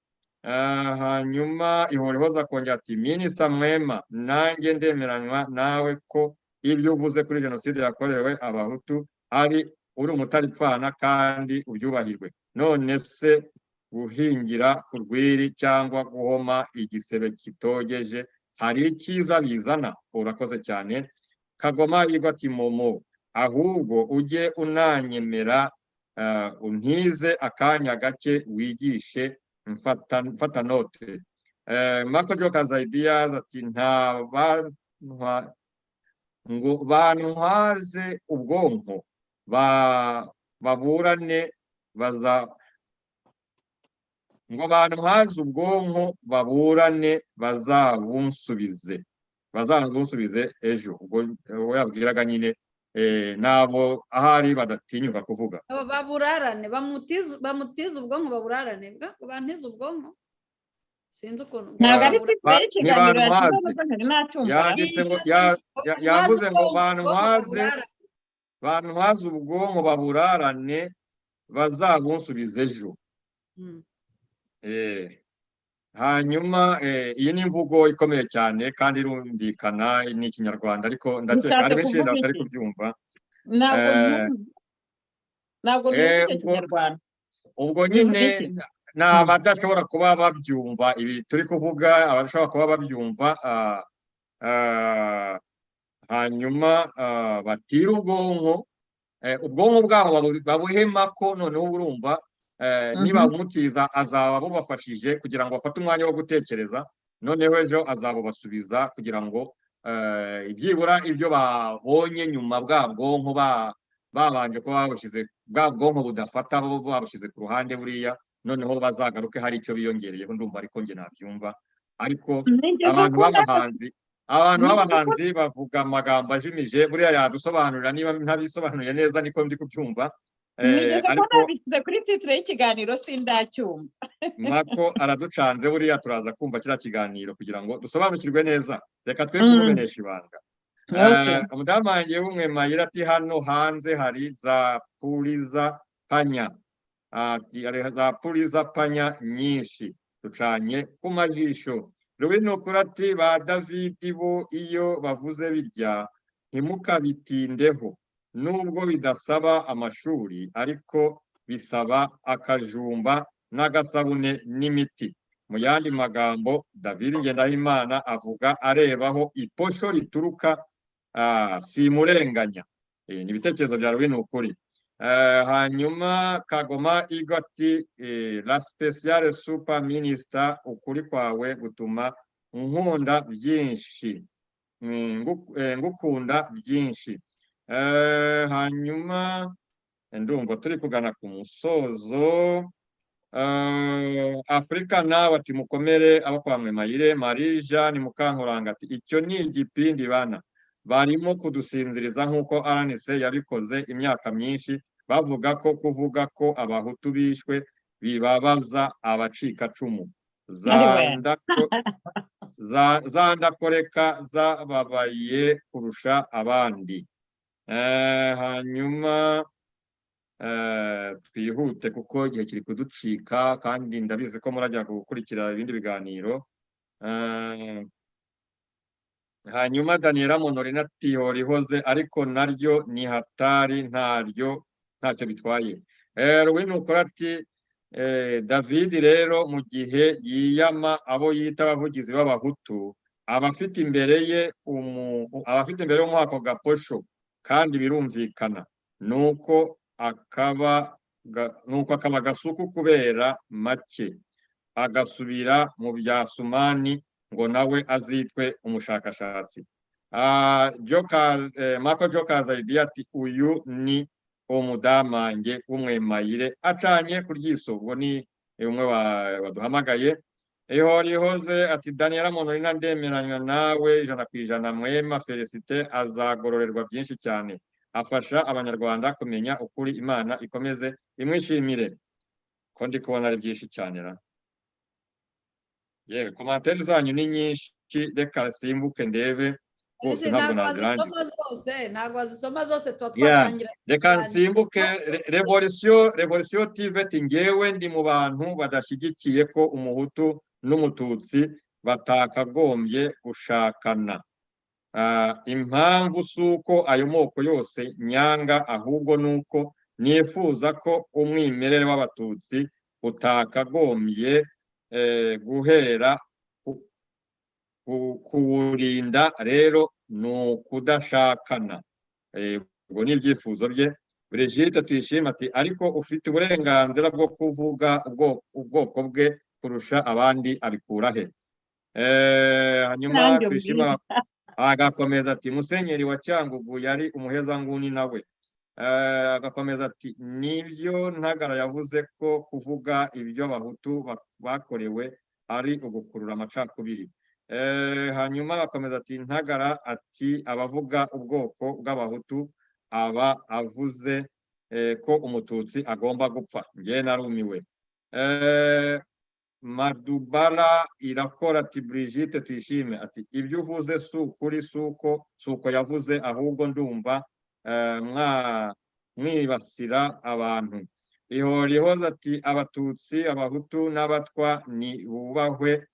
Hanyuma Ihorehoza akongera ati: "Minisita Mwema, nanjye ndemeranywa nawe ko ibyo uvuze kuri jenoside yakorewe Abahutu ari uri umutaripfana kandi ubyubahirwe. None se guhingira ku rwiri cyangwa guhoma igisebe kitogeje hari icyiza bizana?" Urakoze cyane. Kagoma yigwa ati: "Momo, ahubwo ujye unanyemera untize akanya gake wigishe mfata note." Marco Jokers Ideas ati: "Nta ngo bantwaze ubwonko baburane baza." Ngo bantwaze ubwonko baburane, bazabunsubize, bazabunsubize ejo. Ubwo uwo yabwiraga nyine nabo ahari badatinyuka kuvuga. Abo baburarane, bamutize ubwonko baburarane, ngo bantize ubwonko, sinzi ukuntu. Ntabwo ari titre y'ikiganiro Ni yashyizeho, bantwaze. nubwo ntari nacyumva. Yanditse ngo yavuze ngo bantwaze, bantwaze ubwonko baburarane, bazabunsubize ejo. Hanyuma iyi ni imvugo ikomeye cyane kandi irumvikana, ni Ikinyarwanda, ariko ndakeka Bishatse hari benshi kuvuga batari iki? kubyumva. Ntabwo ntabwo numva icyo Kinyarwanda. Ubwo Bivuga nyine iki? ni abadashobora kuba babyumva ibi turi kuvuga, abadashobora kuba babyumva, hanyuma batira ubwonko, ubwonko bwabo babuhema ko noneho urumva nibamutiza azaba bubafashije kugira ngo bafate umwanya wo gutekereza, noneho ejo azabubasubiza kugira ngo byibura ibyo babonye nyuma, bwa bwonko babanje kuba babushyize, bwa bwonko budafata bo babushyize ku ruhande buriya, noneho bazagaruke hari icyo biyongereyeho. Ndumva ariko njye nabyumva, ariko Nigeze abantu kubona b'abahanzi, abantu Nigeze b'abahanzi bavuga amagambo ajimije, buriya yadusobanurira niba ntabisobanuye neza, niko ndi kubyumva. Nigeze Ariko kubona bishyize kuri titre y'ikiganiro, sindacyumva. Mako araducanze, buriya turaza kumva kiriya kiganiro kugira ngo dusobanukirwe neza. Reka twe kumumenesha ibanga. Umudamu wanjye w'umwemayira ati hano hanze hari za puriza panya, ati hari za puriza panya nyinshi, ducanye ku majisho. Ruwinukura ati ba Davidi bo iyo bavuze birya ntimukabitindeho, nubwo bidasaba amashuri ariko bisaba akajumba n'agasabune n'imiti. Mu yandi magambo, David Ngendahimana avuga arebaho iposho rituruka, simurenganya. Ni ibitekerezo bya Ruwinukuri. Hanyuma Kagoma Igo ati la spéciale super minister, ukuri kwawe gutuma nkunda byinshi, ngukunda byinshi. Hanyuma ndumva turi kugana ku musozo. Afurika nawe ati mukomere abo kwa Mwemayire. Marie Jeanne Mukankuranga ati icyo ni igipindi, bana barimo kudusinziriza nk'uko RNC yabikoze imyaka myinshi, bavuga ko kuvuga ko Abahutu bishwe bibabaza abacikacumu. Anyway. Za ndakoreka zababaye kurusha abandi. Hanyuma twihute kuko igihe kiri kuducika, kandi ndabizi ko murajya gukurikira ibindi biganiro. Hanyuma Daniela Monorina ati ihoze ariko naryo ni hatari, ntaryo ntacyo bitwaye. Ruwinukora ati David rero mu gihe yiyama abo yita abavugizi b'Abahutu, abafite imbere ye abafite imbere y'umwako gaposho, kandi birumvikana nuko akaba gasuku kubera make, agasubira mu bya Sumani ngo nawe azitwe umushakashatsi. Mako Joka Zaidi ati uyu ni umudamange w'umwemayire acanye ku ryiso. Ubwo ni umwe waduhamagaye. Ihora ihoze ati Daniela Monorina, ndemeranywa nawe 100%. Mwema Felicite azagororerwa byinshi cyane, afasha Abanyarwanda kumenya ukuri, Imana ikomeze imwishimire. Ko ndi kubona ari byinshi cyane ra, yewe, commentaires zanyu ni nyinshi, reka simbuke ndebe rwose, ntabwo Ntabwo nazirangiza. wazisoma zose, ntabwo wazisoma zose, tuba twatangira Reka ikiganiro. nsimbuke. Revolution TV ati ngewe ndi mu bantu badashyigikiye ko Umuhutu n'Umututsi batakagombye gushakana. Impamvu si uko ayo moko yose nyanga, ahubwo ni uko nifuza ko umwimerere w'Abatutsi utakagombye guhera kuwurinda rero ni ukudashakana. Ubwo ni ibyifuzo bye. Brigitte Tuyishime ati ariko ufite uburenganzira bwo kuvuga ubwoko bwe kurusha abandi abikura he? Hanyuma Nanjye Tuyishime mbwira. agakomeza ati Musenyeri wa Cyangugu yari umuhezanguni nawe. Agakomeza ati nibyo Ntagara yavuze ko kuvuga ibyo Abahutu bakorewe ari ugukurura amacakubiri. Hanyuma agakomeza ati Ntagara ati abavuga ubwoko bw'Abahutu aba avuze ko Umututsi agomba gupfa. Njye narumiwe. Madubara irakora ati Brigitte Tuyishime ati ibyo uvuze si ukuri, si uko yavuze, ahubwo ndumva mwibasira abantu. Ihora ati Abatutsi, Abahutu n'Abatwa ni bubahwe,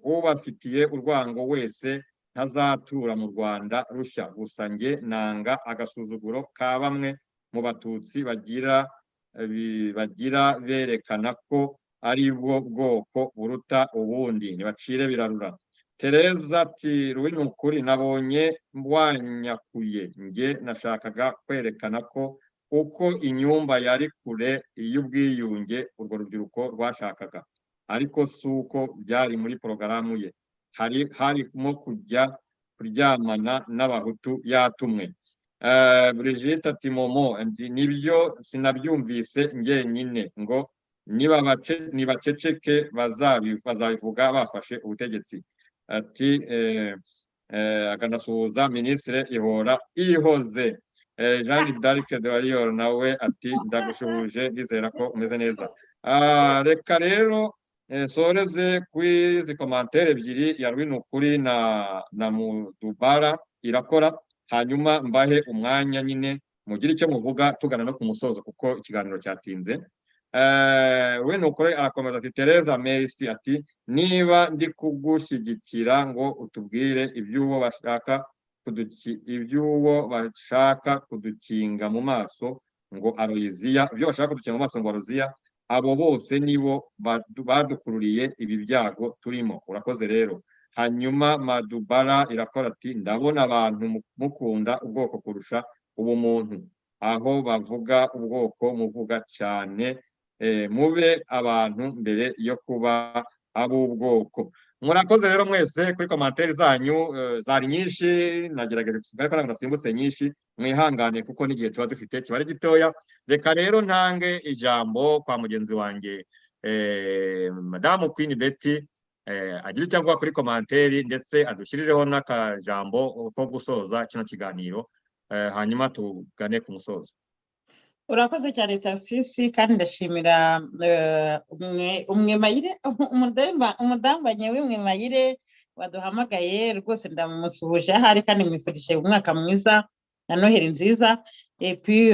ubafitiye urwango wese ntazatura mu Rwanda rushya. Gusa njye nanga agasuzuguro ka bamwe mu Batutsi bagira berekana ko ari bwo bwoko buruta ubundi, ntibacire birarura. Tereza ati Ruwi, ni ukuri nabonye wanyakuye, njye nashakaga kwerekana ko uko inyumba yari kure y'ubwiyunge urwo rubyiruko rwashakaga, ariko si uko byari muri porogaramu ye, hari harimo kujya kuryamana n'Abahutu yatumwe. Brigitte ati momo nibyo, sinabyumvise njyenyine ngo nibaceceke bazabivuga bafashe ubutegetsi. Ati akanasuhuza Minisitiri Ihora Ihoze. Jean d'Arc de Warrior nawe ati ndagushuhuje, ndizera ko umeze neza. Reka rero soreze kuri izi commentaires ebyiri ya Rwinukuri na Mudubara irakora, hanyuma mbahe umwanya nyine mugire icyo muvuga tugana no ku musozo, kuko ikiganiro cyatinze. Rwinukuri arakomeza ati Tereza Merisi ati niba ndi kugushyigikira ngo utubwire iby'uwo bashaka kudukinga mu maso ngo Aloyiziya, ibyo bashaka kudukinga mu maso ngo Aloyiziya, abo bose nibo badukururiye ibi byago turimo. Urakoze rero. Hanyuma Madubara irakora ati ndabona abantu mukunda ubwoko kurusha ubumuntu, aho bavuga ubwoko muvuga cyane, mube abantu mbere yo kuba ab'ubwoko. Murakoze rero mwese kuri commentaires zanyu, zari nyinshi, nagerageje gusiga ariko ntabwo nasimbutse nyinshi, mwihangane kuko n'igihe tuba dufite kiba ari gitoya. Reka rero ntange ijambo kwa mugenzi wanjye Madamu Queen Betty, agira icyo avuga kuri commentaires, ndetse adushyirireho n'akajambo ko gusoza kino kiganiro, hanyuma tugane ku musozo. Urakoze cyane Tarsisi, kandi ndashimira Umwemayire, umudambanye w'Umwemayire waduhamagaye. Rwose ndamusuhuje ahari kandi mwifurije umwaka mwiza na Noheli nziza. Epi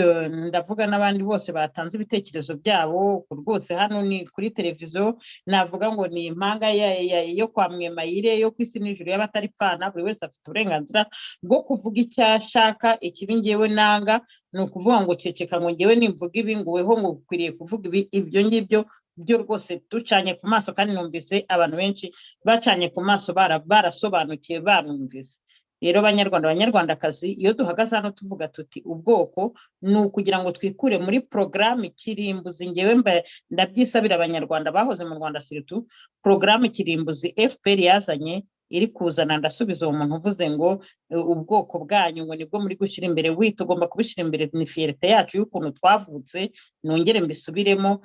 ndavuga n'abandi bose batanze ibitekerezo byabo. Rwose hano ni kuri televiziyo, navuga ngo ni impanga yo kwa Mwemayire, yo ku isi n'ijuru y'abataripfana. Buri wese afite uburenganzira bwo kuvuga icyo ashaka. Ikibi ngewe nanga ni ukuvuga ngo ceceka, ngo ngewe nimvuga ibi, ngo weho ngo ukwiriye kuvuga ibi. Ibyo ngibyo byo rwose ducanye ku maso, kandi numvise abantu benshi bacanye ku maso, barasobanukiwe, banumvise. Rero Banyarwanda, Banyarwandakazi, iyo duhagaze hano tuvuga tuti ubwoko, ni ukugira ngo twikure muri porogaramu kirimbuzi. Ngewe ndabyisabira Abanyarwanda bahoze mu Rwanda, surtout porogaramu kirimbuzi FPR yazanye iri kuzana. Ndasubiza uwo muntu uvuze ngo ubwoko bwanyu ngo nibwo muri gushyira imbere. Wi, tugomba kubishyira imbere, ni fierté yacu y'ukuntu twavutse. Nongere mbisubiremo,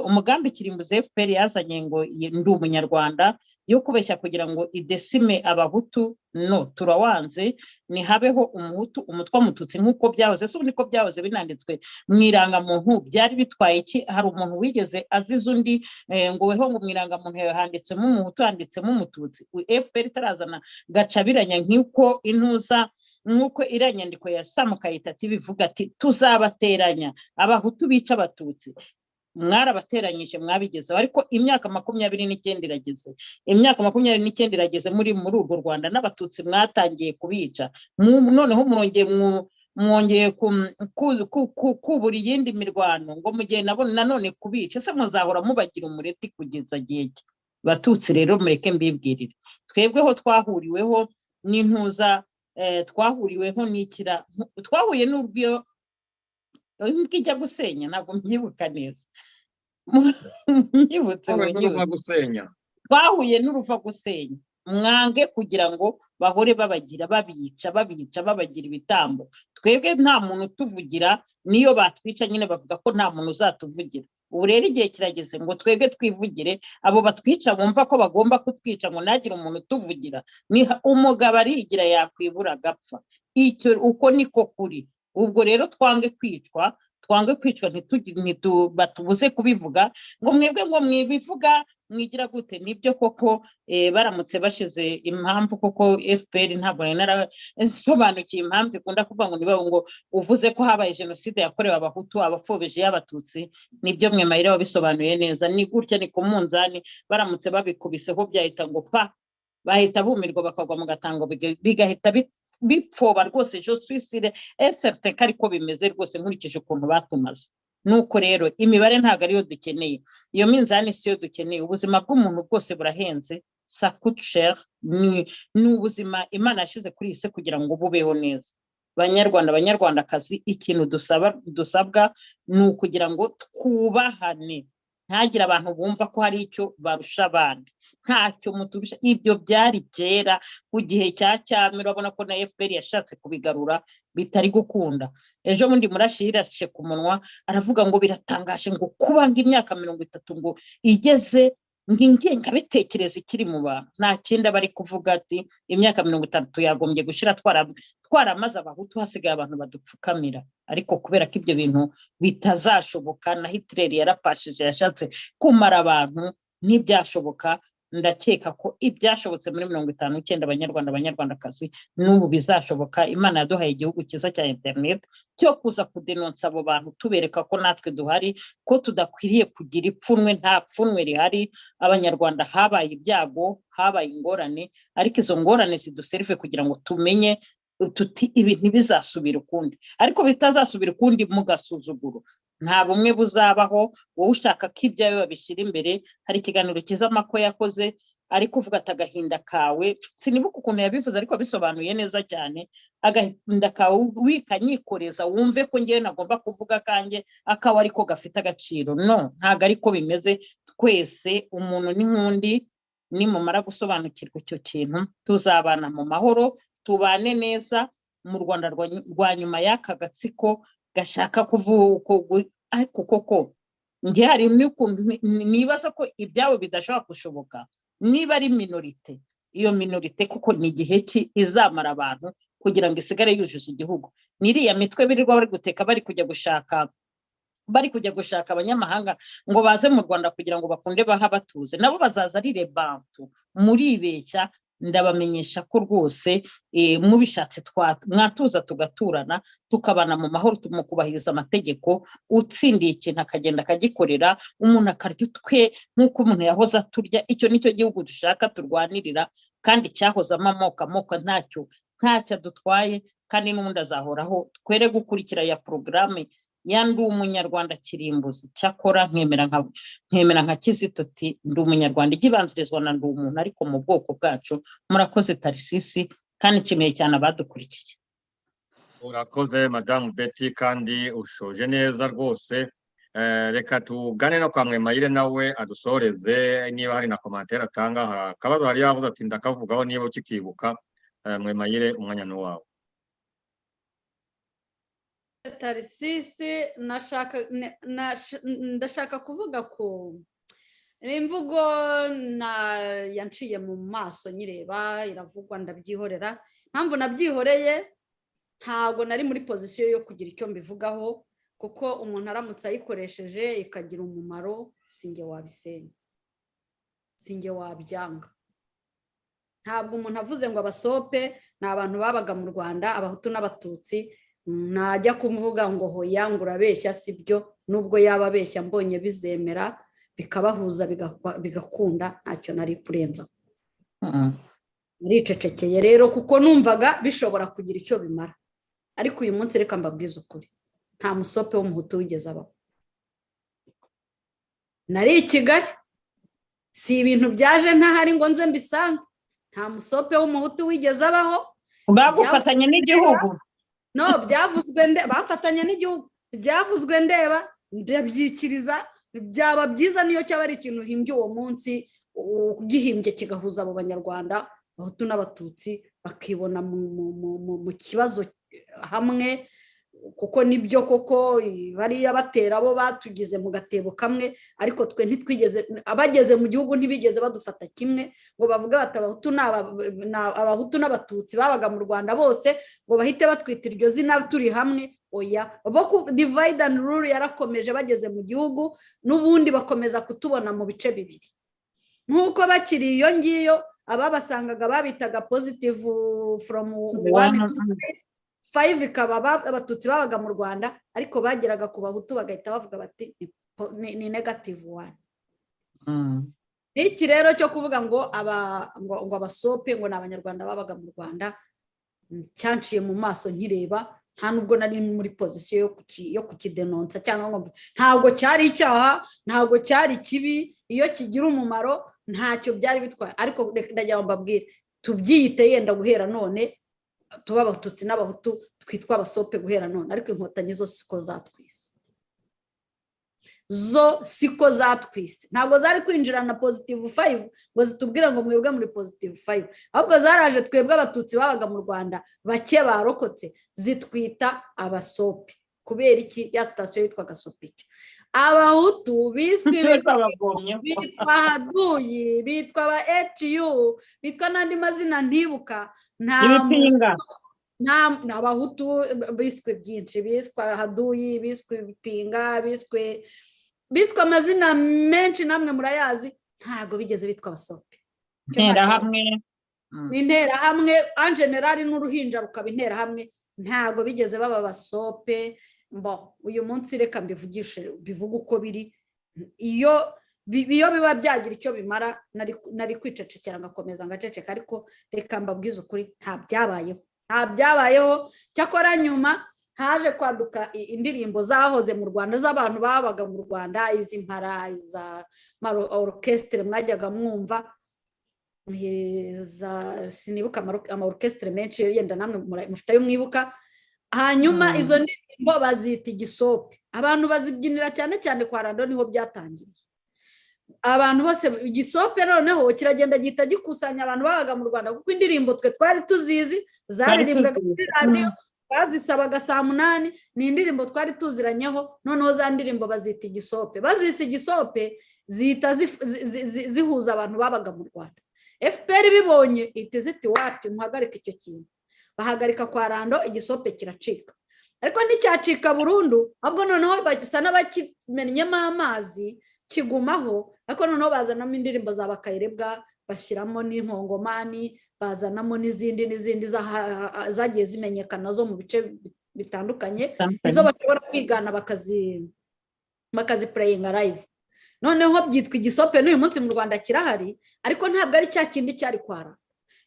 umugambi kirimbuzi FPR yazanye ngo ndi Umunyarwanda, yo kubeshya kugira ngo idesime Abahutu, no turawanze. Ntihabeho Umuhutu, Umutwa, Umututsi nk'uko byahoze. Se ubu niko byahoze binanditswe mu irangamuntu, byari bitwaye iki? Hari umuntu wigeze aziza undi ngo weho ngo mu irangamuntu yawe handitsemo Umuhutu, handitsemo Umututsi? FPR itarazana gacabiranya nk'uko intuza, nk'uko iriya nyandiko ya Samukayitati bivuga ati tuzabateranya Abahutu bica Abatutsi. Mwarabateranyije, mwabigezeho, ariko imyaka 29 irageze, imyaka 29 irageze muri urwo Rwanda n'Abatutsi mwatangiye kubica. Noneho mwongeye kubura iyindi mirwano ngo mugihe nabo nanone kubica. Ese muzahora mubagira umureti kugeza gihe ki? Batutsi rero, mureke mbibwirire, twebweho twahuriweho n'intuza, twahuriweho n'ikira, twahuye n'urw'iyo imbwa ijya gusenya, ntabwo mbyibuka neza, nyibutse. Twahuye n'uruva gusenya. Twahuye n'uruva gusenya. Mwange kugira ngo bahore babagira, babica, babica, babagira ibitambo. Twebwe nta muntu utuvugira, niyo batwica nyine bavuga ko nta muntu uzatuvugira. Ubu rero igihe kirageze ngo twebwe twivugire. Abo batwica bumva ko bagomba kutwica ngo ntagire umuntu utuvugira, ni umugabo arigira yakwibura agapfa. Icyo uko niko kuri. Ubwo rero twange kwicwa, twange kwicwa, batubuze kubivuga ngo mwebwe ngo mwibivuga mwigira gute. Nibyo koko, baramutse bashize impamvu koko FPR, ntabwo nari narasobanukiye impamvu ikunda kuvuga ngo niba ngo uvuze ko habaye jenoside yakorewe Abahutu, abapfobije y'Abatutsi. Nibyo, Mwemayire wabisobanuye neza, ni gutya, ni ku munzani. Baramutse babikubiseho byahita ngo pa, bahita bumirwa bakagwa mu gatango, bigahita bipfoba rwose. Je suis sûre et certain ko ariko bimeze rwose, nkurikije ukuntu batumaze. Nuko rero imibare ntabwo ariyo dukeneye, iyo minzani siyo dukeneye. Ubuzima bw'umuntu bwose burahenze, ça coûte cher. Ni ubuzima Imana yashyize kuri iyi si kugira ngo bubeho neza. Banyarwanda, Banyarwandakazi, ikintu dusaba, dusabwa ni ukugira ngo twubahane, ntagire abantu bumva ko hari icyo barusha abandi. Ntacyo muturusha. Ibyo byari kera ku gihe cya cyami. Urabona ko na FPR yashatse kubigarura bitari gukunda. Ejo bundi Murashi yirashe ku munwa, aravuga ngo biratangaje ngo kuba ngo imyaka 30 ngo igeze ngo ingengabitekerezo ikiri mu bantu. Nta kindi aba ari kuvuga, ati imyaka 30 yagombye gushira twaramaze Abahutu, hasigaye abantu badupfukamira. Ariko kubera ko ibyo bintu bitazashoboka, na Hitler yarapashije, yashatse kumara abantu ntibyashoboka. Ndakeka ko ibyashobotse muri 59, Abanyarwanda, Abanyarwandakazi, n'ubu bizashoboka. Imana yaduhaye igihugu cyiza cya interineti cyo kuza kudenonsa abo bantu, tubereka ko natwe duhari, ko tudakwiriye kugira ipfunwe. Nta pfunwe rihari. Abanyarwanda, habaye ibyago, habaye ingorane, ariko izo ngorane ziduserive kugira ngo tumenye tuti ibi ntibizasubira ukundi. Ariko bitazasubira ukundi mu gasuzuguro. Nta bumwe buzabaho wowe ushaka ko ibyawe babishyira imbere. Hari ikiganiro cyiza Mako yakoze, ariko uvuga ati agahinda kawe, sinibuka ukuntu yabivuze ariko bisobanuye neza cyane, agahinda kawe wikanyikoreza, wumve ko ngewe nagomba kuvuga akanjye akaba ariko gafite agaciro. No, ntabwo ariko bimeze. Twese umuntu ni nk'undi. Nimumara gusobanukirwa icyo kintu, tuzabana mu mahoro, tubane neza mu Rwanda rwa nyuma y'aka gatsiko gashaka kuvuga. Ariko koko njye hari n'ukuntu nibaza ko ibyabo bidashobora gushoboka. Niba ari minorité, iyo minorité kuko ni igihe ki izamara abantu kugira ngo isigare yujuje igihugu? N'iriya mitwe birirwa bari guteka, bari kujya gushaka abanyamahanga ngo baze mu Rwanda kugira ngo bakunde baha batuze, nabo bazaza ari rebantu. Muribeshya. Ndabamenyesha ko rwose mubishatse mwatuza, tugaturana, tukabana mu mahoro, mu kubahiriza amategeko. Utsindiye ikintu akagenda akagikorera, umuntu akarya utwe nk'uko umuntu yahoze aturya. Icyo nicyo gihugu dushaka, turwanirira, kandi cyahozamo amoko. Amoko ntacyo adutwaye, kandi n'ubundi azahoraho. Twere gukurikira ya porogaramu ya Ndi Umunyarwanda kirimbuzi. Cyakora nkemera nka Kizito uti ndi Umunyarwanda, ijya ibanzirizwa na ndi umuntu, ariko mu bwoko bwacu. Murakoze Tarisisi, kandi nshimiye cyane abadukurikiye. Urakoze Madamu Betty, kandi ushoje neza rwose. Reka tugane no kwa Mwemayire, nawe adusoreze niba hari na commentaire atanga. Hari akabazo hari yavuze ati ndakavugaho, niba ukikibuka. Mwemayire, umwanya ni uwawe. Tarisisi, ndashaka kuvuga ku imvugo yanciye mu maso nyireba iravugwa, ndabyihorera. Impamvu nabyihoreye, ntabwo nari muri position yo kugira icyo mbivugaho, kuko umuntu aramutse ayikoresheje ikagira umumaro, sinjye wabisenya, sinjye wabyanga. Ntabwo umuntu avuze ngo abasope ni abantu babaga mu Rwanda, Abahutu n'Abatutsi, najya kuvuga ngo hoya, ngo urabeshya, si byo. Nubwo yaba abeshya, mbonye bizemera bikabahuza, bigakunda, ntacyo nari kurenza. Naricecekeye rero kuko numvaga bishobora kugira icyo bimara. Ariko uyu munsi reka mbabwize ukuri, nta musope w'Umuhutu wigeze abaho. Nari i Kigali, si ibintu byaje ntahari ngo nze mbisange. Nta musope w'Umuhutu wigeze abaho. Bagufatanya n'igihugu. No, byavuzwe bamfatanya n'igihugu, byavuzwe ndeba, ndabyikiriza. Byaba byiza niyo cyaba ari ikintu uhimbye uwo munsi, ugihimbye kigahuza abo Banyarwanda. Abahutu n'Abatutsi bakibona mu kibazo hamwe, kuko nibyo koko bariya batera bo batugize mu gatebo kamwe, ariko twe ntitwigeze, abageze mu gihugu ntibigeze badufata kimwe ngo bavuge bati Abahutu n'Abatutsi babaga mu Rwanda bose, ngo bahite batwita iryo zina turi hamwe. Oya, bo divide and rule yarakomeje. Bageze mu gihugu n'ubundi bakomeza kutubona mu bice bibiri, nk'uko bakiri iyo ngiyo ababasangaga babitaga positive from one to five, ikaba Abatutsi babaga mu Rwanda, ariko bageraga ku Bahutu bagahita bavuga bati ni negative one. Iki rero cyo kuvuga ngo ngo Abasope ngo ni Abanyarwanda babaga mu Rwanda, cyanciye mu maso nkireba. Nta nubwo nari muri position yo kukidenonsa cyangwa ngo ntabwo cyari icyaha, ntabwo cyari kibi, iyo kigira umumaro ntacyo byari bitwaye. Ariko ndagira ngo mbabwire, tubyiyite yenda guhera none, tuba Abatutsi n'Abahutu twitwa Abasope guhera none, ariko Inkotanyi zo siko zatwise, zo siko zatwise. Ntabwo zari kwinjira na positive five ngo zitubwire ngo mwebwe muri positive five, ahubwo zaraje twebwe Abatutsi babaga mu Rwanda bake barokotse zitwita Abasope. Kubera iki? Ya sitasiyo yitwaga Sopica. Abahutu biswe, bitwa Haduyi, bitwa aba ecu, bitwa n'andi mazina ntibuka. Nta Abahutu biswe byinshi, biswa Haduyi, biswe Ibipinga, biswe amazina menshi, namwe murayazi. Ntabwo bigeze bitwa Abasope. Interahamwe. Interahamwe en général, n'uruhinja rukaba interahamwe. Ntabwo bigeze baba Abasope. Mbo uyu munsi reka mbivugishe, bivuge uko biri. Iyo biba byagira icyo bimara, nari kwicecekera ngakomeza ngaceceka, ariko reka mbabwize ukuri: nta byabayeho, nta byabayeho. Cyakora nyuma haje kwaduka indirimbo zahoze mu Rwanda z'abantu babaga mu Rwanda, izi Mpara, iza orchestre mwajyaga mwumva, sinibuka ama orchestre menshi, yenda namwe mufite ayo mwibuka. Hanyuma izo ndirimbo bazita igisope, abantu bazibyinira cyane cyane kwa Rando, niho byatangiriye. Abantu bose igisope noneho kiragenda gihita gikusanya abantu babaga mu Rwanda, kuko indirimbo twe twari tuzizi, zaririmbwaga kuri radiyo, bazisabaga saa 8, ni indirimbo twari tuziranyeho. Noneho za ndirimbo bazita igisope, bazise igisope zihita zihuza abantu babaga mu Rwanda. FPR bibonye ihita ziti wapi, muhagarike icyo kintu. Bahagarika kwa Rando, igisope kiracika, ariko nticyacika burundu, ahubwo noneho basa n'abakimennyemo amazi kigumaho, ariko noneho bazanamo indirimbo za Bakayirebwa, bashyiramo n'Inkongomani, bazanamo n'izindi n'izindi zagiye zimenyekana zo mu bice bitandukanye, izo bashobora kwigana bakazipureyinga live. Noneho byitwa igisope, n'uyu munsi mu Rwanda kirahari, ariko ntabwo ari cya kindi cyari kwa Rando.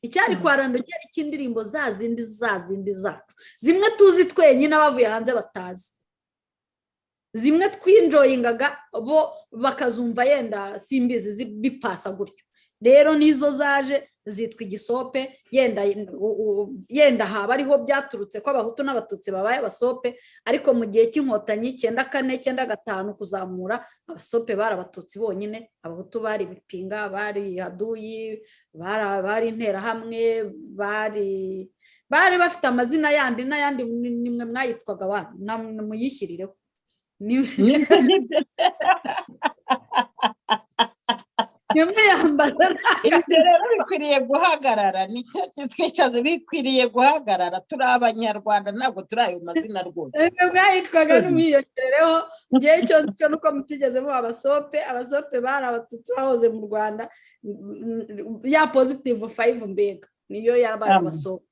Icyari kwa Rando cyari cy'indirimbo za zindi, za zindi zacu, zimwe tuzi twenyine, abavuye hanze batazi, zimwe twinjoyingaga, bo bakazumva yenda simbizi, bipasa gutyo. Rero nizo zaje zitwa igisope. Yenda yenda haba ariho byaturutse ko Abahutu n'Abatutsi babaye Abasope, ariko mu gihe cy'Inkotanyi, 94, 95 kuzamura, Abasope bari Abatutsi bonyine. Abahutu bari Ibipinga, bari Haduyi, bari Interahamwe, bari bafite amazina yandi n'ayandi, nimwe mwayitwaga, muyishyirireho. Nibyo. Nimwiyambaza. Ibyo rero bikwiriye guhagarara, nicyo twicaze, bikwiriye guhagarara. Turi Abanyarwanda, ntabwo turi ayo mazina rwose. Nimwe mwayitwaga, nimwiyongerereho. Ngewe icyo nzi cyo nuko mutigeze muba Abasope. Abasope bari Abatutsi bahoze mu Rwanda, ya positive five mbega niyo yabaye Abasope.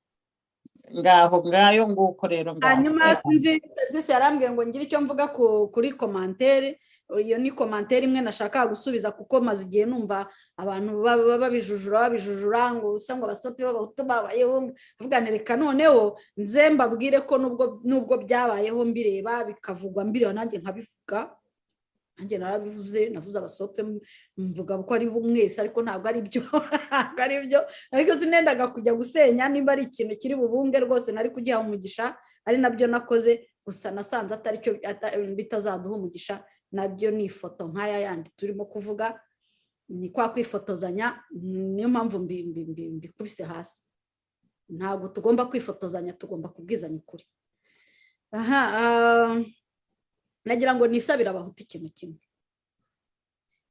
Ngaho ngayo nguko rero ngaho. Hanyuma sinzi, Serivisi yarambwiye ngo ngire icyo mvuga kuri commentaire. Iyo ni commentaire imwe nashakaga gusubiza, kuko maze igihe numva abantu babijujura, babijujura ngo usa ngo Abasope b'Abahutu babayeho. Mvuga nti reka noneho nze mbabwire ko nubwo byabayeho mbireba, bikavugwa mbireba, nanjye nkabivuga, nanjye narabivuze, navuze Abasope, mvuga ko ari mwese, ariko ntabwo ari byo, ntabwo ari byo. Ariko sinendaga kujya gusenya, nimba ari ikintu kiri bubunge rwose nari kugiha umugisha, ari nabyo nakoze. Gusa nasanze atari cyo, bitazaduha umugisha. Nabyo ni ifoto nk'aya yandi turimo kuvuga. Ni kwa kwifotozanya, niyo mpamvu mbikubise hasi. Ntabwo tugomba kwifotozanya, tugomba kubwizanya ukuri. Aha nagira ngo nisabire Abahutu ikintu kimwe.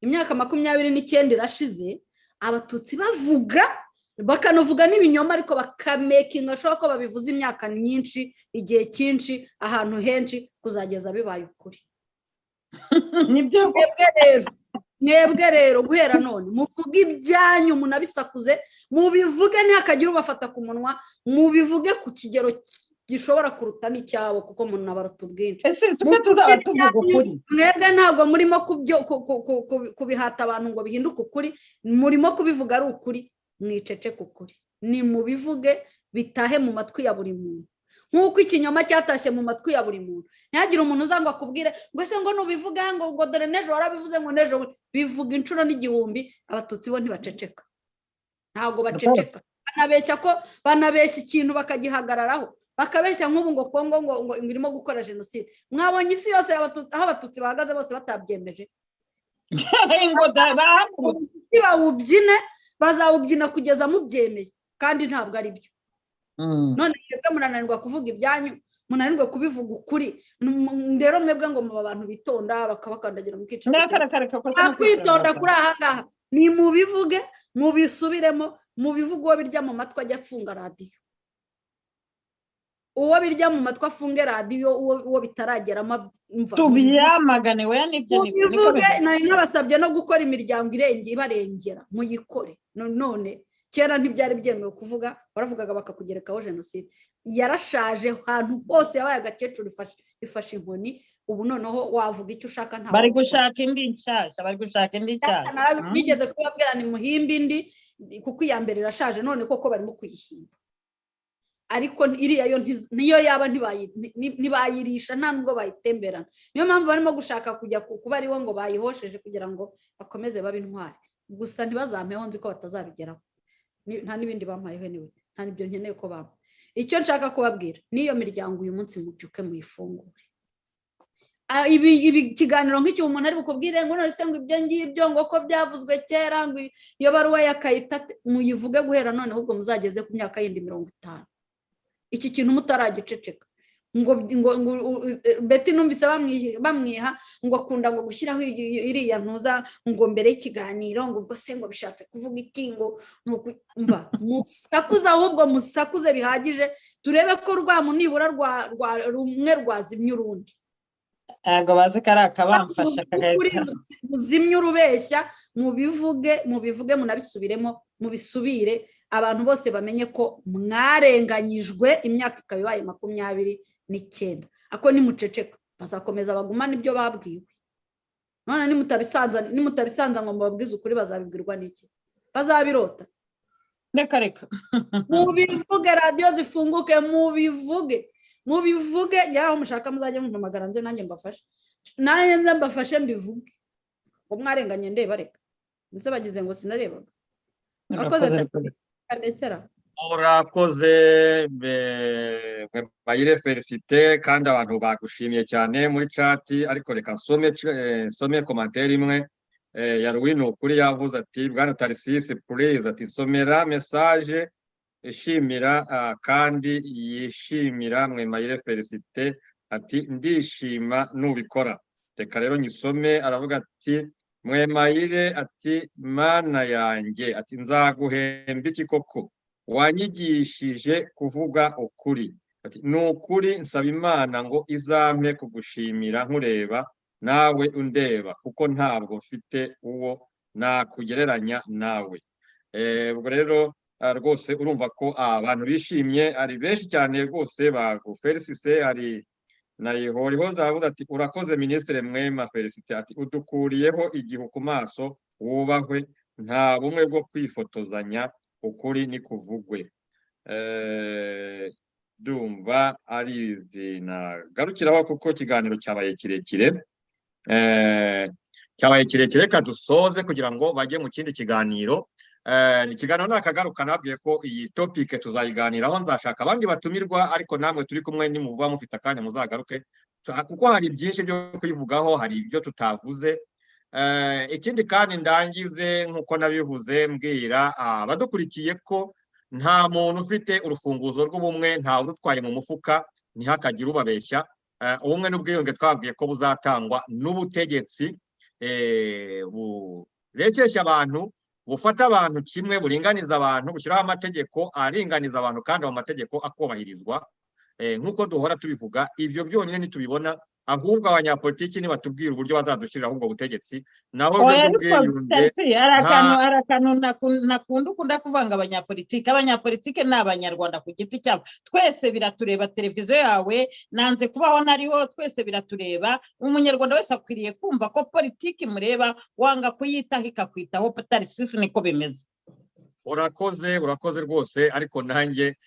Imyaka 29 irashize Abatutsi bavuga, bakanavuga n'ibinyoma, ariko bakamakinga sure ko babivuze imyaka myinshi, igihe cyinshi, ahantu henshi, kuzageza bibaye ukuri. Nibyo. Mwebwe rero guhera none muvuge ibyanyu, munabisakuze, mubivuge, ntihakagire ubafata ku munwa, mubivuge ku kigero gishobora kuruta n'icyabo, kuko munabaruta ubwinshi. Ese twe tuzaba tuvuga ukuri? Mwebwe ntabwo murimo kubihata abantu ngo bihinduke ukuri, murimo kubivuga ari ukuri. Mwiceceke ukuri, ni mubivuge bitahe mu matwi ya buri muntu, nk'uko ikinyoma cyatashye mu matwi ya buri muntu. Ntihagire umuntu uza ngo akubwire ngo ese ngo nubivuga ngo dore n'ejo warabivuze, ngo n'ejo. Bivuga inshuro n'igihumbi. Abatutsi bo ntibaceceka, ntabwo baceceka. Banabeshya ko banabeshya ikintu bakagihagararaho, bakabeshya. Nk'ubu ngo Kongo ngo irimo gukora jenoside, mwabonye isi yose aho Abatutsi bahagaze bose batabyemeje. Bawubyine, bazawubyina kugeza mubyemeye, kandi ntabwo ari byo. None mwebwe munanirwa kuvuga ibyanyu, munanirwa kubivuga ukuri. Rero mwebwe ngo muba abantu bitonda, bakabakandagira mukica. Kwitonda kuri aha ngaha ni mubivuge, mubisubiremo, mubivuge. Uwo birya mu matwi ajya afunga radiyo, uwo birya mu matwi afunge radiyo, uwo bitarageramo. Tubyamagane we, nibyo. Mubivuge. Nari nabasabye no gukora imiryango ibarengera, muyikore. None kera ntibyari byemewe kuvuga, waravugaga bakakugerekaho jenoside. Yarashaje ahantu hose, yabaye agakecuru ifashe inkoni. Ubu noneho wavuga icyo ushaka. Ntabwo bari gushaka indi nshyashya, bari gushaka indi nshyashya. Bigeze kubabwira ni muhimbi indi, kuko iya mbere irashaje. None koko barimo kuyihimba, ariko iriya yo niyo yaba ntibayirisha, nta nubwo bayitemberana. Niyo mpamvu barimo gushaka kujya kuba ariwo ngo bayihosheje kugira ngo bakomeze babe intwari gusa. Ntibazampeho, nzi ko batazabigeraho. Nta n'ibindi bampayeho niwe, nta n'ibyo nkeneye ko bampa. Icyo nshaka kubabwira, n'iyo miryango uyu munsi mubyuke muyifungure. Ibi kiganiro nk'icyo umuntu ari bukubwire ngo none se ngo ibyo ngibyo ngo ko byavuzwe kera, ngo iyo baruwa ya Kayita, muyivuge guhera none, ahubwo muzageze ku myaka yindi 50 iki kintu mutaragiceceka. Ngo Beti numvise bamwiha ngo akunda ngo gushyiraho iriya ntuza ngo mbere y'ikiganiro, ngo ubwo se ngo bishatse kuvuga iki? Ngo mva musakuze, ahubwo musakuze bihagije, turebe ko rwamu nibura rumwe rwazimya urundi. Ntabwo bazi ko ari akabamfasha kagahita muzimye urubeshya. Mubivuge, mubivuge, munabisubiremo, mubisubire, abantu bose bamenye ko mwarenganyijwe, imyaka ikaba ibaye 29. Ako nimuceceka bazakomeza bagumane ibyo babwiwe. None nimutabisanza ngo mubabwize ukuri, bazabibwirwa n'iki? Bazabirota? Reka reka. Mubivuge, radiyo zifunguke, mubivuge, mubivuge. Yaho mushaka muzajya mumpamagara nze nanjye mbafashe, nanjye nze mbafashe mbivuge ngo mwarenganye. Ndeba reka ndetse bagize ngo sinarebaga. Urakoze, ndekera. Urakoze Bayire Felicite, kandi abantu bagushimiye cyane muri chat. Ariko reka nsome commentaire imwe ya Ruwino ukuri. Yavuze ati: "Bwana Tarisisi, please," ati, "somera message ishimira kandi yishimira Mwemayire Felicite," ati, "ndishima nubikora." Reka rero nyisome. Aravuga ati: "Mwemayire," ati, "mana yanjye," ati, "nzaguhemba iki koko? Wanyigishije kuvuga ukuri," ati, "ni ukuri nsaba Imana ngo izampe kugushimira nkureba nawe undeba, kuko ntabwo mfite uwo nakugereranya nawe." Ubwo rero rwose urumva ko abantu bishimye ari benshi cyane rwose, bagufelicise. Hari na Ihorihoza avuga ati: "Urakoze Minisitiri Mwema Felicite," ati, "udukuriyeho igihu ku maso, wubahwe. Nta bumwe bwo kwifotozanya, ukuri ni kuvugwe." Ndumva ari izi nagarukiraho, kuko ikiganiro cyabaye kirekire, cyabaye kirekire. Reka dusoze kugira ngo bajye mu kindi kiganiro. Ikiganiro nakagaruka. Nabwiye ko iyi topic tuzayiganiraho, nzashaka abandi batumirwa, ariko namwe turi kumwe nimuva mufite akanya muzagaruke, kuko hari byinshi byo kuyivugaho, hari ibyo tutavuze. Ikindi kandi ndangize nk'uko nabivuze, mbwira abadukurikiye ko nta muntu ufite urufunguzo rw'ubumwe, ntawe urutwaye mu mufuka, ntihakagire ubabeshya. Ubumwe n'ubwiyunge twabwiye ko buzatangwa n'ubutegetsi bureshyeshya abantu, bufata abantu kimwe, buringaniza abantu, bushyiraho amategeko aringaniza abantu, kandi ayo mategeko akubahirizwa nk'uko duhora tubivuga. Ibyo byonyine nitubibona, ahubwo abanyapolitiki nibatubwira uburyo bazadushyiriraho ubwo butegetsi, naho ibyo Oya, ariko by'ubwiyunge Tarsi, hari nta akantu, hari akantu ntakunda ukunda kuvanga abanyapolitiki. Abanyapolitiki ni Abanyarwanda ku giti cyabo, twese biratureba. Televiziyo yawe nanze kubaho ntariho, twese biratureba. Umunyarwanda wese akwiriye kumva ko politiki mureba, wanga kuyitaho ikakwitaho. Tarisisi, niko bimeze. Urakoze, urakoze rwose, ariko nanjye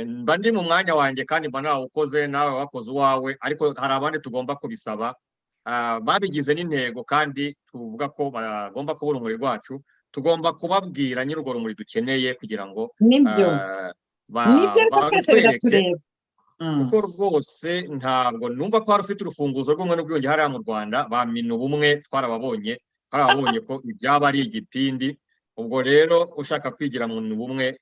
mba ndi mu mwanya wanjye kandi mba nawukoze, nawe wakoze uwawe, ariko hari abandi tugomba kubisaba babigize n'intego, kandi tuvuga ko bagomba kuba urumuri rwacu. Tugomba kubabwira nyiri urwo rumuri dukeneye kugira ngo Nibyo. Nibyo, ariko twese barutwereke. biratureba. Kuko rwose ntabwo numva ko hari ufite urufunguzo rw'ubumwe n'ubwiyunge hariya mu Rwanda. Bamina ubumwe twarababonye, twarababonye ko ibyaba ari igipindi. Ubwo rero ushaka kwigira mu bumwe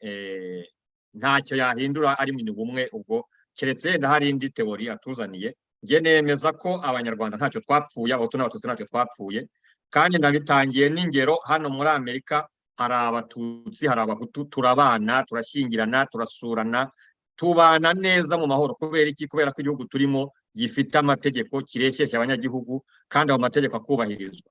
ntacyo yahindura ari mu bumwe, ubwo keretse yenda hari indi théorie atuzaniye. Njye nemeza ko Abanyarwanda ntacyo twapfuye, Abahutu n'Abatutsi ntacyo twapfuye, kandi ndabitangiye n'ingero. Hano muri Amerika hari Abatutsi, hari Abahutu, turabana, turashyingirana, turasurana, tubana neza mu mahoro. Kubera iki? Kubera ko igihugu turimo gifite amategeko, kireshyeshya abanyagihugu, kandi ayo mategeko akubahirizwa.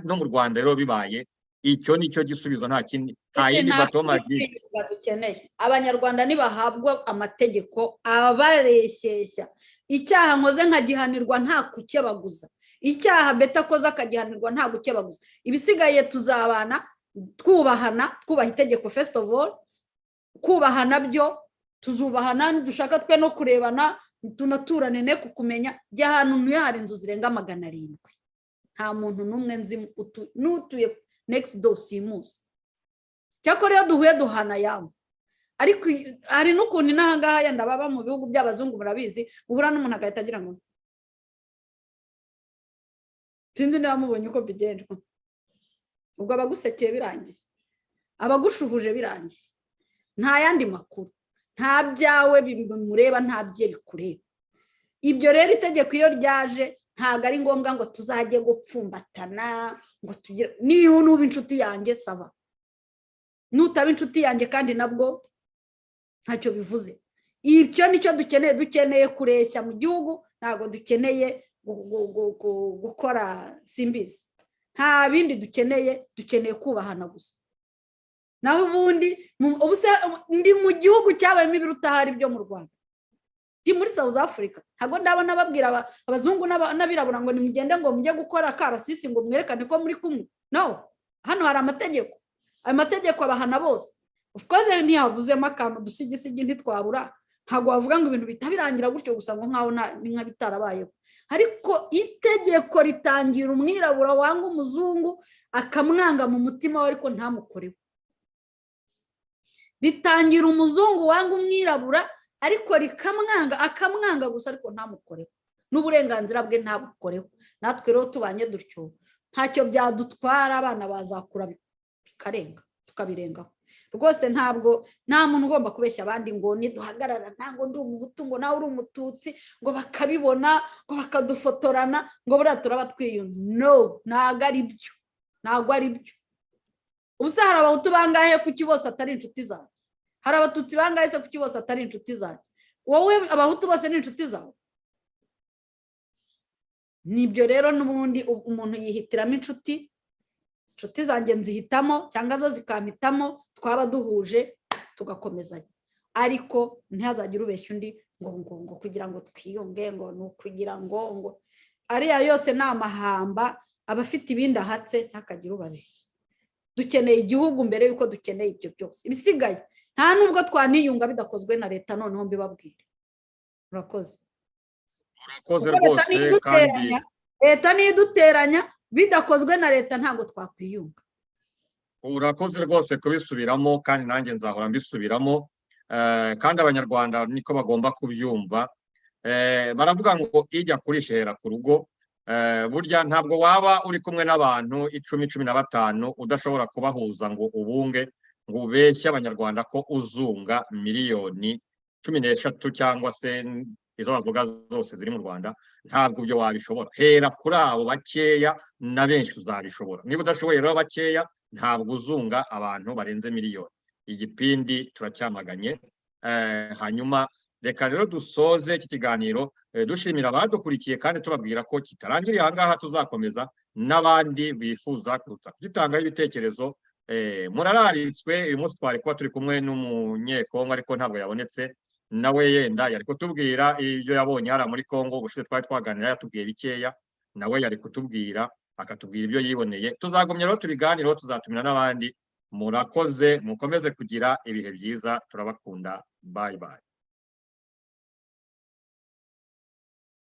No mu Rwanda rero bibaye icyo, ni cyo gisubizo, nta kindi, nta yindi Nta bâton magique. kwiyunga dukeneye. Abanyarwanda nibahabwa amategeko abareshyeshya, icyaha nkoze nkagihanirwa nta kukebaguza, icyaha beta akoze akagihanirwa nta gukebaguza, ibisigaye tuzabana twubahana, twubaha itegeko. First of all, kubahana byo tuzubahana, nidushaka twe no kurebana tunaturane ne kukumenya. Jya ahantu ntuye hari inzu zirenga 700, nta muntu n'umwe nzi n'utuye next door simuzi. Cyakora iyo duhuye duhana yambu. Ariko hari n'ukuntu inahangaha yenda baba mu bihugu by'abazungu, murabizi, uhura n'umuntu agahita agira ngo sinzi niba mubonye uko bigenda. Ubwo abagusekeye birangiye, abagushuhuje birangiye, nta yandi makuru, nta byawe bimureba, nta bye bikureba. Ibyo rero itegeko iyo ryaje, ntabwo ari ngombwa ngo tuzajye gupfumbatana ngo tugire. Niba nuba inshuti yanjye, ça va, nutaba inshuti yanjye kandi nabwo ntacyo bivuze. Icyo nicyo dukeneye. Dukeneye kureshya mu gihugu, ntabwo dukeneye gukora simbizi. Nta bindi dukeneye, dukeneye kubahana gusa. Naho ubundi ndi mu gihugu cyabayemo ibirutahari byo mu Rwanda, ndi muri South Africa, ntabwo ndabona babwira abazungu n'abirabura ngo nimugende ngo mujye gukora karasisi ngo mwerekane ko muri kumwe. No hano hari amategeko, ayo mategeko abahana bose. Of course ntihavuzemo akantu dusigisigi, ntitwabura, ntabwo wavuga ngo ibintu bihita birangira gutyo gusa ngo nkaho ni nka bitarabayeho. Ariko itegeko ritangira umwirabura wanga umuzungu, akamwanga mu mutima we ariko ntamukoreho, ritangira umuzungu wanga umwirabura ariko rikamwanga, akamwanga gusa ariko ntamukoreho, n'uburenganzira bwe ntabukoreho. Natwe rero tubanye dutyo ntacyo byadutwara, abana bazakura bikarenga, tukabirengaho rwose. Ntabwo nta muntu ugomba kubeshya abandi ngo niduhagarara, ntabwo ndi Umuhutu ngo nawe uri Umututsi, ngo bakabibona, ngo bakadufotorana, ngo buriya turaba twiyunze. No, ntabwo ari byo, ntabwo ari byo. Ubu se hari Abahutu bangahe kuki bose atari inshuti zanjye? Hari Abatutsi bangahe se kuki bose atari inshuti zanjye? Wowe Abahutu bose ni inshuti zawe? Nibyo rero, n'ubundi umuntu yihitiramo inshuti. Inshuti zanjye nzihitamo cyangwa zo zikampitamo, twaba duhuje tugakomezanya. Ariko ntihazagire ubeshya undi ngo kugira ngo twiyunge, ngo ni ukugira ngo ariya yose ni amahamba, aba afite ibindi ahatse, ntihakagire ubabeshya. Dukeneye igihugu mbere y'uko dukeneye ibyo byose. Ibisigaye nta nubwo twaniyunga bidakozwe na leta. Noneho mbibabwire. Murakoze. Urakoze Kuko leta rwose niyo kandi iduteranya, leta niyo iduteranya, bidakozwe na leta ntabwo twakwiyunga. Urakoze rwose kubisubiramo, kandi nanjye nzahora mbisubiramo. Kandi Abanyarwanda niko bagomba kubyumva. Baravuga ngo ijya kurisha ihera ku rugo. Burya ntabwo waba uri kumwe n'abantu 10, 15 udashobora kubahuza ngo ubunge, ngo ubeshye Abanyarwanda ko uzunga miliyoni 13 cyangwa se izo bavuga zose ziri mu Rwanda. Ntabwo ibyo wabishobora. Hera kuri abo bakeya, na benshi uzabishobora. Niba udashoboye rero bakeya, ntabwo uzunga abantu barenze miliyoni. Igipindi turacyamaganye. Hanyuma reka rero dusoze iki kiganiro dushimira abadukurikiye kandi tubabwira ko kitarangiriye aha ngaha, tuzakomeza n'abandi bifuza kuza kugitangaho ibitekerezo. Murararitswe. Uyu munsi twari kuba turi kumwe n'Umunyekongo, ariko ntabwo yabonetse. Nawe yenda yari kutubwira ibyo yabonye hariya muri Kongo. Ubushize twari twaganira yatubwiye bikeya, nawe yari kutubwira, akatubwira ibyo yiboneye. Tuzagumya rero tubiganireho, tuzatumira n'abandi. Murakoze, mukomeze kugira ibihe byiza, turabakunda. Bye bye.